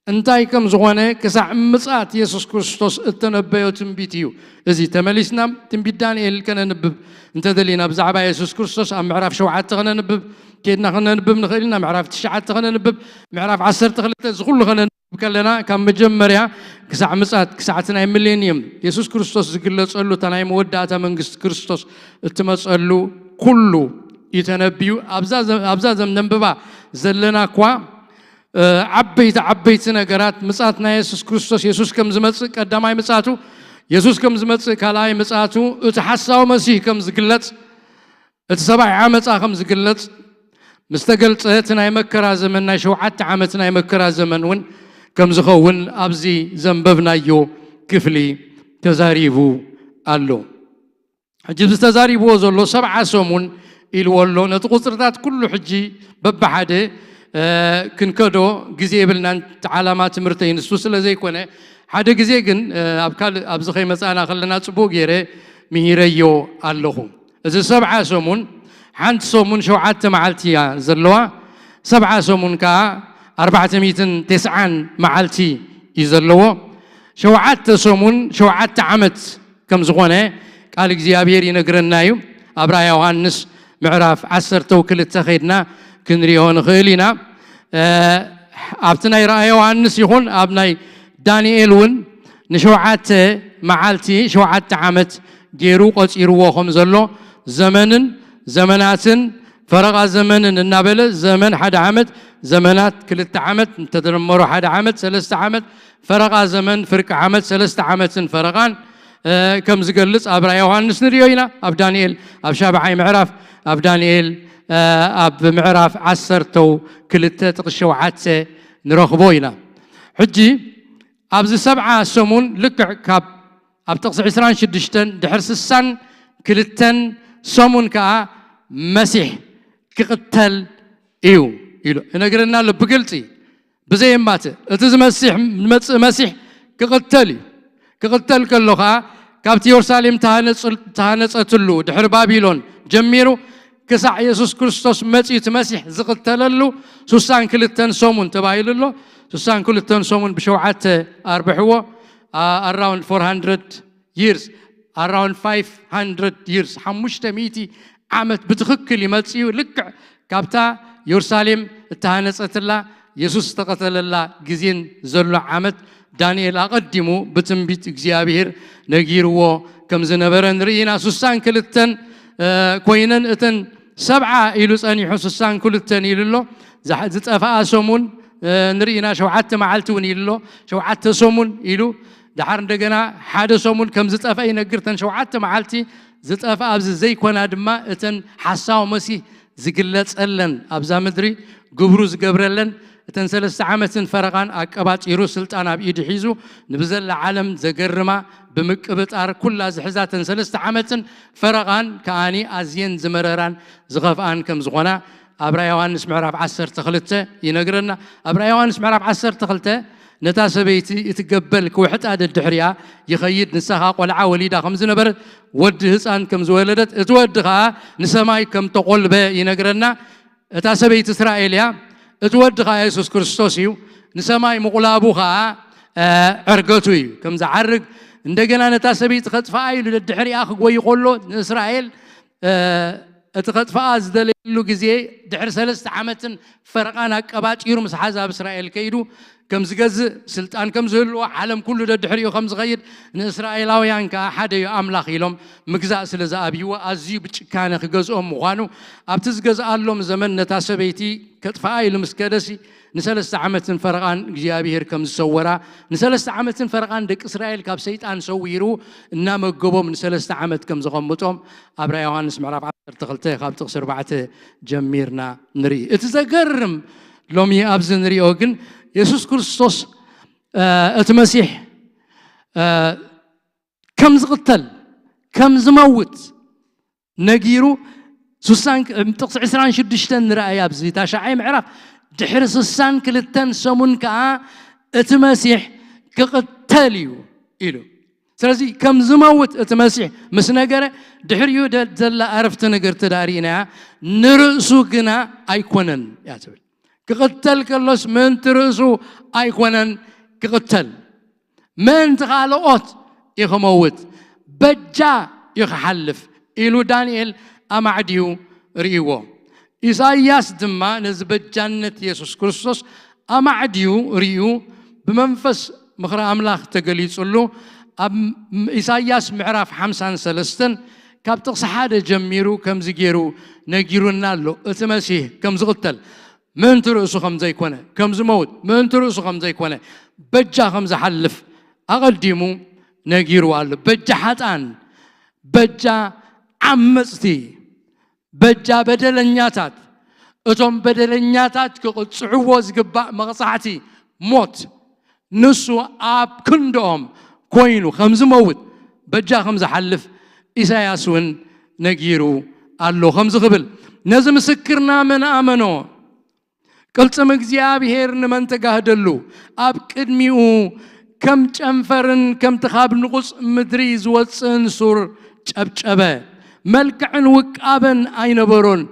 እንታይ ከም ዝኾነ ክሳዕ ምጽኣት የሱስ ክርስቶስ እተነበዮ ትንቢት እዩ። እዚ ተመሊስና ትንቢት ዳንኤል ከነንብብ እንተደሊና፣ ብዛዕባ የሱስ ክርስቶስ ኣብ ምዕራፍ ሸውዓተ ከነንብብ፣ ኬድና ከነንብብ ንኽእል ኢና። ምዕራፍ ትሽዓተ ከነንብብ፣ ምዕራፍ ዓሰርተ ክልተ፣ እዚ ኩሉ ከነንብብ ከለና ካብ መጀመርያ ክሳዕ ምጽኣት፣ ክሳዕ እቲ ናይ ሚሌንየም የሱስ ክርስቶስ ዝግለጸሉ፣ እታ ናይ መወዳእታ መንግስቲ ክርስቶስ እትመጸሉ ኩሉ እዩ ተነብዩ። ኣብዛ ዘ-፣ ኣብዛ ዘም-፣ ነንብባ ዘለና እኳ፣ እ፣ ዓበይቲ ዓበይቲ ነገራት ምጽኣት ናይ የሱስ ክርስቶስ፣ የሱስ ከም ዝመጽእ ቀዳማይ ምጽኣቱ፣ የሱስ ከም ዝመጽእ ካልኣይ ምጽኣቱ፣ እቲ ሓሳዊ መሲህ ከም ዝግለጽ፣ እቲ ሰብኣይ ዓመጻ ከም ዝግለጽ ምስ ተገልጸ፣ እቲ ናይ መከራ ዘመን፣ ናይ ሸውዓተ ዓመት ናይ መከራ ዘመን እውን ከም ዝኸውን ኣብዚ ዘንበብናዮ ክፍሊ ተዛሪቡ ኣሎ። ሕጂ እዚ ተዛሪብዎ ዘሎ ሰብዓ ሰሙን ኢልዎ ኣሎ። ነቲ ቁፅርታት ኩሉ ሕጂ በብሓደ ክንከዶ ግዜ የብልናን። ዓላማ ትምህርተይ ንሱ ስለ ዘይኮነ ሓደ ግዜ ግን ኣብ ካልእ ኣብዚ ከይመፃና ከለና ፅቡቅ ገይረ ምሂረዮ ኣለኹ። እዚ ሰብዓ ሰሙን ሓንቲ ሰሙን ሸውዓተ መዓልቲ እያ ዘለዋ። ሰብዓ ሰሙን ከዓ ኣርባዕተ ሚእትን ተስዓን መዓልቲ እዩ ዘለዎ። ሸውዓተ ሰሙን ሸውዓተ ዓመት ከም ዝኾነ ቃል እግዚኣብሔር ይነግረና እዩ። ኣብ ራእይ ዮሃንስ ምዕራፍ ዓሰርተ ክልተ ከይድና ክንሪኦ ንኽእል ኢና። ኣብቲ ናይ ራእይ ዮሃንስ ይኹን ኣብ ናይ ዳንኤል እውን ንሸውዓተ መዓልቲ ሸውዓተ ዓመት ገይሩ ቆፂርዎ ከም ዘሎ ዘመንን ዘመናትን ፈረቓ ዘመንን እናበለ ዘመን ሓደ ዓመት፣ ዘመናት ክልተ ዓመት እንተደመሮ ሓደ ዓመት ሰለስተ ዓመት፣ ፈረቓ ዘመን ፍርቂ ዓመት ሰለስተ ዓመትን ፈረቓን ከም ዝገልጽ ኣብ ራእይ ዮሃንስ ንሪኦ ኢና። ኣብ ዳንኤል ኣብ ሻብዓይ ምዕራፍ ኣብ ዳንኤል ኣብ ምዕራፍ ዓሰርተው ክልተ ጥቕስ ሸውዓተ ንረኽቦ ኢና። ሕጂ ኣብዚ ሰብዓ ሰሙን ልክዕ ካብ ኣብ ጥቕሲ ዕስራን ሽዱሽተን ድሕሪ ስሳን ክልተን ሰሙን ከዓ መሲሕ ክቕተል እዩ ኢሉ እነግረና ኣሎ ብግልፂ። ብዘየማትእ እቲ ዝመሲሕ ዝመጽእ መሲሕ ክቕተል እዩ። ክቕተል ከሎ ኸዓ ካብቲ የሩሳሌም ተሃነጹ- ተሃነጸትሉ ድሕሪ ባቢሎን ጀሚሩ ክሳዕ የሱስ ክርስቶስ መጺኡ እቲ መሲሕ ዝቕተለሉ ሱሳን ክልተን ሰሙን ተባሂሉ ኣሎ። ሱሳን ክልተን ሰሙን ብሸውዓተ ኣርብሕዎ ኣራውንድ ፎር ሃንድረድ years ኣራውንድ ፋይቭ ሃንድረድ years ሓሙሽተ ሚእቲ ዓመት ብትኽክል ይመጽእ እዩ። ልክዕ ካብታ የሩሳሌም እተሃነጸትላ የሱስ ዝተቐተለላ ግዜን ዘሎ ዓመት ዳንኤል ኣቐዲሙ ብትንቢት እግዚኣብሔር ነጊርዎ ከም ዝነበረ ንርኢ ኢና። ሱሳን ክልተን ኮይነን እተን ሰብዓ ኢሉ ጸኒሑ ሱሳን ክልተን ኢሉ ኣሎ። ዝጠፍኣ ሰሙን ንርኢ ኢና። ሸውዓተ መዓልቲ እውን ኢሉ ኣሎ። ሸውዓተ ሰሙን ኢሉ ድሓር እንደገና ሓደ ሰሙን ከም ዝጠፍአ ይነግር። እተን ሸውዓተ መዓልቲ ዝጠፍኣ ኣብዚ ዘይኮና ድማ እተን ሓሳዊ መሲህ ዝግለጸለን ኣብዛ ምድሪ ግብሩ ዝገብረለን እተን ሰለስተ ዓመትን ፈረቓን ኣቀባጢሩ ስልጣን ኣብ ኢዱ ሒዙ ንብዘላ ዓለም ዘገርማ ብምቅብጣር ኩላ ዝሕዛ እተን ሰለስተ ዓመትን ፈረቓን ከኣኒ ኣዝየን ዝመረራን ዝኸፍኣን ከም ዝኾና ኣብ ራእይ ዮሃንስ ምዕራፍ ዓሰርተ ክልተ ይነግረና። ኣብ ራእይ ዮሃንስ ምዕራፍ ዓሰርተ ክልተ ነታ ሰበይቲ እቲ ገበል ክውሕጣ ደድሕሪኣ ይኸይድ፣ ንሳ ኸኣ ቆልዓ ወሊዳ ከም ዝነበረት ወዲ ህፃን ከም ዝወለደት እቲ ወዲ ኸዓ ንሰማይ ከም ተቆልበ ይነግረና። እታ ሰበይቲ እስራኤል እያ። እቲ ወዲ ኸዓ የሱስ ክርስቶስ እዩ። ንሰማይ ምቑላቡ ኸዓ ዕርገቱ እዩ። ከም ዝዓርግ እንደገና ነታ ሰበይቲ ከጥፍኣ ኢሉ ደድሕሪኣ ክጎይ ከሎ ንእስራኤል እቲ ከጥፍኣ ዝደለየሉ ግዜ ድሕሪ ሰለስተ ዓመትን ፈረቓን ኣቀባጢሩ ምስ ሓዛብ እስራኤል ከይዱ ከም ዝገዝእ ስልጣን ከም ዝህልዎ ዓለም ኩሉ ደድሕሪኡ ከም ዝኸይድ ንእስራኤላውያን ከዓ ሓደ እዩ ኣምላኽ ኢሎም ምግዛእ ስለ ዝኣብይዎ ኣዝዩ ብጭካነ ክገዝኦም ምዃኑ ኣብቲ ዝገዝኣሎም ዘመን ነታ ሰበይቲ ከጥፍኣ ኢሉ ምስ ከደሲ ንሰለስተ ዓመትን ፈረቓን እግዚኣብሔር ከም ዝሰወራ ንሰለስተ ዓመትን ፈረቓን ደቂ እስራኤል ካብ ሰይጣን ሰዊሩ እናመገቦም ንሰለስተ ዓመት ከም ዘቐምጦም ኣብ ራእይ ዮሃንስ ምዕራፍ ዓሰርተ ክልተ ካብ ጥቕሲ ኣርባዕተ ጀሚርና ንርኢ። እቲ ዘገርም ሎሚ ኣብዚ ንሪኦ ግን የሱስ ክርስቶስ እቲ መሲሕ ከም ዝቕተል ከም ዝመውት ነጊሩ ጥቕሲ ዕስራን ሽዱሽተን ንረኣይ ኣብዚ ታሽዓይ ምዕራፍ ድሕሪ ስሳን ክልተን ሰሙን ከዓ እቲ መሲሕ ክቕተል እዩ ኢሉ። ስለዚ ከም ዝመውት እቲ መሲሕ ምስ ነገረ ድሕሪኡ ዘላ ኣረፍተ ነገር ተዳሪእናያ ንርእሱ ግና ኣይኮነን እያ ትብል። ክቕተል ከሎስ ምእንቲ ርእሱ ኣይኮነን ክቕተል፣ ምእንቲ ካልኦት እዩ ክመውት፣ በጃ እዩ ክሓልፍ ኢሉ ዳንኤል ኣማዕድዩ ርእይዎ። ኢሳይያስ ድማ ነዚ በጃነት የሱስ ክርስቶስ ኣማዕድዩ ርእዩ ብመንፈስ ምኽሪ ኣምላኽ ተገሊጹሉ ኣብ ኢሳይያስ ምዕራፍ ሓምሳን ሰለስተን ካብ ጥቕሲ ሓደ ጀሚሩ ከምዚ ገይሩ ነጊሩና ኣሎ። እቲ መሲህ ከም ዝቕተል ምእንቲ ርእሱ ከም ዘይኮነ ከም ዝመውት ምእንቲ ርእሱ ከም ዘይኮነ በጃ ከም ዝሓልፍ ኣቐዲሙ ነጊሩ ኣሎ። በጃ ሓጣን፣ በጃ ዓመፅቲ፣ በጃ በደለኛታት፣ እቶም በደለኛታት ክቕፅዕዎ ዝግባእ መቕፃዕቲ ሞት ንሱ ኣብ ክንድኦም ኮይኑ ከም ዝመውት፣ በጃ ከም ዝሓልፍ ኢሳያስ እውን ነጊሩ ኣሎ። ከም ዝኽብል ነዚ ምስክርና መን ኣመኖ? ቅልጽም እግዚኣብሔር ንመን ተጋህደሉ? ኣብ ቅድሚኡ ከም ጨንፈርን ከምቲ ካብ ንቑጽ ምድሪ ዝወጽእን ሱር ጨብጨበ። መልክዕን ውቃበን ኣይነበሮን።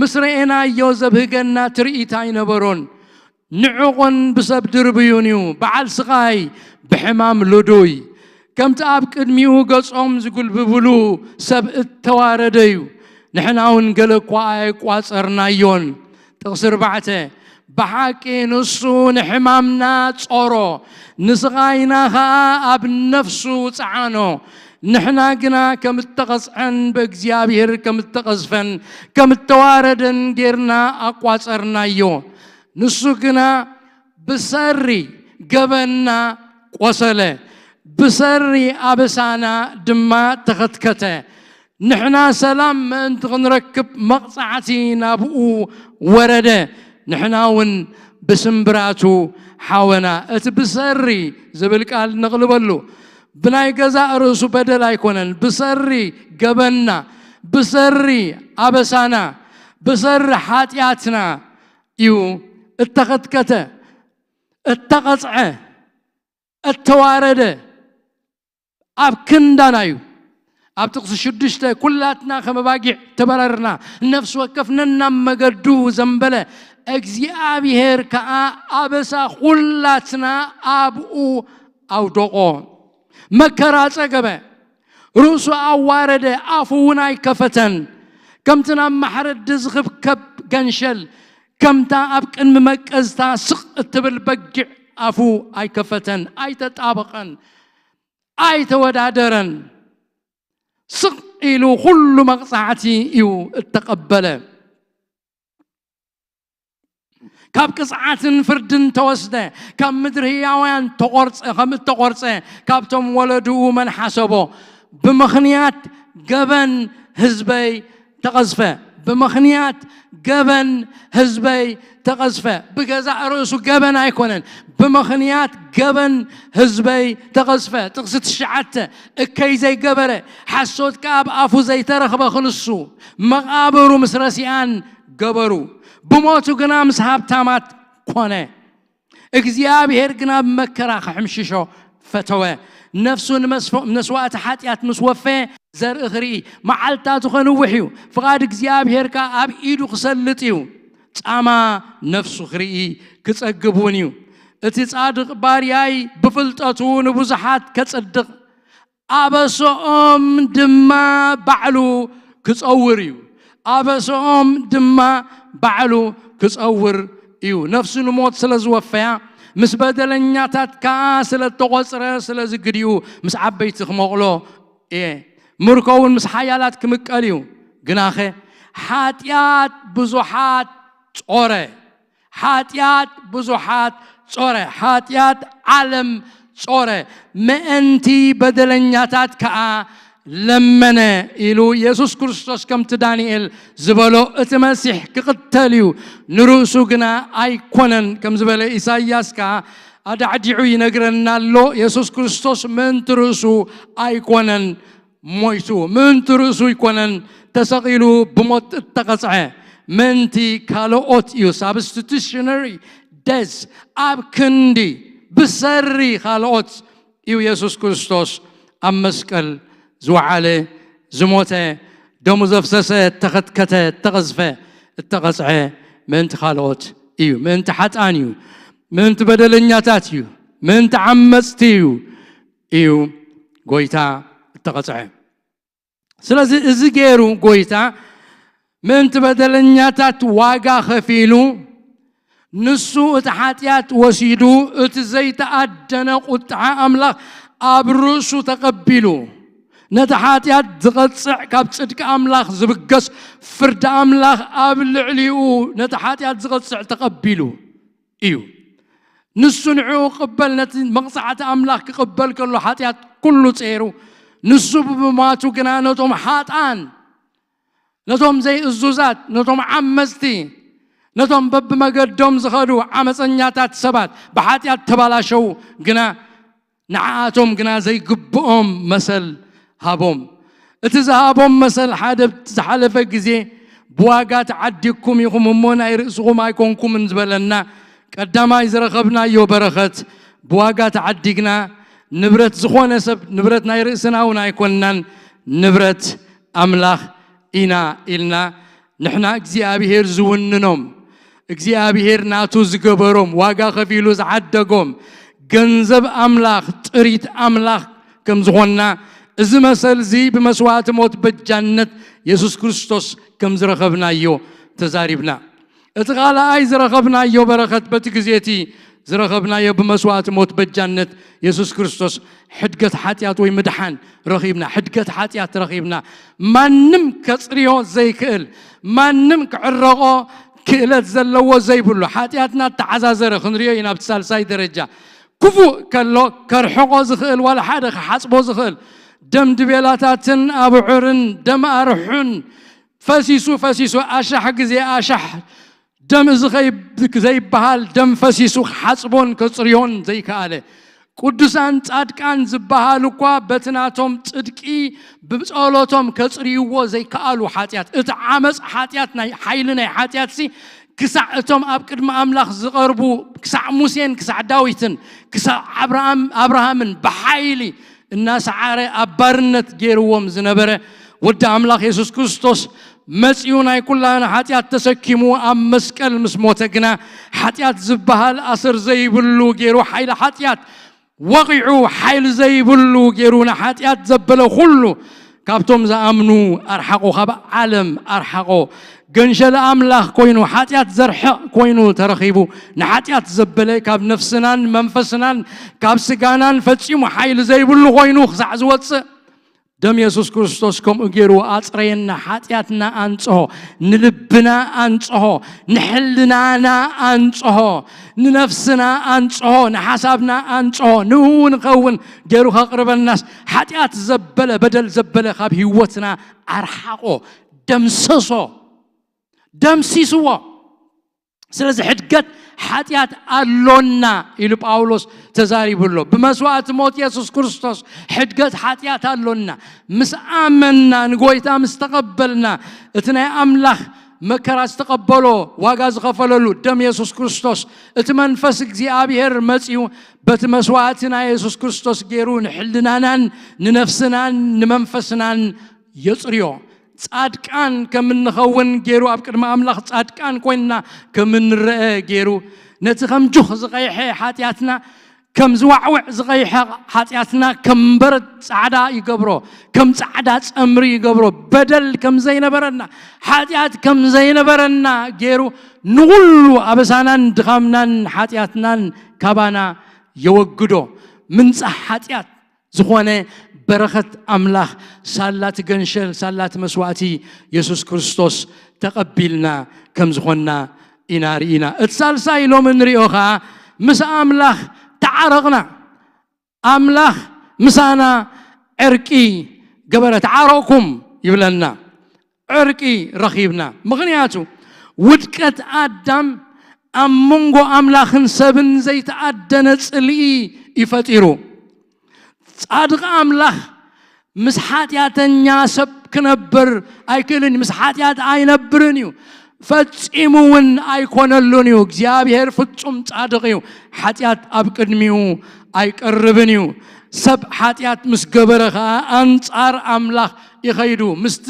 ምስ ረኤናዮ ዘብህገና ትርኢት ኣይነበሮን። ንዕቑን ብሰብ ድርብዩን እዩ። በዓል ስቓይ፣ ብሕማም ልዱይ። ከምቲ ኣብ ቅድሚኡ ገጾም ዝጉልብብሉ ሰብ እተዋረደ እዩ። ንሕና እውን ገለ እኳ ኣየቋጸርናዮን። ጥቕሲ ኣርባዕተ፣ ብሓቂ ንሱ ንሕማምና ጾሮ፣ ንስቓይና ኸኣ ኣብ ነፍሱ ጸዓኖ። ንሕና ግና ከም እተቐጽዐን ብእግዚኣብሔር ከም እተቐዝፈን ከም እተዋረደን ጌርና ኣቋጸርናዮ። ንሱ ግና ብሰሪ ገበንና ቆሰለ፣ ብሰሪ ኣበሳና ድማ ተኸትከተ። ንሕና ሰላም ምእንቲ ክንረክብ መቕጻዕቲ ናብኡ ወረደ፣ ንሕና እውን ብስምብራቱ ሓወና። እቲ ብሰሪ ዝብል ቃል ነቕልበሉ። ብናይ ገዛእ ርእሱ በደል ኣይኮነን። ብሰሪ ገበንና፣ ብሰሪ ኣበሳና፣ ብሰሪ ሓጢኣትና እዩ እተኸትከተ፣ እተቐጽዐ፣ እተዋረደ። ኣብ ክንዳና እዩ። ኣብ ጥቕሲ ሽዱሽተ፣ ኩላትና ከም ኣባጊዕ ተበረርና፣ ነፍሲ ወከፍ ነናብ መገዱ ዘንበለ፣ እግዚኣብሔር ከኣ ኣበሳ ኩላትና ኣብኡ ኣውደቖ። መከራ ጸገበ፣ ርእሱ ኣዋረደ፣ ኣፉ እውን ኣይከፈተን። ከምቲ ናብ ማሕረዲ ዝኽብከብ ገንሸል፣ ከምታ ኣብ ቅድሚ መቀዝታ ስቕ እትብል በጊዕ ኣፉ ኣይከፈተን፣ ኣይተጣበቐን፣ ኣይተወዳደረን። ስቕ ኢሉ ኩሉ መቕጻዕቲ እዩ እተቐበለ። ካብ ቅጽዓትን ፍርድን ተወስደ፣ ካብ ምድሪ ህያውያን ተቖርጸ፣ ከም እተቖርጸ ካብቶም ወለድኡ መን ሓሰቦ? ብምኽንያት ገበን ህዝበይ ተቐዝፈ። ብምኽንያት ገበን ህዝበይ ተቐዝፈ። ብገዛእ ርእሱ ገበን ኣይኮነን፣ ብምኽንያት ገበን ህዝበይ ተቐዝፈ። ጥቕሲ ትሽዓተ፣ እከይ ዘይገበረ፣ ሓሶት ከኣ ኣብ ኣፉ ዘይተረኽበ ክንሱ፣ መቓብሩ ምስ ረሲኣን ገበሩ። ብሞቱ ግና ምስ ሃብታማት ኮነ። እግዚኣብሔር ግና ብመከራ ክሕምሽሾ ፈተወ። ነፍሱ ንመስዋእቲ ሓጢኣት ምስ ወፈየ፣ ዘርኢ ክርኢ፣ መዓልታቱ ኸንውሕ እዩ። ፍቓድ እግዚኣብሔር ከኣ ኣብ ኢዱ ክሰልጥ እዩ። ጻማ ነፍሱ ክርኢ ክጸግብ እውን እዩ። እቲ ጻድቕ ባርያይ ብፍልጠቱ ንብዙሓት ከጽድቕ፣ ኣበሰኦም ድማ ባዕሉ ክጸውር እዩ። ኣበሰኦም ድማ ባዕሉ ክጸውር እዩ። ነፍሱ ንሞት ስለ ዝወፈያ፣ ምስ በደለኛታት ከኣ ስለ እተቖጽረ፣ ስለዚ ግዲኡ ምስ ዓበይቲ ክመቕሎ እየ። ምርኮ እውን ምስ ሓያላት ክምቀል እዩ። ግናኸ ሓጢኣት ብዙሓት ጾረ። ሓጢኣት ብዙሓት ጾረ። ሓጢኣት ዓለም ጾረ። ምእንቲ በደለኛታት ከኣ ለመነ ኢሉ የሱስ ክርስቶስ ከምቲ ዳንኤል ዝበሎ እቲ መሲሕ ክቕተል እዩ፣ ንርእሱ ግና ኣይኮነን ከም ዝበለ ኢሳይያስ ከኣ ኣዳዕዲዑ ይነግረና ኣሎ። የሱስ ክርስቶስ ምእንቲ ርእሱ ኣይኮነን ሞይቱ፣ ምእንቲ ርእሱ ኣይኮነን ተሰቒሉ ብሞት እተቐጽዐ፣ ምእንቲ ካልኦት እዩ። ሳብስቲቱሽነሪ ደዝ ኣብ ክንዲ ብሰሪ ካልኦት እዩ የሱስ ክርስቶስ ኣብ መስቀል ዝወዓለ፣ ዝሞተ፣ ደሙ ዘፍሰሰ፣ እተኸትከተ፣ እተቐዝፈ፣ እተቐጽዐ ምእንቲ ካልኦት እዩ። ምእንቲ ሓጥኣን እዩ። ምእንቲ በደለኛታት እዩ። ምእንቲ ዓመጽቲ እዩ። እዩ ጎይታ እተቐጽዐ። ስለዚ እዚ ገይሩ ጎይታ ምእንቲ በደለኛታት ዋጋ ከፊሉ፣ ንሱ እቲ ሓጢኣት ወሲዱ፣ እቲ ዘይተኣደነ ቁጥዓ ኣምላኽ ኣብ ርእሱ ተቐቢሉ፣ ነቲ ሓጢኣት ዝቐጽዕ፣ ካብ ጽድቂ ኣምላኽ ዝብገስ ፍርዲ ኣምላኽ ኣብ ልዕሊኡ፣ ነቲ ሓጢኣት ዝቐጽዕ ተቐቢሉ እዩ። ንሱ ንዕኡ ክቕበል፣ ነቲ መቕጻዕቲ ኣምላኽ ክቕበል ከሎ፣ ሓጢኣት ኩሉ ጸይሩ፣ ንሱ ብምማቱ ግና ነቶም ሓጥኣን፣ ነቶም ዘይእዙዛት፣ ነቶም ዓመጽቲ፣ ነቶም በብመገዶም ዝኸዱ ዓመፀኛታት ሰባት፣ ብሓጢኣት ተባላሸዉ ግና፣ ንዓኣቶም ግና ዘይግብኦም መሰል ሃቦም። እቲ ዝሃቦም መሰል ሓደ ዝሓለፈ ግዜ ብዋጋ ተዓዲግኩም ኢኹም እሞ ናይ ርእስኹም ኣይኮንኩምን ዝበለና ቀዳማይ ዝረኸብናዮ በረኸት ብዋጋ ተዓዲግና ንብረት ዝኾነ ሰብ ንብረት ናይ ርእስና እውን ኣይኮንናን ንብረት ኣምላኽ ኢና ኢልና ንሕና እግዚኣብሔር ዝውንኖም እግዚኣብሔር ናቱ ዝገበሮም ዋጋ ከፊሉ ዝዓደጎም ገንዘብ ኣምላኽ ጥሪት ኣምላኽ ከም ዝኾንና እዚ መሰል እዚ ብመስዋዕቲ ሞት በጃነት የሱስ ክርስቶስ ከም ዝረኸብናዮ ተዛሪብና። እቲ ካልኣይ ዝረኸብናዮ በረኸት በቲ ግዜ እቲ ዝረኸብናዮ ብመስዋዕቲ ሞት በጃነት የሱስ ክርስቶስ ሕድገት ሓጢኣት ወይ ምድሓን ረኺብና። ሕድገት ሓጢኣት ረኺብና። ማንም ከጽርዮ ዘይክእል፣ ማንም ክዕረቖ ክእለት ዘለዎ ዘይብሉ ሓጢኣትና ተዓዛዘረ ክንሪኦ ኢና። ኣብቲ ሳልሳይ ደረጃ ክፉእ ከሎ ከርሕቆ ዝኽእል ዋላ ሓደ ክሓጽቦ ዝኽእል ደም ድቤላታትን ኣብዑርን ደም ኣርሑን ፈሲሱ ፈሲሱ ኣሻሕ ግዜ ኣሻሕ ደም እዚ ዘይበሃል ደም ፈሲሱ ክሓጽቦን ከጽርዮን ዘይከኣለ ቅዱሳን ጻድቃን ዝበሃሉ እኳ በቲ ናቶም ጽድቂ ብጸሎቶም ከጽርይዎ ዘይከኣሉ ሓጢኣት እቲ ዓመፅ ሓጢኣት ናይ ሓይሊ ናይ ሓጢኣት ሲ ክሳዕ እቶም ኣብ ቅድሚ ኣምላኽ ዝቐርቡ ክሳዕ ሙሴን ክሳዕ ዳዊትን ክሳዕ ኣብርሃምን ብሓይሊ እናሰዓረ ኣብ ባርነት ገይርዎም ዝነበረ ወዲ ኣምላኽ የሱስ ክርስቶስ መጺኡ ናይ ኩላና ሓጢኣት ተሰኪሙ ኣብ መስቀል ምስ ሞተ ግና ሓጢኣት ዝበሃል ኣሰር ዘይብሉ ገይሩ ሓይሊ ሓጢኣት ወቒዑ ሓይሊ ዘይብሉ ገይሩ ንሓጢኣት ዘበለ ኩሉ ካብቶም ዝኣምኑ ኣርሓቆ፣ ካብ ዓለም ኣርሓቆ። ገንሸል ኣምላኽ ኮይኑ ሓጢኣት ዘርሕቕ ኮይኑ ተረኺቡ ንሓጢኣት ዘበለ ካብ ነፍስናን መንፈስናን ካብ ስጋናን ፈጺሙ ሓይሊ ዘይብሉ ኮይኑ ክሳዕ ዝወፅእ ደም የሱስ ክርስቶስ ከምኡ ገይሩ ኣጽረየና። ሓጢኣትና ኣንጽሆ፣ ንልብና ኣንጽሆ፣ ንሕልናና ኣንጽሆ፣ ንነፍስና ኣንጽሆ፣ ንሓሳብና ኣንጽሆ፣ ንኡ ንኸውን ገይሩ ከቕርበናስ ሓጢኣት ዘበለ በደል ዘበለ ካብ ህይወትና ኣርሓቆ፣ ደምሰሶ፣ ደምሲስዎ። ስለዚ ሕድገት ሓጢኣት ኣሎና ኢሉ ጳውሎስ ተዛሪቡ ኣሎ። ብመስዋእቲ ሞት የሱስ ክርስቶስ ሕድገት ሓጢኣት ኣሎና። ምስ ኣመንና ንጎይታ ምስ ተቐበልና እቲ ናይ ኣምላኽ መከራ ዝተቐበሎ ዋጋ ዝኸፈለሉ ደም የሱስ ክርስቶስ እቲ መንፈስ እግዚኣብሔር መጺኡ በቲ መስዋእቲ ናይ የሱስ ክርስቶስ ገይሩ ንሕልናናን ንነፍስናን ንመንፈስናን የጽርዮ። ጻድቃን ከም እንኸውን ገይሩ ኣብ ቅድሚ ኣምላኽ ጻድቃን ኮይንና ከም እንረአ ገይሩ ነቲ ከም ጁኽ ዝቐይሐ ሓጢኣትና ከም ዝዋዕውዕ ዝቐይሐ ሓጢኣትና ከም በረድ ጻዕዳ ይገብሮ፣ ከም ጻዕዳ ጸምሪ ይገብሮ። በደል ከም ዘይነበረና ሓጢኣት ከም ዘይነበረና ገይሩ ንኹሉ ኣበሳናን ድኻምናን ሓጢኣትናን ካባና የወግዶ። ምንጻሕ ሓጢኣት ዝኾነ በረኸት ኣምላኽ ሳላ እቲ ገንሸል ሳላ እቲ መስዋእቲ የሱስ ክርስቶስ ተቐቢልና ከም ዝኾንና ኢና ርኢና። እቲ ሳልሳይ ሎሚ ንሪኦ ኸዓ ምስ ኣምላኽ ተዓረቕና። ኣምላኽ ምሳና ዕርቂ ገበረ። ተዓረቕኩም ይብለና። ዕርቂ ረኺብና። ምኽንያቱ ውድቀት ኣዳም ኣብ መንጎ ኣምላኽን ሰብን ዘይተኣደነ ጽልኢ እዩ ፈጢሩ። ጻድቕ ኣምላኽ ምስ ሓጢኣተኛ ሰብ ክነብር ኣይክእልን፣ ምስ ሓጢኣት ኣይነብርን እዩ። ፈጺሙ እውን ኣይኮነሉን እዩ። እግዚኣብሔር ፍጹም ጻድቕ እዩ። ሓጢኣት ኣብ ቅድሚኡ ኣይቀርብን እዩ። ሰብ ሓጢኣት ምስ ገበረ ኸኣ ኣንጻር ኣምላኽ ይኸይዱ። ምስቲ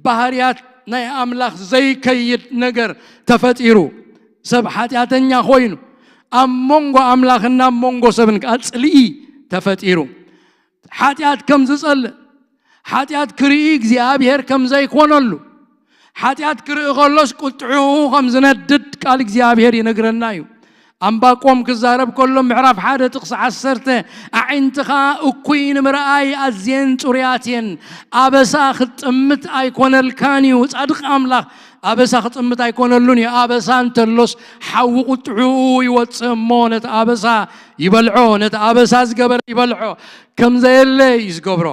ባህርያት ናይ ኣምላኽ ዘይከይድ ነገር ተፈጢሩ። ሰብ ሓጢኣተኛ ኮይኑ ኣብ መንጎ ኣምላኽን ኣብ መንጎ ሰብን ከኣ ጽልኢ ተፈጢሩ። ሓጢኣት ከም ዝጸልእ፣ ሓጢኣት ክርኢ እግዚኣብሔር ከም ዘይኮነሉ፣ ሓጢኣት ክርኢ ከሎስ ቁጥዕኡ ከም ዝነድድ ቃል እግዚኣብሔር ይነግረና እዩ። ኣምባቆም ክዛረብ ከሎ ምዕራፍ ሓደ ጥቕሲ ዓሰርተ ኣዒንትኻ እኩይ ንምርኣይ ኣዝየን ጽሩያት እየን፣ ኣበሳ ክትጥምት ኣይኮነልካን እዩ። ጻድቕ ኣምላኽ ኣበሳ ክጥምት ኣይኮነሉን እዩ። ኣበሳ እንተሎስ ሓዊ ቁጥዕኡ ይወጽእ እሞ ነቲ ኣበሳ ይበልዖ፣ ነቲ ኣበሳ ዝገበረ ይበልዖ፣ ከም ዘየለ እዩ ዝገብሮ።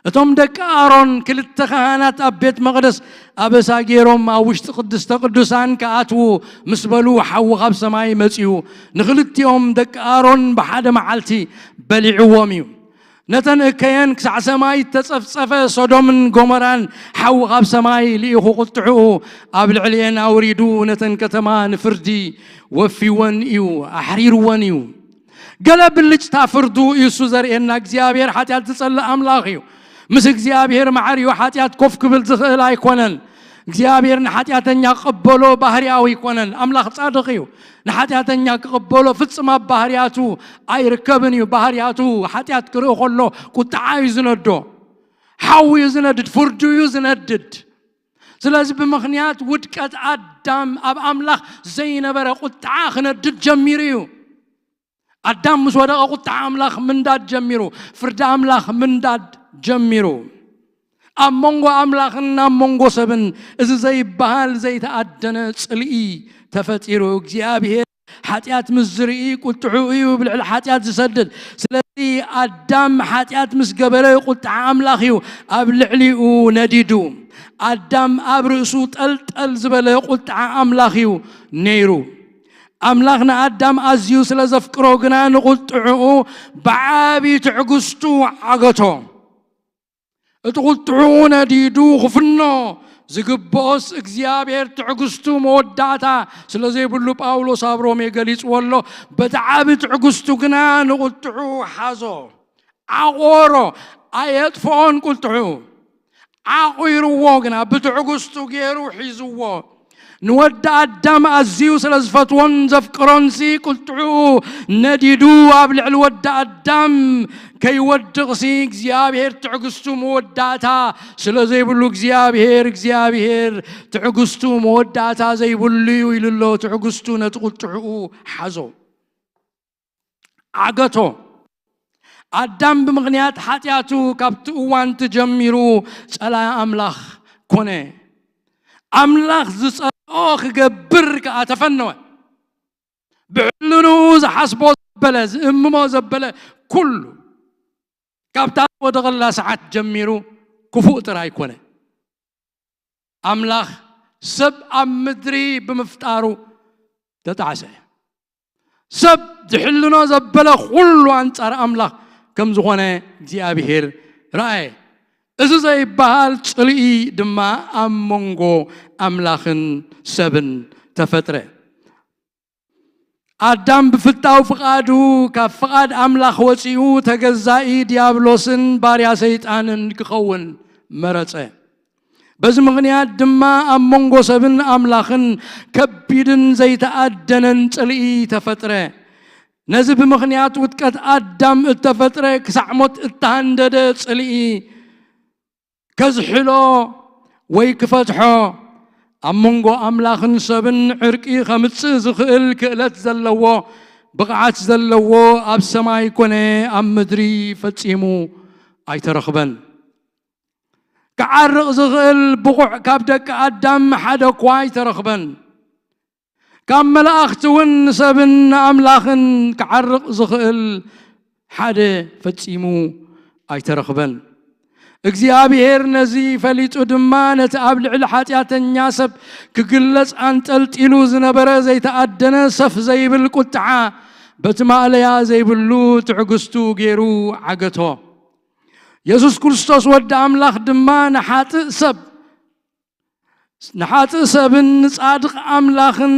እቶም ደቂ ኣሮን ክልተ ካህናት ኣብ ቤት መቕደስ ኣበሳ ገይሮም ኣብ ውሽጢ ቅድስተ ቅዱሳን ክኣትዉ ምስ በሉ፣ ሓዊ ካብ ሰማይ መጺኡ፣ ንኽልቲኦም ደቂ ኣሮን ብሓደ መዓልቲ በሊዕዎም እዩ። ነተን እከየን ክሳዕ ሰማይ እተጸፍጸፈ ሶዶምን ጎሞራን ሓዊ ካብ ሰማይ ልኢኹ፣ ቁጥዕኡ ኣብ ልዕሊኤን ኣውሪዱ፣ ነተን ከተማ ንፍርዲ ወፊወን እዩ፣ ኣሕሪርወን እዩ። ገለ ብልጭታ ፍርዱ እዩ እሱ ዘርእየና። እግዚኣብሔር ሓጢኣት ዝጸልእ ኣምላኽ እዩ። ምስ እግዚኣብሔር ማዕር እዩ። ሓጢኣት ኮፍ ክብል ዝኽእል ኣይኮነን። እግዚኣብሔር ንሓጢኣተኛ ክቕበሎ ባህርያዊ ኣይኮነን። ኣምላኽ ጻድቕ እዩ። ንሓጢኣተኛ ክቕበሎ ፍጽም ኣብ ባህርያቱ ኣይርከብን እዩ። ባህርያቱ ሓጢኣት ክርኢ ከሎ ቁጥዓ እዩ ዝነዶ። ሓዊ እዩ ዝነድድ፣ ፍርዱ እዩ ዝነድድ። ስለዚ ብምኽንያት ውድቀት ኣዳም ኣብ ኣምላኽ ዘይነበረ ቁጥዓ ክነድድ ጀሚሩ እዩ። ኣዳም ምስ ወደቐ ቁጥዓ ኣምላኽ ምንዳድ ጀሚሩ፣ ፍርዲ ኣምላኽ ምንዳድ ጀሚሩ። ኣብ መንጎ ኣምላኽን ኣብ መንጎ ሰብን እዚ ዘይበሃል ዘይተኣደነ ጽልኢ ተፈጢሩ። እግዚኣብሔር ሓጢኣት ምስ ዝርኢ ቁጥዑ እዩ ብልዕሊ ሓጢኣት ዝሰድድ። ስለዚ ኣዳም ሓጢኣት ምስ ገበረ ቁጥዓ ኣምላኽ እዩ ኣብ ልዕሊኡ ነዲዱ። ኣዳም ኣብ ርእሱ ጠልጠል ዝበለ ቁጥዓ ኣምላኽ እዩ ነይሩ። ኣምላኽ ንኣዳም ኣዝዩ ስለ ዘፍቅሮ ግና ንቁጥዕኡ ብዓቢ ትዕግስቱ ዓገቶ። እቲ ቁጥዕኡ ነዲዱ ክፍኖ ዝግብኦስ እግዚኣብሔር ትዕግስቱ መወዳእታ ስለ ዘይብሉ ጳውሎስ ኣብ ሮሜ ገሊጽዎ ኣሎ። በቲ ዓቢ ትዕግስቱ ግና ንቁጥዕኡ ሓዞ፣ ዓቖሮ፣ ኣየጥፍኦን ቁጥዕኡ። ዓቑርዎ ግና ብትዕግስቱ ገይሩ ሒዝዎ። ንወዲ ኣዳም ኣዝዩ ስለ ዝፈትዎን ዘፍቅሮንሲ ቁጥዕኡ ነዲዱ ኣብ ልዕሊ ወዲ ኣዳም ከይወድቕሲ እግዚኣብሔር ትዕግስቱ መወዳእታ ስለ ዘይብሉ እግዚኣብሔር እግዚኣብሔር ትዕግስቱ መወዳእታ ዘይብሉ እዩ ኢሉ ኣሎ። ትዕግስቱ ነቲ ቁጥዕኡ ሓዞ። ዓገቶ። ኣዳም ብምኽንያት ሓጢኣቱ ካብቲ እዋን ትጀሚሩ ጸላኢ ኣምላኽ ኮነ። ኣምላኽ ዝጸልኦ ክገብር ከኣ ተፈነወ። ብሕልንኡ ዝሓስቦ ዘበለ ዝእምሞ ዘበለ ኩሉ ካብታ ወደቐላ ሰዓት ጀሚሩ ክፉእ ጥራይ ኮነ። ኣምላኽ ሰብ ኣብ ምድሪ ብምፍጣሩ ተጣዕሰ። ሰብ ዝሕልኖ ዘበለ ኩሉ ኣንጻር ኣምላኽ ከም ዝኾነ እግዚኣብሔር ረኣየ። እዚ ዘይበሃል ጽልኢ ድማ ኣብ መንጎ ኣምላኽን ሰብን ተፈጥረ። ኣዳም ብፍታው ፍቓዱ ካብ ፍቓድ ኣምላኽ ወጺኡ ተገዛኢ ዲያብሎስን ባርያ ሰይጣንን ክኸውን መረጸ። በዚ ምኽንያት ድማ ኣብ መንጎ ሰብን ኣምላኽን ከቢድን ዘይተኣደነን ጽልኢ ተፈጥረ። ነዚ ብምኽንያት ውድቀት ኣዳም እተፈጥረ ክሳዕ ሞት እተሃንደደ ጽልኢ ከዝሕሎ ወይ ክፈትሖ ኣብ መንጎ ኣምላኽን ሰብን ዕርቂ ከምጽእ ዝኽእል ክእለት ዘለዎ ብቕዓት ዘለዎ ኣብ ሰማይ ኮነ ኣብ ምድሪ ፈጺሙ ኣይተረኽበን። ክዓርቕ ዝኽእል ብቑዕ ካብ ደቂ ኣዳም ሓደ እኳ ኣይተረኽበን። ካብ መላእኽቲ እውን ንሰብን ንኣምላኽን ክዓርቕ ዝኽእል ሓደ ፈጺሙ ኣይተረኽበን። እግዚኣብሔር ነዚ ፈሊጡ ድማ ነቲ ኣብ ልዕሊ ሓጢኣተኛ ሰብ ክግለጽ ኣንጠልጢሉ ዝነበረ ዘይተኣደነ ሰፍ ዘይብል ቁጥዓ በቲ ማእለያ ዘይብሉ ትዕግስቱ ገይሩ ዓገቶ። የሱስ ክርስቶስ ወዲ ኣምላኽ ድማ ንሓጥእ ሰብ ንሓጥእ ሰብን ንጻድቕ ኣምላኽን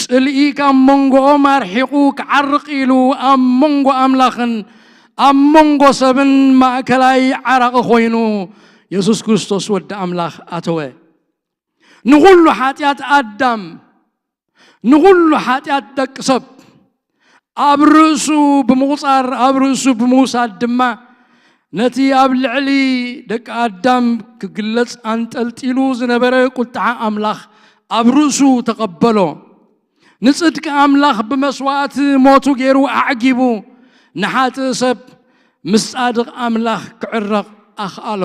ጽልኢ ካብ መንጎኦም ኣርሒቑ ክዓርቕ ኢሉ ኣብ መንጎ ኣምላኽን ኣብ መንጎ ሰብን ማእከላይ ዓራቒ ኮይኑ የሱስ ክርስቶስ ወዲ ኣምላኽ ኣተወ። ንኹሉ ሓጢኣት ኣዳም ንኹሉ ሓጢኣት ደቂ ሰብ ኣብ ርእሱ ብምቑጻር ኣብ ርእሱ ብምውሳድ ድማ ነቲ ኣብ ልዕሊ ደቂ ኣዳም ክግለጽ ኣንጠልጢሉ ዝነበረ ቁጥዓ ኣምላኽ ኣብ ርእሱ ተቐበሎ። ንጽድቂ ኣምላኽ ብመስዋእቲ ሞቱ ገይሩ ኣዕጊቡ ንሓጥእ ሰብ ምስ ጻድቕ ኣምላኽ ክዕረቕ ኣኽኣሎ።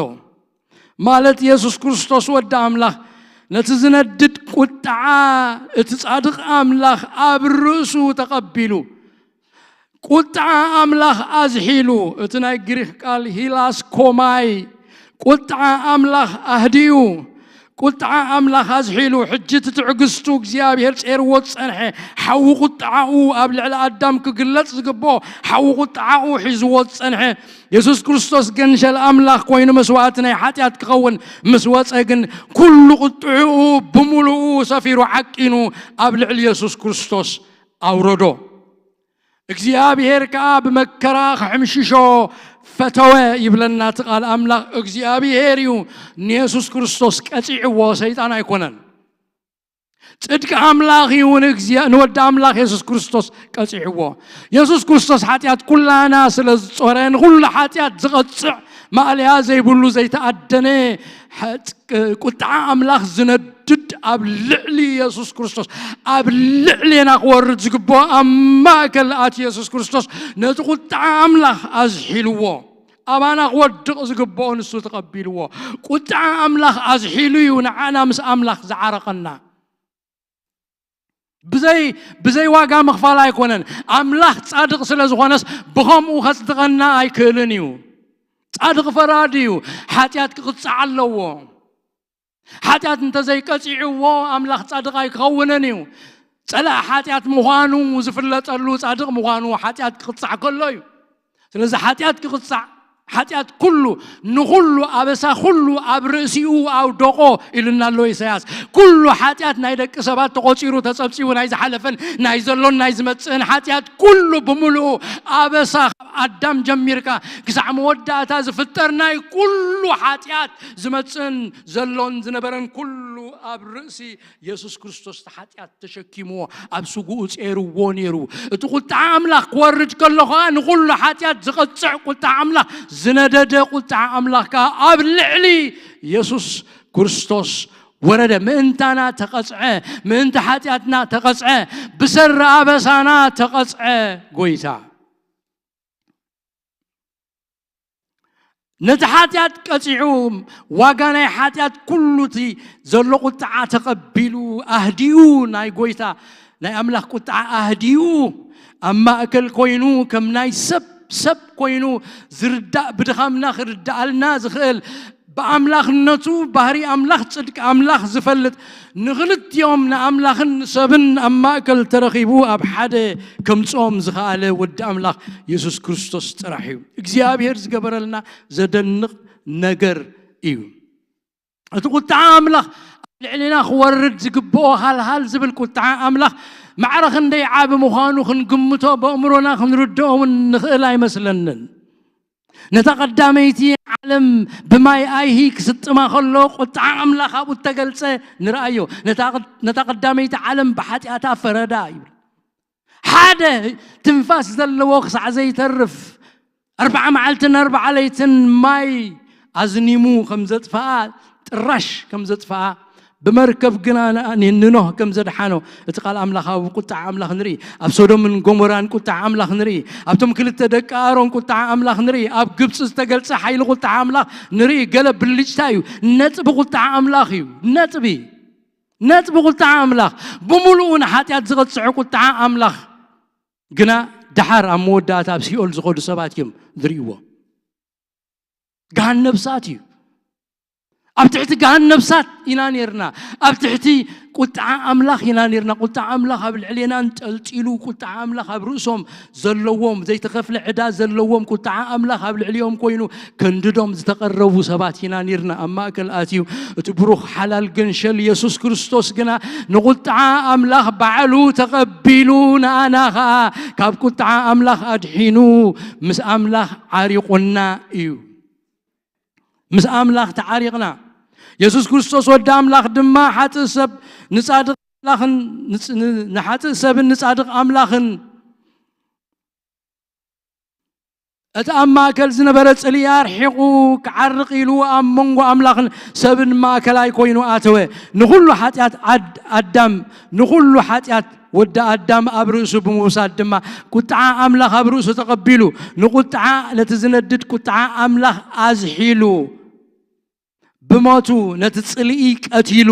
ማለት የሱስ ክርስቶስ ወዲ ኣምላኽ ነቲ ዝነድድ ቁጥዓ እቲ ጻድቕ ኣምላኽ ኣብ ርእሱ ተቐቢሉ ቁጥዓ ኣምላኽ ኣዝሒሉ፣ እቲ ናይ ግሪኽ ቃል ሂላስኮማይ፣ ቁጥዓ ኣምላኽ ኣህዲኡ፣ ቁጥዓ ኣምላኽ ኣዝሒሉ፣ ሕጂ እቲ ትዕግስቱ እግዚኣብሔር ጼርዎ ዝጸንሐ፣ ሓዊ ቁጥዓኡ ኣብ ልዕሊ ኣዳም ክግለጽ ዝግብኦ፣ ሓዊ ቁጥዓኡ ሒዝዎ ዝጸንሐ፣ የሱስ ክርስቶስ ገንሸል ኣምላኽ ኮይኑ መስዋእቲ ናይ ሓጢኣት ክኸውን ምስ ወጸ ግን፣ ኩሉ ቁጥዕኡ ብምሉኡ ሰፊሩ ዓቂኑ ኣብ ልዕሊ የሱስ ክርስቶስ ኣውረዶ። እግዚኣብሔር ከኣ ብመከራ ክሕምሽሾ ፈተወ ይብለና እቲ ቃል ኣምላኽ። እግዚኣብሔር እዩ ንየሱስ ክርስቶስ ቀጺዕዎ፣ ሰይጣን ኣይኮነን። ጽድቂ ኣምላኽ እዩ ንእግዚኣ-፣ ንወዲ ኣምላኽ የሱስ ክርስቶስ ቀጺዕዎ። የሱስ ክርስቶስ ሓጢኣት ኩላና ስለ ዝጾረ፣ ንኹሉ ሓጢኣት ዝቐጽዕ ማእለያ ዘይብሉ ዘይተኣደነ ሓ-፣ ቁጥዓ ኣምላኽ ዝነድድ ኣብ ልዕሊ የሱስ ክርስቶስ፣ ኣብ ልዕሌና ክወርድ ዝግብኦ ኣብ ማእከል ኣቲ የሱስ ክርስቶስ ነቲ ቁጥዓ ኣምላኽ ኣዝሒልዎ። ኣባና ክወድቕ ዝግብኦ ንሱ ተቐቢልዎ። ቁጥዓ ኣምላኽ ኣዝሒሉ እዩ ንዓና ምስ ኣምላኽ ዝዓረቐና። ብዘይ፣ ብዘይ ዋጋ ምኽፋል ኣይኮነን። ኣምላኽ ጻድቕ ስለ ዝኾነስ ብኸምኡ ከጽድቐና ኣይክእልን እዩ። ጻድቕ ፈራዲ እዩ። ሓጢኣት ክቕጻዕ ኣለዎ። ሓጢኣት እንተዘይቀጺዕዎ ኣምላኽ ጻድቕ ኣይክኸውንን እዩ። ጸላእ ሓጢኣት ምዃኑ ዝፍለጠሉ ጻድቕ ምዃኑ ሓጢኣት ክቕጻዕ ከሎ እዩ። ስለዚ ሓጢኣት ክቕጻዕ፣ ሓጢኣት ኩሉ፣ ንኹሉ ኣበሳ ኩሉ ኣብ ርእሲኡ ኣውደቆ ኢሉና ኣሎ ኢሳያስ። ኩሉ ሓጢኣት ናይ ደቂ ሰባት ተቖጺሩ ተጸብጺቡ፣ ናይ ዝሓለፈን ናይ ዘሎን ናይ ዝመጽእን ሓጢኣት ኩሉ ብምሉኡ ኣበሳ፣ ካብ ኣዳም ጀሚርካ ክሳዕ መወዳእታ ዝፍጠር ናይ ኩሉ ሓጢኣት ዝመጽእን ዘሎን ዝነበረን ኩሉ ኣብ ርእሲ የሱስ ክርስቶስ እቲ ሓጢኣት ተሸኪምዎ ኣብ ስጉኡ ጼርዎ ነይሩ። እቲ ቁጥዓ ኣምላኽ ክወርድ ከሎ ኸኣ ንኹሉ ሓጢኣት ዝቐጽዕ ቁጥዓ ኣምላኽ፣ ዝነደደ ቁጥዓ ኣምላኽ ከኣ ኣብ ልዕሊ የሱስ ክርስቶስ ወረደ። ምእንታና ተቐጽዐ፣ ምእንቲ ሓጢኣትና ተቐጽዐ፣ ብሰሪ ኣበሳና ተቐጽዐ ጎይታ። ነቲ ሓጢኣት ቀጺዑ፣ ዋጋ ናይ ሓጢኣት ኩሉ እቲ ዘሎ ቁጥዓ ተቐቢሉ፣ ኣህዲኡ፣ ናይ ጎይታ ናይ ኣምላኽ ቁጥዓ ኣህዲኡ፣ ኣብ ማእከል ኮይኑ፣ ከም ናይ ሰብ፣ ሰብ ኮይኑ ዝርዳእ፣ ብድኻምና ክርዳኣልና ዝኽእል፣ ብኣምላኽነቱ፣ ባህሪ ኣምላኽ፣ ጽድቂ ኣምላኽ ዝፈልጥ፣ ንኽልቲኦም ንኣምላኽን ንሰብን ኣብ ማእከል ተረኺቡ ኣብ ሓደ ከምጽኦም ዝኸኣለ ወዲ ኣምላኽ የሱስ ክርስቶስ ጥራሕ እዩ። እግዚኣብሔር ዝገበረልና ዘደንቕ ነገር እዩ። እቲ ቁጥዓ ኣምላኽ ኣብ ልዕሌና ክወርድ ዝግብኦ ሃልሃል ዝብል ቁጥዓ ኣምላኽ ማዕረ ክንደይ ዓቢ ምዃኑ ክንግምቶ፣ በእምሮና ክንርድኦ እውን ንኽእል ኣይመስለንን። ነታ ቀዳመይቲ ዓለም ብማይ ኣይሂ ክስጥማ ከሎ ቁጥዓ ኣምላኽ ኣብኡ እተገልጸ ንርኣዮ። ነታ ቐ-፣ ነታ ቀዳመይቲ ዓለም ብሓጢኣታ ፈረዳ ይብል። ሓደ ትንፋስ ዘለዎ ክሳዕ ዘይተርፍ ኣርብዓ መዓልትን ኣርብዓ ለይትን ማይ ኣዝኒሙ ከም ዘጥፍኣ፣ ጥራሽ ከም ዘጥፍኣ፣ ብመርከብ ግና ን-፣ ንኖህ ከም ዘድሓኖ እቲ ቃል ኣምላኽ ኣብ ቁጥዓ ኣምላኽ ንርኢ። ኣብ ሶዶምን ጎሞራን ቁጥዓ ኣምላኽ ንርኢ። ኣብቶም ክልተ ደቂ ኣሮን ቁጥዓ ኣምላኽ ንርኢ። ኣብ ግብጺ ዝተገልጸ ሓይሊ ቁጥዓ ኣምላኽ ንርኢ። ገለ ብልጭታ እዩ። ነጥቢ ቁጥዓ ኣምላኽ እዩ። ነጥቢ። ነጥቢ ቁጥዓ ኣምላኽ። ብምሉኡ ንሓጢኣት ዝቐጽዕ ቁጥዓ ኣምላኽ ግና ደሓር ኣብ መወዳእታ ኣብ ሲኦል ዝኸዱ ሰባት እዮም ዝርእይዎ። ገሃን ነብሳት እዩ። ኣብ ትሕቲ ገሃን ነብሳት ኢና ነርና። ኣብ ትሕቲ ቁጥዓ ኣምላኽ ኢና ነርና። ቁጥዓ ኣምላኽ ኣብ ልዕሌና እንጠልጢሉ፣ ቁጥዓ ኣምላኽ ኣብ ርእሶም ዘለዎም፣ ዘይተኸፍለ ዕዳ ዘለዎም፣ ቁጥዓ ኣምላኽ ኣብ ልዕሊኦም ኮይኑ ከንድዶም ዝተቐረቡ ሰባት ኢና ነርና። ኣብ ማእከል ኣትዩ እቲ ብሩኽ ሓላል ገንሸል የሱስ ክርስቶስ ግና ንቁጥዓ ኣምላኽ ባዕሉ ተቐቢሉ፣ ንኣና ኸኣ ካብ ቁጥዓ ኣምላኽ ኣድሒኑ ምስ ኣምላኽ ዓሪቑና እዩ። ምስ ኣምላኽ ተዓሪቕና። የሱስ ክርስቶስ ወዲ ኣምላኽ ድማ ሓጥእ ሰብ ንጻድቕ ኣምላኽን ንጽ-፣ ን-፣ ንሓጥእ ሰብን ንጻድቕ ኣምላኽን እቲ ኣብ ማእከል ዝነበረ ጽልኢ ኣርሒቑ ክዓርቕ ኢሉ ኣብ መንጎ ኣምላኽን ሰብን ማእከላይ ኮይኑ ኣተወ። ንኹሉ ሓጢኣት ዓድ-፣ ኣዳም፣ ንኹሉ ሓጢኣት ወዲ ኣዳም ኣብ ርእሱ ብምውሳድ ድማ ቁጥዓ ኣምላኽ ኣብ ርእሱ ተቐቢሉ፣ ንቁጥዓ፣ ነቲ ዝነድድ ቁጥዓ ኣምላኽ ኣዝሒሉ፣ ብሞቱ ነቲ ጽልኢ ቀቲሉ፣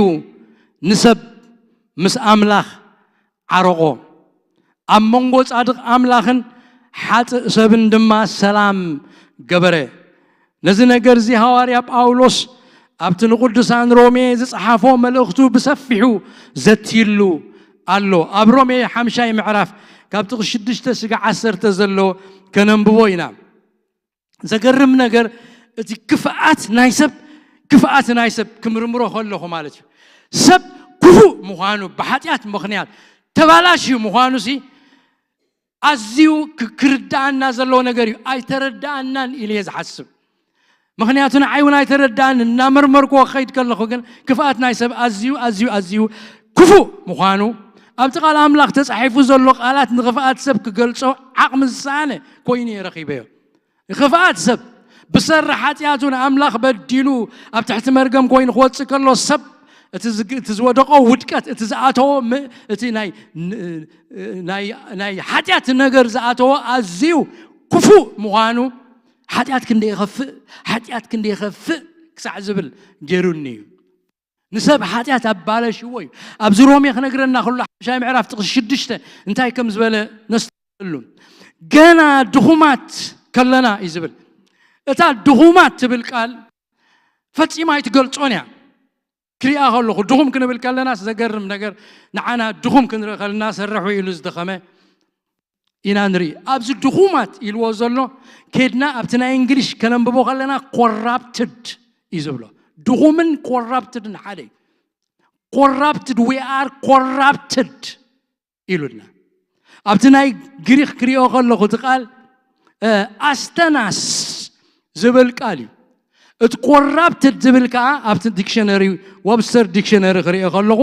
ንሰብ ምስ ኣምላኽ ዓረቖ። ኣብ መንጎ ጻድቕ ኣምላኽን ሓጥእ ሰብን ድማ ሰላም ገበረ። ነዚ ነገር እዚ ሃዋርያ ጳውሎስ ኣብቲ ንቕዱሳን ሮሜ ዝጸሓፎ መልእኽቱ ብሰፊሑ ዘትይሉ ኣሎ። ኣብ ሮሜ ሓምሻይ ምዕራፍ ካብ ጥቕሲ ሽዱሽተ ስጋዕ ዓሰርተ ዘሎ ከነንብቦ ኢና። ዘገርም ነገር፣ እቲ ክፍኣት ናይ ሰብ ክፍኣት ናይ ሰብ ክምርምሮ ከለኹ ማለት እዩ፣ ሰብ ክፉእ ምዃኑ፣ ብሓጢኣት ምኽንያት ተባላሽዩ ምዃኑ ሲ ኣዝዩ ክ- ክርዳኣና ዘለዎ ነገር እዩ። ኣይተረዳኣናን ኢለ እየ ዝሓስብ። ምኽንያቱ ንዓይ እውን ኣይተረዳኣን። እናመርመርኩዎ ክኸይድ ከለኹ ግን ክፍኣት ናይ ሰብ ኣዝዩ ኣዝዩ ኣዝዩ ክፉእ ምዃኑ ኣብቲ ቃል ኣምላኽ ተጻሒፉ ዘሎ ቃላት ንኽፍኣት ሰብ ክገልጾ ዓቕሚ ዝሰኣነ ኮይኑ እየ ረኺበዮ። ክፍኣት ሰብ ብሰሪ ሓጢኣቱ ንኣምላኽ በዲሉ ኣብ ትሕቲ መርገም ኮይኑ ክወጽእ ከሎ ሰብ እቲ ዝግ- እቲ ዝወደቆ ውድቀት፣ እቲ ዝኣተዎ ም- እቲ ናይ ን- ናይ ናይ ሓጢኣት ነገር ዝኣተዎ ኣዝዩ ክፉእ ምዃኑ፣ ሓጢኣት ክንደይ ይኸፍእ፣ ሓጢኣት ክንደይ ይኸፍእ ክሳዕ ዝብል ገይሩኒ እዩ። ንሰብ ሓጢኣት ኣባለሽዎ እዩ። ኣብዚ ሮሜ ክነግረና ከሎ ሓምሻይ ምዕራፍ ጥቕሲ ሽዱሽተ እንታይ ከም ዝበለ ነስተውዕለሉ። ገና ድኹማት ከለና እዩ ዝብል። እታ ድኹማት ትብል ቃል ፈጺማ ኣይትገልጾን እያ። ክሪኣ ከለኹ ድኹም ክንብል ከለና ዘገርም ነገር፣ ንዓና ድኹም ክንርኢ ከለና ሰርሑ ኢሉ ዝደኸመ ኢና ንርኢ። ኣብዚ ድኹማት ኢልዎ ዘሎ ከድና ኣብቲ ናይ እንግሊሽ ከነንብቦ ከለና ኮራፕትድ እዩ ዝብሎ። ድኹምን ኮራፕትድን ሓደ እዩ። Corrupted, we are corrupted ኢሉና። ኣብቲ ናይ ግሪክ ክሪኦ ከለኹ እቲ ቃል ኣስተናስ ዝብል ቃል እዩ። እቲ ኮራፕትድ ዝብል ከዓ ኣብቲ ዲክሽነሪ፣ ወብስተር ዲክሽነሪ ክሪኦ ከለኹ፣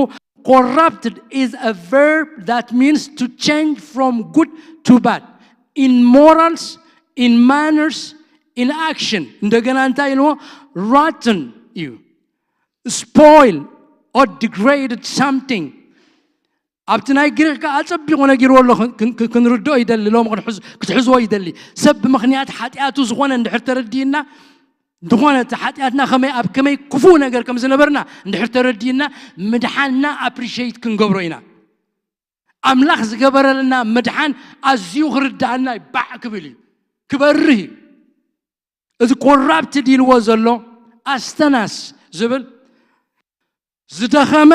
corrupted is a verb that means to change from good to bad in morals, in manners, in action። እንደገና እንታይ ኢልዎ? Rotten እዩ። Spoil or degraded something። ኣብቲ ናይ ግሪክ ከዓ ኣጸቢቑ ነጊርዎ ኣሎ። ክን- ክን- ክንርድኦ ይደሊ። ሎም ክትሕዝዎ ይደሊ። ሰብ ብምኽንያት ሓጢኣቱ ዝኾነ እንድሕር ተረዲእና፣ ዝኾነ እቲ ሓጢኣትና ከመይ ኣብ ከመይ ክፉእ ነገር ከም ዝነበርና እንድሕር ተረዲእና፣ ምድሓንና ኣፕሪሽት ክንገብሮ ኢና። ኣምላኽ ዝገበረልና ምድሓን ኣዝዩ ክርዳኣና እዩ። ባዕ ክብል እዩ፣ ክበርህ እዩ። እዚ ኮራፕትድ ኢልዎ ዘሎ ኣስተናስ ዝብል ዝደኸመ፣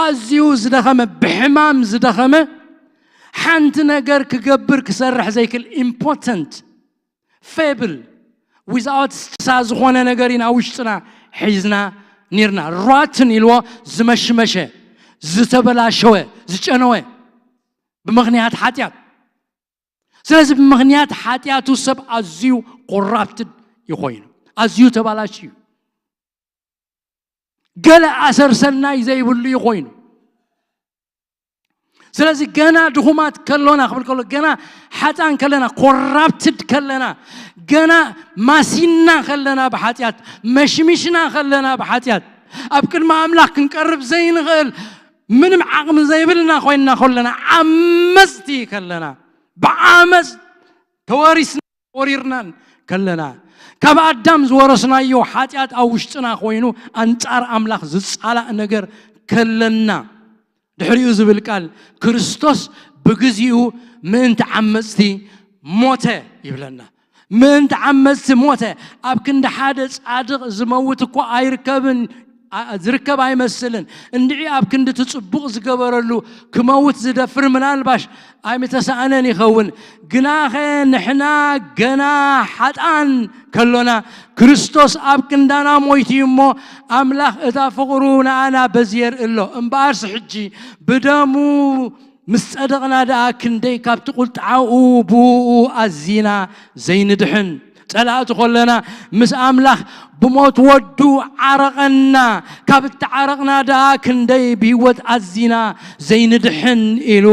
ኣዝዩ ዝደኸመ፣ ብሕማም ዝደኸመ፣ ሓንቲ ነገር ክገብር ክሰርሕ ዘይክል ኢምፖተንት፣ ፌብል፣ ዊዝኣውት ስሳ ዝኾነ ነገር ኢና ውሽጥና ሒዝና ኒርና። ራትን ኢልዎ ዝመሽመሸ፣ ዝተበላሸወ፣ ዝጨነወ ብምኽንያት ሓጢኣት። ስለዚ ብምኽንያት ሓጢኣቱ ሰብ ኣዝዩ ኮራፕትድ ይኮይኑ፣ ኣዝዩ ተባላሽ እዩ። ገለ ኣሰር ሰናይ ዘይብሉ ይኮይኑ። ስለዚ ገና ድኹማት ከሎና ክብል ከሎ፣ ገና ሓጣን ከለና፣ ኮራፕትድ ከለና፣ ገና ማሲና ከለና፣ ብሓጢኣት መሽሚሽና ከለና፣ ብሓጢኣት ኣብ ቅድሚ ኣምላኽ ክንቀርብ ዘይንኽእል ምንም ዓቕሚ ዘይብልና ኮይንና ከለና፣ ዓመፅቲ ከለና፣ ብዓመፅ ተወሪስና ወሪርናን ከለና፣ ካብ ኣዳም ዝወረስናዮ ሓጢኣት ኣብ ውሽጥና ኮይኑ ኣንጻር ኣምላኽ ዝጻላእ ነገር ከለና፣ ድሕሪኡ ዝብል ቃል ክርስቶስ ብግዚኡ ምእንቲ ዓመጽቲ ሞተ ይብለና። ምእንቲ ዓመጽቲ ሞተ። ኣብ ክንዲ ሓደ ጻድቕ ዝመውት እኮ ኣይርከብን፣ ኣ- ዝርከብ ኣይመስልን። እንድዒ ኣብ ክንዲ እቲ ጽቡቕ ዝገበረሉ ክመውት ዝደፍር ምናልባሽ ኣይምተሳእነን ይኸውን። ግናኸ ንሕና ገና ሓጣን ከሎና ክርስቶስ ኣብ ክንዳና ሞይቱ እዩ እሞ፣ ኣምላኽ እታ ፍቕሩ ንኣና በዚ የርኢ ኣሎ። እምበኣርስ ሕጂ ብደሙ ምስ ጸደቕና ደኣ ክንደይ ካብቲ ቁጥዓኡ ብእኡ ኣዚና ዘይንድሕን ጸላእቲ ከለና፣ ምስ ኣምላኽ ብሞት ወዱ ዓረቐና። ካብ እተዓረቕና ደኣ ክንደይ ብህይወት ኣዚና ዘይንድሕን ኢሉ፣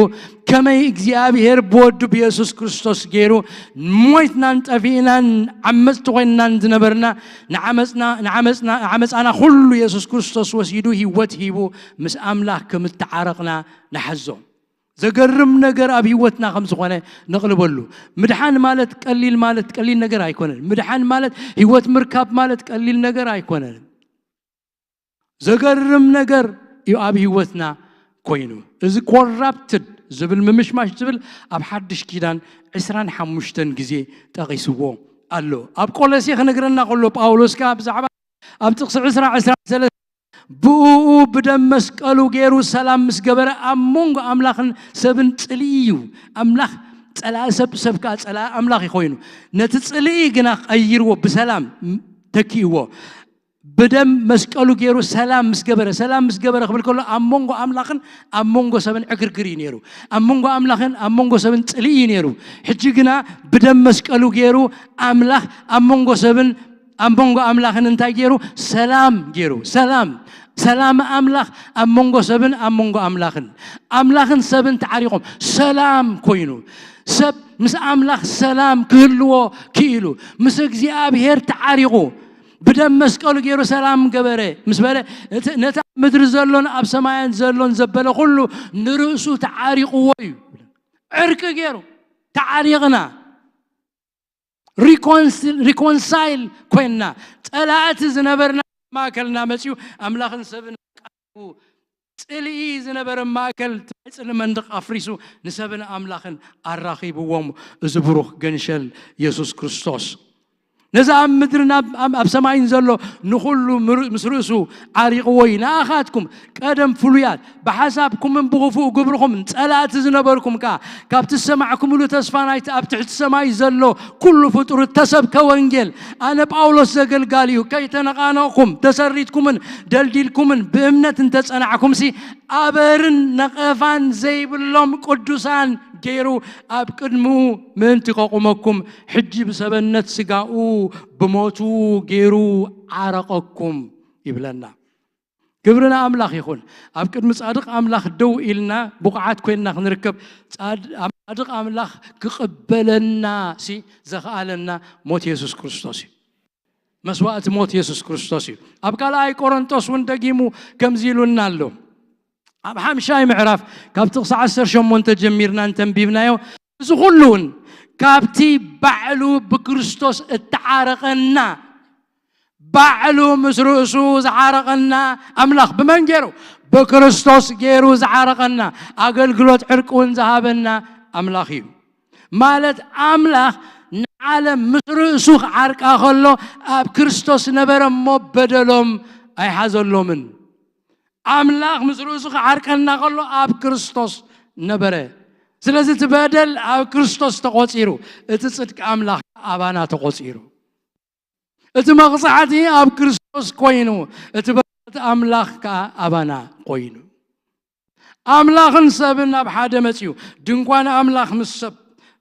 ከመይ እግዚኣብሔር ብወዱ ብየሱስ ክርስቶስ ገይሩ ሞይትናን ጠፊእናን ዓመፅቲ ኮይንናን ዝነበርና ንዓመፅና ንዓመፅና ዓመፃና ኩሉ የሱስ ክርስቶስ ወሲዱ ህይወት ሂቡ ምስ ኣምላኽ ከም እተዓረቕና ንሓዞ። ዘገርም ነገር ኣብ ህይወትና ከም ዝኾነ ነቕልበሉ። ምድሓን ማለት ቀሊል ማለት ቀሊል ነገር ኣይኮነን። ምድሓን ማለት ህይወት ምርካብ ማለት ቀሊል ነገር ኣይኮነን። ዘገርም ነገር እዩ ኣብ ህይወትና ኮይኑ። እዚ ኮራፕትድ ዝብል ምምሽማሽ ዝብል ኣብ ሓድሽ ኪዳን ዕስራን ሓሙሽተን ግዜ ጠቒስዎ ኣሎ። ኣብ ቆሎሴ ክነግረና ከሎ ጳውሎስ ከኣ ብዛዕባ ኣብ ጥቕሲ ዕስራ፣ ዕስራን ሰለስተ ብእኡ ብደም መስቀሉ ገይሩ ሰላም ምስ ገበረ ኣብ መንጎ ኣምላኽን ሰብን ጽልኢ እዩ። ኣምላኽ ጸላኢ ሰብ፣ ሰብ ከኣ ጸላኢ ኣምላኽ እዩ ኮይኑ። ነቲ ጽልኢ ግና ቀይርዎ፣ ብሰላም ተኪእዎ። ብደም መስቀሉ ገይሩ ሰላም ምስ ገበረ፣ ሰላም ምስ ገበረ ክብል ከሎ ኣብ መንጎ ኣምላኽን ኣብ መንጎ ሰብን ዕግርግር እዩ ነይሩ። ኣብ መንጎ ኣምላኽን ኣብ መንጎ ሰብን ጽልኢ እዩ ነይሩ። ሕጂ ግና ብደም መስቀሉ ገይሩ ኣምላኽ ኣብ መንጎ ሰብን ኣብ መንጎ ኣምላኽን እንታይ ገይሩ? ሰላም ገይሩ። ሰላም፣ ሰላም ኣምላኽ ኣብ መንጎ ሰብን ኣብ መንጎ ኣምላኽን፣ ኣምላኽን ሰብን ተዓሪቖም ሰላም ኮይኑ፣ ሰብ ምስ ኣምላኽ ሰላም ክህልዎ ክኢሉ፣ ምስ እግዚኣብሔር ተዓሪቑ፣ ብደም መስቀሉ ገይሩ ሰላም ገበረ ምስ በለ፣ እቲ ነቲ ኣብ ምድሪ ዘሎን ኣብ ሰማያን ዘሎን ዘበለ ኩሉ ንርእሱ ተዓሪቕዎ እዩ። ዕርቂ ገይሩ፣ ተዓሪቕና፣ ሪኮንሲል-፣ ሪኮንሳይል ኮይንና፣ ጸላእቲ ዝነበርና ማእከልና መጺኡ ኣምላኽን ሰብን ኣቃሪቡ፣ ጽልኢ ዝነበረ ማእከል ናይ ጽልኢ መንደቕ ኣፍሪሱ ንሰብን ኣምላኽን ኣራኺብዎም። እዚ ብሩኽ ገንሸል የሱስ ክርስቶስ ነዚ ኣብ ምድርን ኣብ፣ ኣብ፣ ኣብ ሰማይን ዘሎ ንኹሉ ምር-፣ ምስ ርእሱ ዓሪቕዎ እዩ። ንኣኻትኩም ቀደም ፍሉያት ብሓሳብኩምን ብኽፉእ ግብርኹምን ጸላእቲ ዝነበርኩም ከኣ ካብቲ ዝሰማዕኩምሉ ተስፋ ናይቲ ኣብ ትሕቲ ሰማይ ዘሎ ኩሉ ፍጡር እተሰብከ ወንጌል ኣነ ጳውሎስ ዘገልጋሊኡ ከይተነቓነቕኩም ተሰሪትኩምን ደልዲልኩምን ብእምነት እንተጸናዕኩምሲ ኣበርን ነቐፋን ዘይብሎም ቅዱሳን ገይሩ ኣብ ቅድሚኡ ምእንቲ ከቑመኩም ሕጂ ብሰበነት ስጋኡ ብሞቱ ገይሩ ዓረቐኩም ይብለና። ክብሪ ንኣምላኽ ይኹን። ኣብ ቅድሚ ጻድቕ ኣምላኽ ደው ኢልና ብቑዓት ኮይንና ክንርከብ ጻድ-፣ ጻድቕ ኣምላኽ ክቕበለና ሲ ዘኽኣለና ሞት የሱስ ክርስቶስ እዩ። መስዋእቲ ሞት የሱስ ክርስቶስ እዩ። ኣብ ካልኣይ ቆሮንጦስ እውን ደጊሙ ከምዚ ኢሉና ኣሎ። ኣብ ሓምሻይ ምዕራፍ ካብ ጥቕሲ ዓሰርተ ሸሞንተ ጀሚርና እንተንቢብናዮ፣ እዚ ኩሉ እውን ካብቲ ባዕሉ ብክርስቶስ እተዓረቐና፣ ባዕሉ ምስ ርእሱ ዝዓረቐና ኣምላኽ ብመን ገይሩ? ብክርስቶስ ገይሩ ዝዓረቐና፣ ኣገልግሎት ዕርቂ እውን ዝሃበና ኣምላኽ እዩ። ማለት ኣምላኽ ንዓለም ምስ ርእሱ ክዓርቃ ከሎ ኣብ ክርስቶስ ነበረ እሞ በደሎም ኣይሓዘሎምን። ኣምላኽ ምስ ርእሱ ክዓርቀና ከሎ ኣብ ክርስቶስ ነበረ። ስለዚ እቲ በደል ኣብ ክርስቶስ ተቖጺሩ፣ እቲ ጽድቂ ኣምላኽ ኣባና ተቖጺሩ። እቲ መቕጻዕቲ ኣብ ክርስቶስ ኮይኑ፣ እቲ በረኸት ኣምላኽ ከኣ ኣባና ኮይኑ። ኣምላኽን ሰብን ኣብ ሓደ መጺኡ፣ ድንኳን ኣምላኽ ምስ ሰብ፣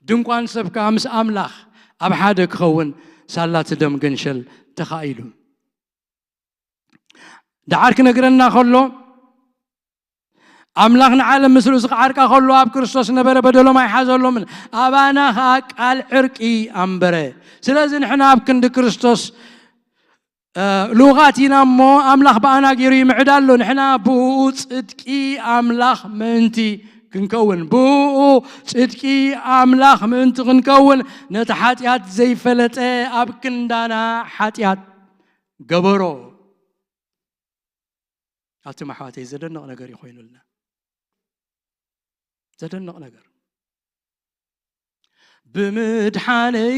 ድንኳን ሰብ ከኣ ምስ ኣምላኽ ኣብ ሓደ ክኸውን ሳላ እቲ ደም ገንሸል ተኻኢሉ። ደሓር ክነግረና ከሎ፣ ኣምላኽ ንዓለም ምስ ርእሱ ክዓርቃ ከሎ ኣብ ክርስቶስ ነበረ፣ በደሎም ኣይሓዘሎምን። ኣባና ኸኣ ቃል ዕርቂ ኣንበረ። ስለዚ ንሕና ኣብ ክንዲ ክርስቶስ፣ እ፣ ልኡኻት ኢና እሞ፣ ኣምላኽ ብኣና ገይሩ ይምዕድ ኣሎ። ንሕና ብእኡ ጽድቂ ኣምላኽ ምእንቲ ክንከውን፣ ብእኡ ጽድቂ ኣምላኽ ምእንቲ ክንከውን፣ ነቲ ሓጢኣት ዘይፈለጠ ኣብ ክንዳና ሓጢኣት ገበሮ። ኣቱም ኣሕዋተይ፣ ዘደንቕ ነገር እዩ ኮይኑልና። ዘደንቕ ነገር። ብምድሓነይ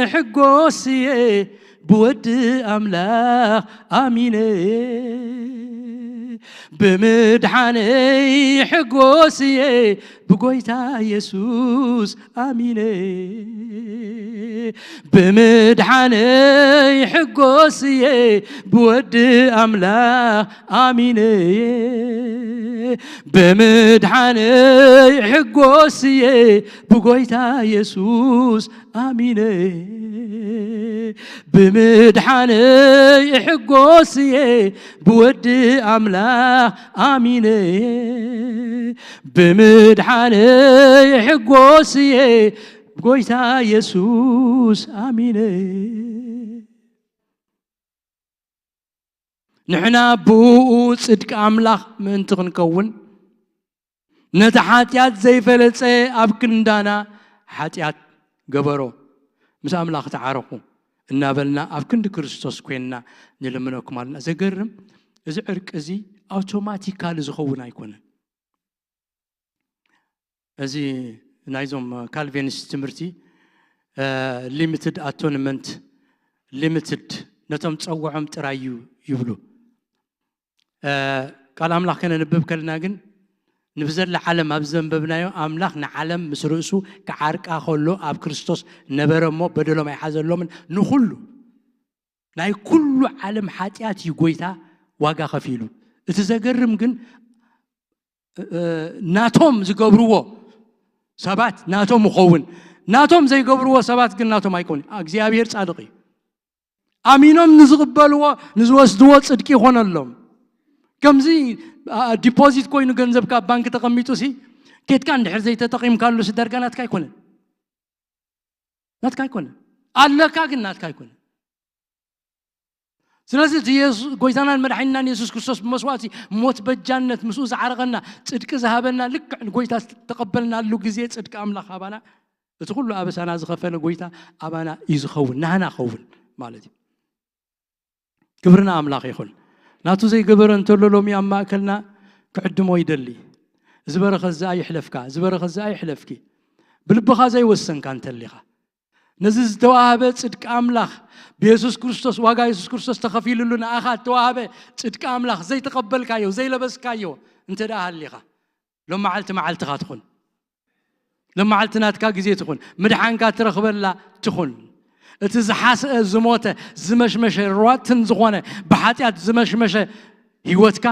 እሕጎስ እየ ብወዲ ኣምላኽ ኣሚነ። ብምድሓነይ እሕጎስ እየ ብጎይታ የሱስ ኣሚነ። ብምድሓነይ ሕጎስ እየ ብወዲ ኣምላኽ ኣሚነ። ብምድሓነይ ሕጎስ እየ ብጎይታ የሱስ ኣሚነ። ብምድሓነይ ሕጎስ እየ ብወዲ ኣምላኽ ኣሚነ። ብምድሓነይ ሕጎስ እየ ብጎይታ የሱስ ኣሚነ። ንሕና ብእኡ ጽድቂ ኣምላኽ ምእንቲ ክንከውን፣ ነቲ ሓጢኣት ዘይፈለጸ ኣብ ክንዳና ሓጢኣት ገበሮ። ምስ ኣምላኽ ተዓረኹ እናበልና ኣብ ክንዲ ክርስቶስ ኮይንና ንልምነኩም ኣለና። ዘገርም፣ እዚ ዕርቂ እዚ ኣውቶማቲካሊ ዝኸውን ኣይኮነን። እዚ ናይዞም ካልቪኒስት ትምህርቲ፣ ሊሚትድ ኣቶንመንት፣ ሊሚትድ፣ ነቶም ጸውዖም ጥራይ እዩ ይብሉ። ቃል ኣምላኽ ከነንብብ ከልና ግን፣ ንብዘላ ዓለም ኣብ ዘንበብናዮ፣ ኣምላኽ ንዓለም ምስ ርእሱ ክዓርቃ ከሎ ኣብ ክርስቶስ ነበረ እሞ በደሎም ኣይሓዘሎምን። ንኹሉ፣ ናይ ኩሉ ዓለም ሓጢኣት እዩ ጎይታ ዋጋ ከፊሉ። እቲ ዘገርም ግን፣ ናቶም ዝገብርዎ ሰባት ናቶም ይኸውን፣ ናቶም ዘይገብርዎ ሰባት ግን ናቶም ኣይኮን። እግዚኣብሔር ጻድቕ እዩ። ኣሚኖም ንዝቕበልዎ፣ ንዝወስድዎ ጽድቂ ይኾነሎም። ከምዚ ዲፖዚት ኮይኑ ገንዘብካ ኣብ ባንክ ተቐሚጡ ሲ፣ ኬትካ እንድሕር ዘይተጠቒምካሉ ሲ፣ ዳርጋ ናትካ ኣይኮነን። ናትካ ኣይኮነን። ኣለካ ግን ናትካ ኣይኮነን። ስለዚ እቲ የሱስ፣ ጎይታናን መድሓኒናን የሱስ ክርስቶስ ብመስዋእቲ ሞት በጃነት ምስኡ ዝዓረቐና፣ ጽድቂ ዝሃበና፣ ልክዕ ንጎይታ ዝተቐበልናሉ ግዜ ጽድቂ ኣምላኽ ኣባና፣ እቲ ኩሉ ኣበሳና ዝኸፈለ ጎይታ ኣባና እዩ ዝኸውን፣ ናህና ኸውን ማለት እዩ። ክብርና ኣምላኽ ይኹን። ናቱ ዘይገበረ እንተሎ ሎሚ ኣብ ማእከልና ክዕድሞ ይደሊ። እዚ በረኸት ዝኣ ይሕለፍካ፣ እዚ በረኸት ዝኣ ይሕለፍኪ። ብልብኻ ዘይወሰንካ እንተሊኻ፣ ነዚ ዝተዋህበ ጽድቂ ኣምላኽ፣ ብየሱስ ክርስቶስ፣ ዋጋ የሱስ ክርስቶስ ተኸፊልሉ ንኣኻ እተዋህበ ጽድቂ ኣምላኽ ዘይተቐበልካዮ፣ ዘይለበስካዮ እንተ ደኣ ሃሊኻ፣ ሎም መዓልቲ መዓልትኻ ትኹን። ሎም መዓልቲ ናትካ ግዜ ትኹን። ምድሓንካ ትረኽበላ ትኹን። እቲ ዝሓስአ፣ ዝሞተ፣ ዝመሽመሸ፣ ሯትን ዝኾነ፣ ብሓጢኣት ዝመሽመሸ ህይወትካ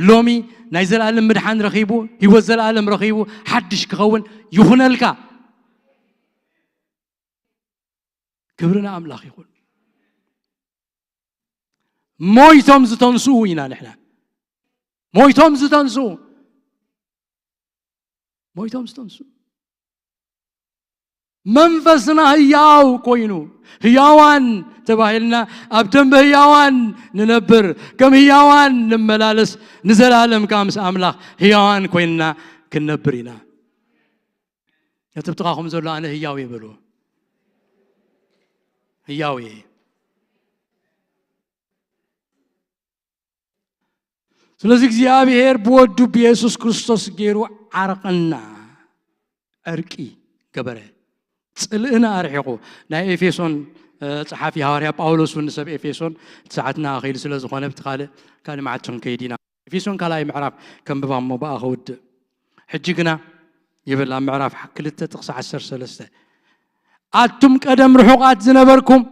ሎሚ ናይ ዘለኣለም ምድሓን ረኺቡ፣ ህይወት ዘለኣለም ረኺቡ፣ ሓድሽ ክኸውን ይኹነልካ። ክብሪ ንኣምላኽ ይኹን። ሞይቶም ዝተንስኡ ኢና ንሕና። ሞይቶም ዝተንስኡ። ሞይቶም ዝተንስኡ። መንፈስና ህያው ኮይኑ፣ ህያዋን ተባሂልና ኣብ ደንበ ህያዋን ንነብር፣ ከም ህያዋን ንመላለስ፣ ንዘለኣለም ከኣ ምስ ኣምላኽ ህያዋን ኮይንና ክንነብር ኢና። ነቲ ብጥቓኹም ዘሎ ኣነ ህያው እየ በልዎ። ህያው እየ። ስለዚ እግዚኣብሔር ብወዱ ብየሱስ ክርስቶስ ገይሩ ዓረቐና፣ ዕርቂ ገበረ፣ ጽልእና ኣርሒቑ። ናይ ኤፌሶን፣ እ፣ ጸሓፊ ሃዋርያ ጳውሎስ እውን ንሰብ ኤፌሶን፣ እቲ ሰዓትና ኣኺሉ ስለ ዝኾነ፣ ብቲ ካልእ፣ ካልእ መዓት ክንከይድ ኢና። ኤፌሶን ካልኣይ ምዕራፍ ከንብባ እሞ ብኣ ከውድእ። ሕጂ ግና ይብል ኣብ ምዕራፍ ክልተ ጥቕሲ ዓሰርተ ሰለስተ፣ ኣቱም ቀደም ርሑቓት ዝነበርኩም፣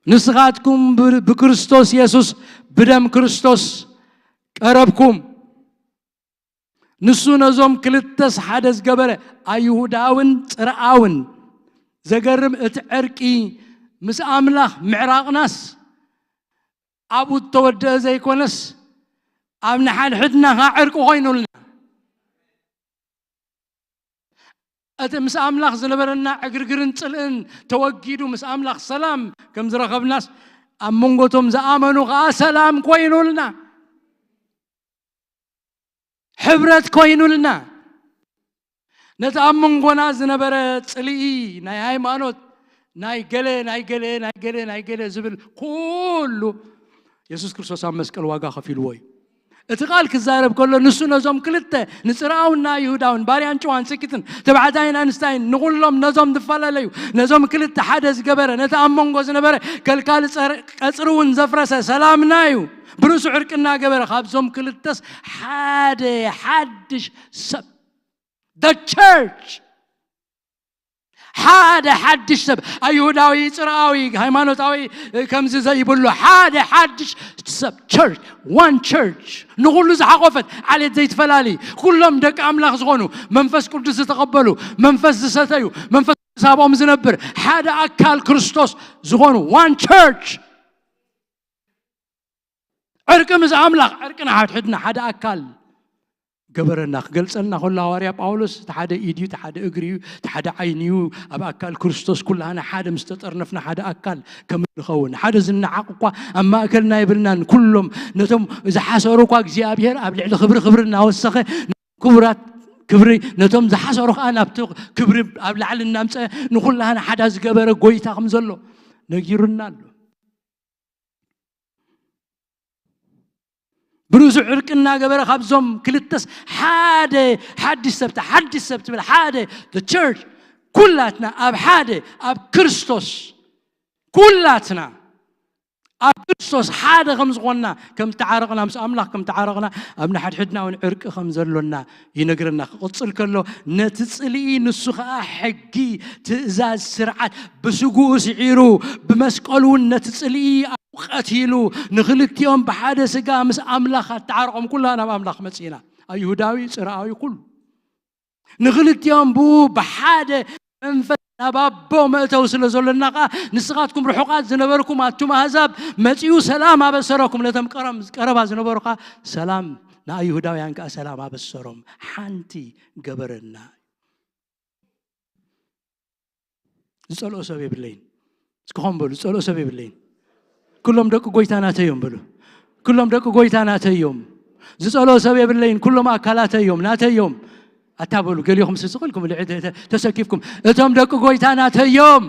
ንስኻትኩም ብ-፣ ብክርስቶስ የሱስ ብደም ክርስቶስ ቀረብኩም። ንሱ ነዞም ክልተስ ሓደ ዝገበረ፣ ኣይሁዳውን ጽርኣውን። ዘገርም፣ እቲ ዕርቂ ምስ ኣምላኽ ምዕራቕናስ ኣብኡ እተወደአ ዘይኮነስ፣ ኣብ ንሓድሕድና ኸዓ ዕርቂ ኮይኑልና። እቲ ምስ ኣምላኽ ዝነበረና ዕግርግርን ጽልእን ተወጊዱ፣ ምስ ኣምላኽ ሰላም ከም ዝረኸብናስ፣ ኣብ መንጎቶም ዝኣመኑ ኸዓ ሰላም ኮይኑልና፣ ሕብረት ኮይኑልና። ነቲ ኣብ መንጎና ዝነበረ ጽልኢ፣ ናይ ሃይማኖት፣ ናይ ገለ፣ ናይ ገለ፣ ናይ ገለ፣ ናይ ገለ ዝብል ኩሉ የሱስ ክርስቶስ ኣብ መስቀል ዋጋ ከፊልዎ እዩ። እቲ ቃል ክዛረብ ከሎ፣ ንሱ ነዞም ክልተ፣ ንጽርኣውን ንኣይሁዳውን፣ ባርያን ጭዋን፣ ስኪትን፣ ተባዕታይን ኣንስታይን፣ ንኹሎም ነዞም ዝፈላለዩ፣ ነዞም ክልተ ሓደ ዝገበረ፣ ነቲ ኣብ መንጎ ዝነበረ ከልካሊ ጸር-፣ ቀጽሪ እውን ዘፍረሰ ሰላምና እዩ። ብርእሱ ዕርቅና ገበረ፣ ካብዞም ክልተስ ሓደ ሓድሽ ሰብ። The church። ሓደ ሓድሽ ሰብ፣ ኣይሁዳዊ፣ ጽርኣዊ፣ ሃይማኖታዊ፣ ከምዚ ዘይብሉ፣ ሓደ ሓድሽ ሰብ፣ ቸርች፣ ዋን ቸርች፣ ንኹሉ ዝሓቆፈት፣ ዓሌት ዘይትፈላሊ፣ ኩሎም ደቂ ኣምላኽ ዝኾኑ፣ መንፈስ ቅዱስ ዝተቐበሉ፣ መንፈስ ዝሰተዩ፣ መንፈስ ቅዱስ ኣብኦም ዝነብር፣ ሓደ ኣካል ክርስቶስ ዝኾኑ፣ ዋን ቸርች። ዕርቂ ምስ ኣምላኽ፣ ዕርቂ ንሓድሕድና፣ ሓደ ኣካል ገበረና። ክገልጸልና ከሎ ሃዋርያ ጳውሎስ፣ እቲ ሓደ ኢድ እዩ፣ እቲ ሓደ እግሪ እዩ፣ እቲ ሓደ ዓይኒ እዩ። ኣብ ኣካል ክርስቶስ ኩላህና ሓደ ምስ ተጠርነፍና ሓደ ኣካል ከም እንኸውን። ሓደ ዝነዓቕ እኳ ኣብ ማእከልና የብልናን። ኩሎም ነቶም ዝሓሰሩ እኳ እግዚኣብሔር ኣብ ልዕሊ ክብሪ ክብሪ እናወሰኸ፣ ክቡራት ክብሪ ነቶም ዝሓሰሩ ከኣ ናብቲ ክብሪ ኣብ ላዕሊ እናምጸ ንኹላህና ሓዳ ዝገበረ ጎይታ ከም ዘሎ ነጊሩና ኣሎ። ብርእሱ ዕርቂ እናገበረ ካብዞም ክልተስ ሓደ ሓድሽ ሰብ፣ ሓድሽ ሰብ ትብል ሓደ፣ the church፣ ኩላትና ኣብ ሓደ ኣብ ክርስቶስ፣ ኩላትና ኣብ ክርስቶስ ሓደ ከም ዝኾንና፣ ከም ተዓረቕና፣ ምስ ኣምላኽ ከም ተዓረቕና፣ ኣብ ንሓድሕድና እውን ዕርቂ ከም ዘሎና ይነግረና። ክቕጽል ከሎ ነቲ ጽልኢ፣ ንሱ ኸኣ ሕጊ፣ ትእዛዝ፣ ስርዓት ብስግኡ ስዒሩ፣ ብመስቀሉ እውን ነቲ ጽልኢ ኣብኡ ቀቲሉ፣ ንኽልቲኦም ብሓደ ስጋ ምስ ኣምላኽ ኣተዓረቖም። ኩላና ናብ ኣምላኽ መጺእና፣ ኣይሁዳዊ፣ ጽርኣዊ፣ ኩሉ ንኽልቲኦም ብኡ ብሓደ መንፈስ ናብ ኣቦ መእተዊ ስለ ዘሎና ኸኣ፣ ንስኻትኩም ርሑቓት ዝነበርኩም ኣቱም ኣህዛብ መጺኡ ሰላም ኣበሰረኩም። ነቶም ቀረም-፣ ቀረባ ዝነበሩ ኸኣ ሰላም፣ ንኣይሁዳውያን ከኣ ሰላም ኣበሰሮም። ሓንቲ ገበረና። ዝጸልኦ ሰብ የብለይን። እስኪ ኾም በሉ፣ ዝጸልኦ ሰብ የብለይን። ኩሎም ደቂ ጎይታ ናተይ እዮም በሉ። ኩሎም ደቂ ጎይታ ናተይ እዮም። ዝጸልኦ ሰብ የብለይን። ኩሎም ኣካላተይ እዮም፣ ናተይ እዮም። ኣታ በሉ፣ ገሊኹም ስስቕ ኢልኩም ልዕል ተ-፣ ተ-፣ ተሰኪፍኩም። እቶም ደቂ ጎይታ ናተይ እዮም።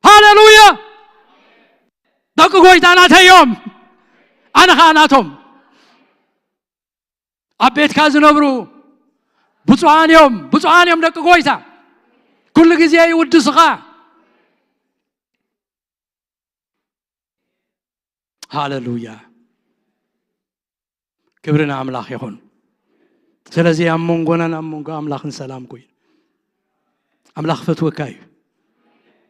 ሃሌሉያ! ደቂ ጎይታ ናተይ እዮም። ኣነ ኸኣ ናቶም። ኣብ ቤትካ ዝነብሩ ብፁዓን እዮም፣ ብፁዓን እዮም ደቂ ጎይታ። ኩሉ ግዜ ይውድስኻ። ሃሌሉያ። ክብሪ ንኣምላኽ ይኹን። ስለዚ ኣብ መንጎናን ኣብ መንጎ ኣምላኽን ሰላም ኩን። ኣምላኽ ፈትወካ እዩ።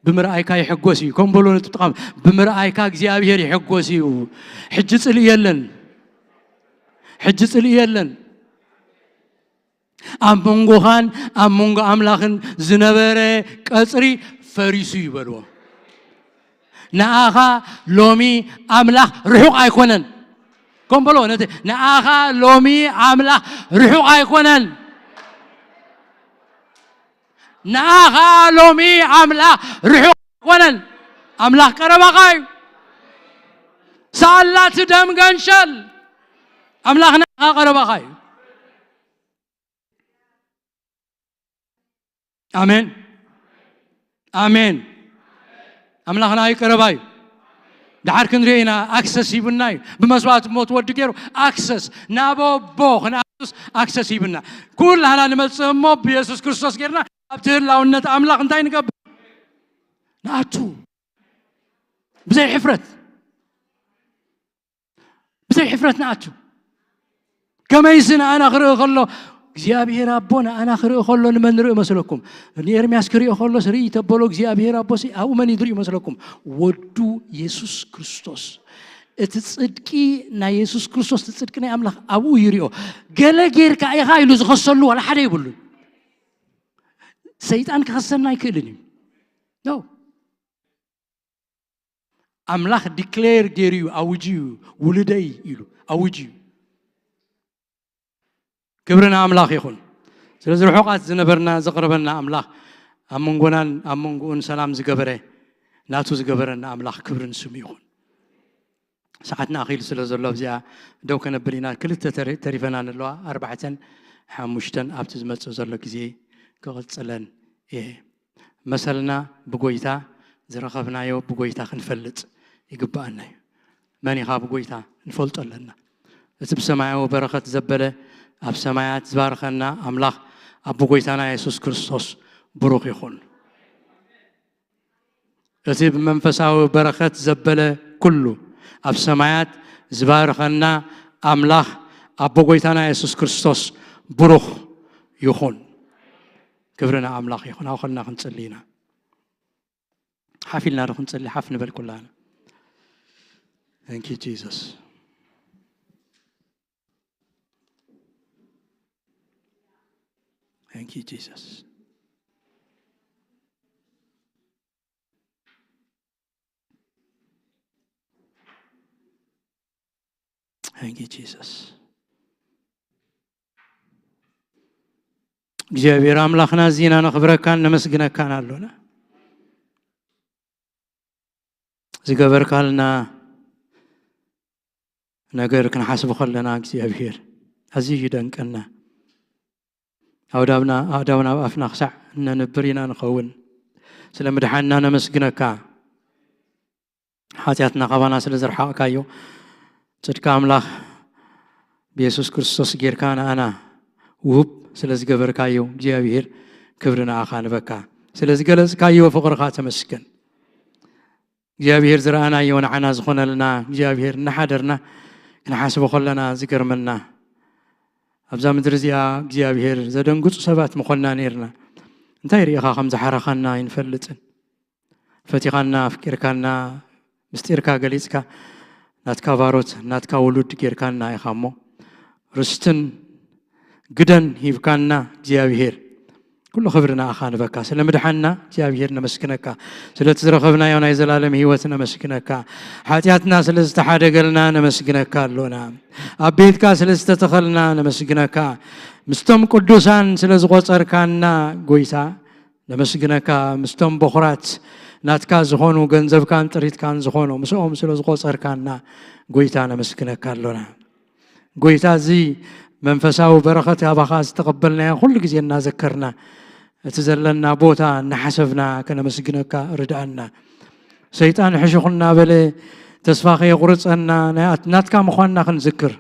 ብምርኣይካ ይሕጎስ እዩ። ከም በሎ ነቲ ጥቓም፣ ብምርኣይካ እግዚኣብሔር ይሕጎስ እዩ። ሕጂ ጽልኢ የለን። ሕጂ ጽልኢ የለን። ኣብ መንጎኻን ኣብ መንጎ ኣምላኽን ዝነበረ ቀጽሪ ፈሪሱ እዩ በልዎ። ንኣኻ ሎሚ ኣምላኽ ርሑቕ ኣይኮነን። ከም በሎ ነቲ፣ ንኣኻ ሎሚ ኣምላኽ ርሑቕ ኣይኮነን። ንኣኻ ሎሚ ኣምላኽ ርሑቕ ኣይኮነን። ኣምላኽ ቀረባኻ እዩ። ሳላ እቲ ደም ገንሸል ኣምላኽ ንኣኻ ቀረባኻ እዩ። ኣሜን፣ ኣሜን። ኣምላኽና እዩ ቀረባ እዩ። ደሓር ክንሪኦ ኢና። ኣክሰስ ሂቡና እዩ። ብመስዋእቲ ሞት ወዲ ገይሩ ኣክሰስ ናብ ኣቦ ክንኣቱስ ኣክሰስ ሂቡና። ኩላህና ንመጽእ እሞ ብየሱስ ክርስቶስ ገይርና ኣብቲ ህላውነት ኣምላኽ እንታይ ንገብር? ንኣቱ። ብዘይ ሕፍረት፣ ብዘይ ሕፍረት ንኣቱ። ከመይሲ ንኣና ክርኢ ከሎ እግዚኣብሔር ኣቦ ንኣና ክርኢ ከሎ ንመን ንርኢ መስለኩም? ንኤርምያስ ክሪኦ ከሎስ ርኢ ተበሎ እግዚኣብሔር ኣቦሲ ኣብኡ መን እዩ ዝርኢ መስለኩም? ወዱ የሱስ ክርስቶስ። እቲ ጽድቂ ናይ የሱስ ክርስቶስ፣ እቲ ጽድቂ ናይ ኣምላኽ ኣብኡ ይሪኦ። ገለ ጌርካ ኢኻ ኢሉ ዝኸሰሉ ዋላ ሓደ የብሉን። ሰይጣን ክኸሰና ኣይክእልን እዩ። ኖ። ኣምላኽ ዲክሌር ገይሩ እዩ፣ ኣውጁ እዩ፣ ውሉደይ ኢሉ ኣውጁ እዩ። ክብሪ ንኣምላኽ ይኹን። ስለዚ ርሑቓት ዝነበርና ዘቕረበና ኣምላኽ፣ ኣብ መንጎናን ኣብ መንጎኡን ሰላም ዝገበረ፣ ናቱ ዝገበረና ኣምላኽ ክብሪ ንስሙ ይኹን። ሰዓትና ኣኺሉ ስለ ዘሎ ኣብዚኣ ደው ከነብል ኢና። ክልተ ተሪ-፣ ተሪፈና ንለዋ፣ ኣርባዕተን ሓሙሽተን ኣብቲ ዝመጽእ ዘሎ ግዜ ክቕጽለን እየ። መሰልና ብጎይታ፣ ዝረኸብናዮ ብጎይታ ክንፈልጥ ይግብኣና እዩ። መን ኢኻ ብጎይታ ንፈልጦ ኣለና። እቲ ብሰማያዊ በረኸት ዘበለ፣ ኣብ ሰማያት ዝባርኸና ኣምላኽ ኣቦ ጎይታና የሱስ ክርስቶስ ብሩኽ ይኹን። እቲ ብመንፈሳዊ በረኸት ዘበለ ኩሉ፣ ኣብ ሰማያት ዝባርኸና ኣምላኽ ኣቦ ጎይታና የሱስ ክርስቶስ ብሩኽ ይኹን። ክብሪ ንኣምላኽ ይኹን። ኣብ ኸልና ክንጽሊ ኢና። ሓፍ ኢልና ዶ ክንጽሊ? ሓፍ ንበል ኩላና። Thank you, Jesus. Thank you, Jesus. Thank you, Jesus. እግዚኣብሔር ኣምላኽና፣ እዚና ነኽብረካን ነመስግነካን ኣሎና። ዝገበርካልና ነገር ክንሓስብ ከለና እግዚኣብሔር ኣዝዩ ይደንቀና። ኣውዳብና፣ ኣእዳውና ኣብ ኣፍና ክሳዕ እነንብር ኢና ንኸውን። ስለ ምድሓንና ነመስግነካ። ሓጢኣትና ካባና ስለ ዘርሓቕካዮ፣ ጽድቂ ኣምላኽ ብየሱስ ክርስቶስ ጌርካ ንኣና ውሁብ ስለ ዝገበርካዮ እግዚኣብሔር ክብሪ ንኣኻ ንበካ። ስለ ዝገለጽካዮ ፍቕርኻ ተመስገን። እግዚኣብሔር ዝረኣናዮ ንዓና ዝኾነልና እግዚኣብሔር እናሓደርና ክንሓስቦ ከለና ዝገርመና ኣብዛ ምድሪ እዚኣ እግዚኣብሔር ዘደንግጹ ሰባት ምኾንና ነይርና። እንታይ ርኢኻ ከም ዝሓረኻና ኣይንፈልጥን። ፈቲኻና ኣፍቂርካና ምስጢርካ ገሊጽካ ናትካ ባሮት ናትካ ውሉድ ጌርካና ኢኻ እሞ ርስትን ግደን ሂብካና እግዚኣብሔር ኩሉ ክብሪ ንኣኻ ንበካ። ስለ ምድሓና እግዚኣብሔር ነመስግነካ። ስለቲ ዝረኸብናዮ ናይ ዘላለም ህይወት ነመስግነካ። ሓጢኣትና ስለ ዝተሓደገልና ነመስግነካ ኣሎና። ኣብ ቤትካ ስለ ዝተተኸልና ነመስግነካ። ምስቶም ቅዱሳን ስለ ዝቖጸርካና ጎይታ ነመስግነካ። ምስቶም በኹራት ናትካ ዝኾኑ ገንዘብካን ጥሪትካን ዝኾኑ ምስኦም ስለ ዝቖጸርካና ጎይታ ነመስግነካ ኣሎና። ጎይታ እዚ መንፈሳዊ በረኸት ካባኻ ዝተቐበልናዮ ኩሉ ግዜ እናዘከርና እቲ ዘለና ቦታ እናሓሰብና ከነመስግነካ ርድኣና። ሰይጣን ሕሹኽ እናበለ ተስፋ ከየቑርጸና ናይ ኣት- ናትካ ምዃንና ክንዝክር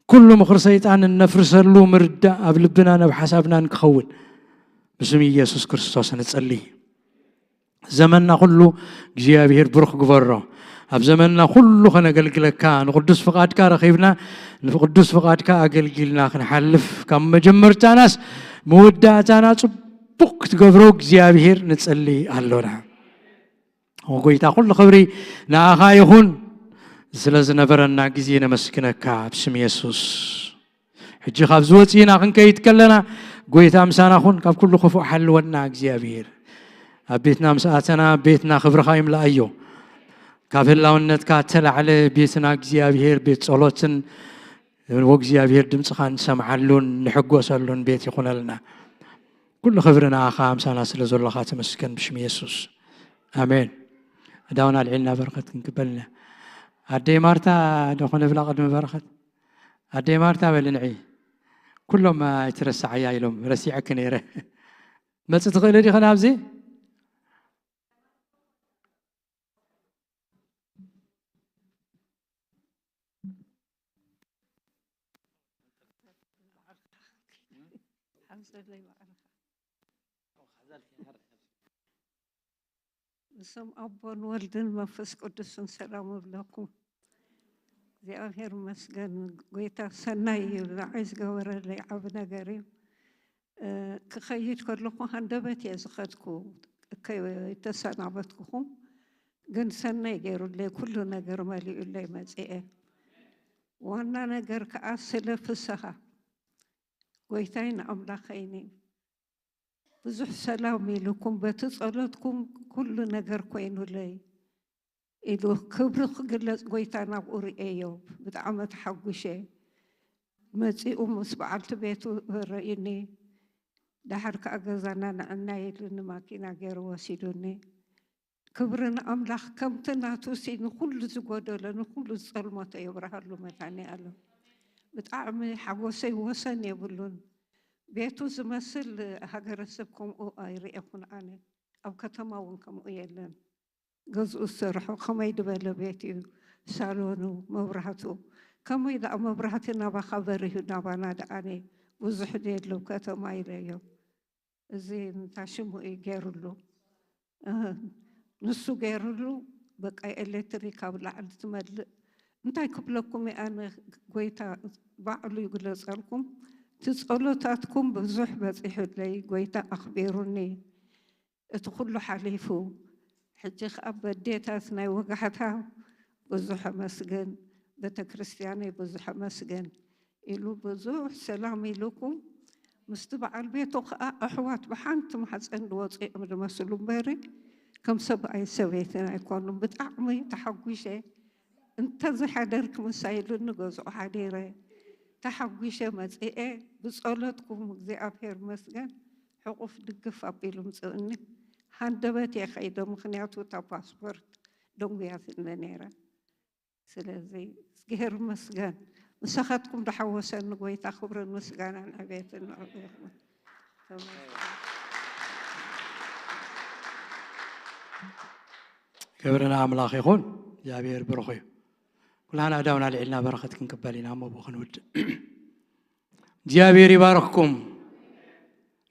ኩሉ ምኽሪ ሰይጣን እነፍርሰሉ ምርዳእ ኣብ ልብናን ኣብ ሓሳብናን ክኸውን ብስም ኢየሱስ ክርስቶስ ንጸሊ። ዘመንና ኩሉ እግዚኣብሔር ብሩኽ ግበሮ። ኣብ ዘመንና ኩሉ ከነገልግለካ ንቅዱስ ፍቓድካ ረኺብና ንቅዱስ ፍቓድካ ኣገልጊልና ክንሓልፍ ካብ መጀመርታናስ መወዳእታና ጽቡቕ ክትገብሮ እግዚኣብሔር ንጸሊ ኣሎና። ኦ ጎይታ ኩሉ ክብሪ ንኣኻ ይኹን። ስለ ዝነበረና ግዜ ነመስግነካ ብስም የሱስ። ሕጂ ካብ ዝወፅእና ክንከይድ ከለና ጎይታ ምሳና ኩን፣ ካብ ኩሉ ክፉእ ሓልወና እግዚኣብሔር። ኣብ ቤትና ምስ ኣተና ቤትና ክብርኻ ይምላኣዮ። ካብ ህላውነትካ ተላዕለ ቤትና እግዚኣብሔር ቤት ጸሎትን ወእግዚኣብሔር ድምፅኻ ንሰምዓሉን ንሕጎሰሉን ቤት ይኹነልና። ኩሉ ክብሪ ንኣኻ ምሳና ስለ ዘለኻ ተመስገን ብሽም የሱስ ኣሜን። እዳውን ኣልዒልና በረኸት ክንቅበልና ኣደይ ማርታ ዶ ክነብላ ቅድሚ በረኸት ኣደይ ማርታ በሊ ንዒ ኩሎም ኣይትረስዓያ ኢሎም ረሲዐኪ ነይረ። መፅ ትኽእሊ ዲኸ ናብዚ? ብስም ኣቦን ወልድን መንፈስ ቅዱስን ሰላም እብለኩም። እግዚኣብሔር ይመስገን። ጎይታ ሰናይ እዩ። ንዓይ ዝገበረለይ ዓቢ ነገር እዩ። እ፣ ክኸይድ ከለኹ ሃንደበት እየ ዝኸድኩ፣ ከይተሰናበትኩኹም ግን ሰናይ ገይሩለይ፣ ኩሉ ነገር መሊኡለይ መጺኤ። ዋና ነገር ከኣ ስለ ፍስሃ ጎይታይ ንኣምላኸይኒ ብዙሕ ሰላም ኢሉኩም፣ በቲ ጸሎትኩም ኩሉ ነገር ኮይኑለይ ኢሉ ክብሪ ክግለጽ ጎይታ ናብኡ ርእየዮ። ብጣዕሚ ተሓጒሸ። መጺኡ ምስ በዓልቲ ቤቱ ረእዩኒ። ደሓር ከኣ ገዛና ንዕና ኢሉኒ ማኪና ገይሩ ወሲዱኒ። ክብሪ ንኣምላኽ። ከምቲ ናቱሲ ንኹሉ ዝጎደሎ ንኹሉ ዝጸልመቶ የብርሃሉ መድሃኔ ኣለም። ብጣዕሚ ሓጎሰይ ወሰን የብሉን። ቤቱ ዝመስል ሃገረሰብ ከምኡ ኣይርእኹን ኣነ። ኣብ ከተማ እውን ከምኡ የለን። ገዝኡ ዝሰርሖ ከመይ ዝበለ ቤት እዩ፣ ሳሎኑ፣ መብራህቱ። ከመይ ደኣ መብራህቲ ናባኻ በሪሁ ናባና ደኣኔ ብዙሕ ደሎ ከተማ ኢለዮ። እዚ እንታይ ሽሙ እዩ ገይሩሉ? እህ፣ ንሱ ገይሩሉ። በቃ ኤሌክትሪክ ኣብ ላዕሊ ትመልእ። እንታይ ክብለኩም እየ ኣነ፣ ጎይታ ባዕሉ ይግለጸልኩም። እቲ ጸሎታትኩም ብዙሕ በጺሑለይ፣ ጎይታ ኣኽቢሩኒ። እቲ ኩሉ ሓሊፉ ሕጂ ኸኣ በዴታት ናይ ወጋሕታ ብዙሕ ኣመስግን፣ ቤተ ክርስቲያነይ ብዙሕ ኣመስግን ኢሉ ብዙሕ ሰላም ኢሉኩም። ምስቲ በዓል ቤቱ ኸኣ ኣሕዋት ብሓንቲ ማሕፀን ዝወፁ እዮም ዝመስሉ እምበሪ ከም ሰብኣይ ሰበይትን ኣይኮኑን። ብጣዕሚ ተሓጒሸ። እንተዘይሓደርክ ምሳይ ኢሉኒ ገዝኡ ሓዲረ። ተሓጒሸ መጺኤ። ብጸሎትኩም እግዚኣብሔር ይመስገን ሕቑፍ ድግፍ ኣቢሉ ምጽእኒ። ሃንደበት እየ ከይደ፣ ምኽንያቱ እታ ፓስፖርት ደንጉያትኒ ነይራ። ስለዚ እግዚኣብሔር ይመስገን። ምሳኻትኩም ዝሓወሰኒ ጎይታ ክብርን ምስጋናን ዕቤትን ንዕኡ ይኹን። ተመስገን። ክብሪ ንኣምላኽ ይኹን። እግዚኣብሔር ብሩኽ እዩ። ኩላና ኣእዳውና ኣልዒልና በረኸት ክንቅበል ኢና፣ እሞ ብኡ ክንውድእ። እግዚኣብሔር ይባርኽኩም።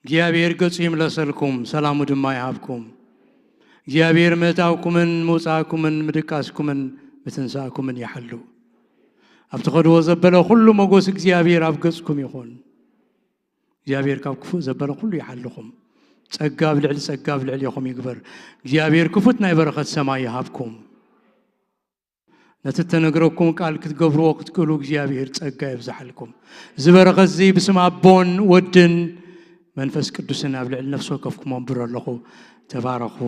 እግዚኣብሔር ገጹ ይምለሰልኩም፣ ሰላሙ ድማ ይሃብኩም። እግዚኣብሔር ምእታውኩምን ምውጻእኩምን ምድቃስኩምን ምትንሳእኩምን ይሓሉ። ኣብ ትኸድዎ ዘበለ ኩሉ ሞጎስ እግዚኣብሔር ኣብ ገጽኩም ይኹን። እግዚኣብሔር ካብ ክፉእ ዘበለ ኩሉ ይሓልኹም። ጸጋ ኣብ ልዕሊ ጸጋ ኣብ ልዕሌኹም ይግበር። እግዚኣብሔር ክፉት ናይ በረኸት ሰማይ ይሃብኩም። ነቲ እተነግረኩም ቃል ክትገብርዎ ክትክእሉ እግዚኣብሔር ጸጋ የብዝሓልኩም። እዚ በረኸት እዚ ብስም ኣቦን ወድን መንፈስ ቅዱስን ኣብ ልዕሊ ነፍሲ ወከፍኩም ኣንብሮ ኣለኹ። ተባረኹ።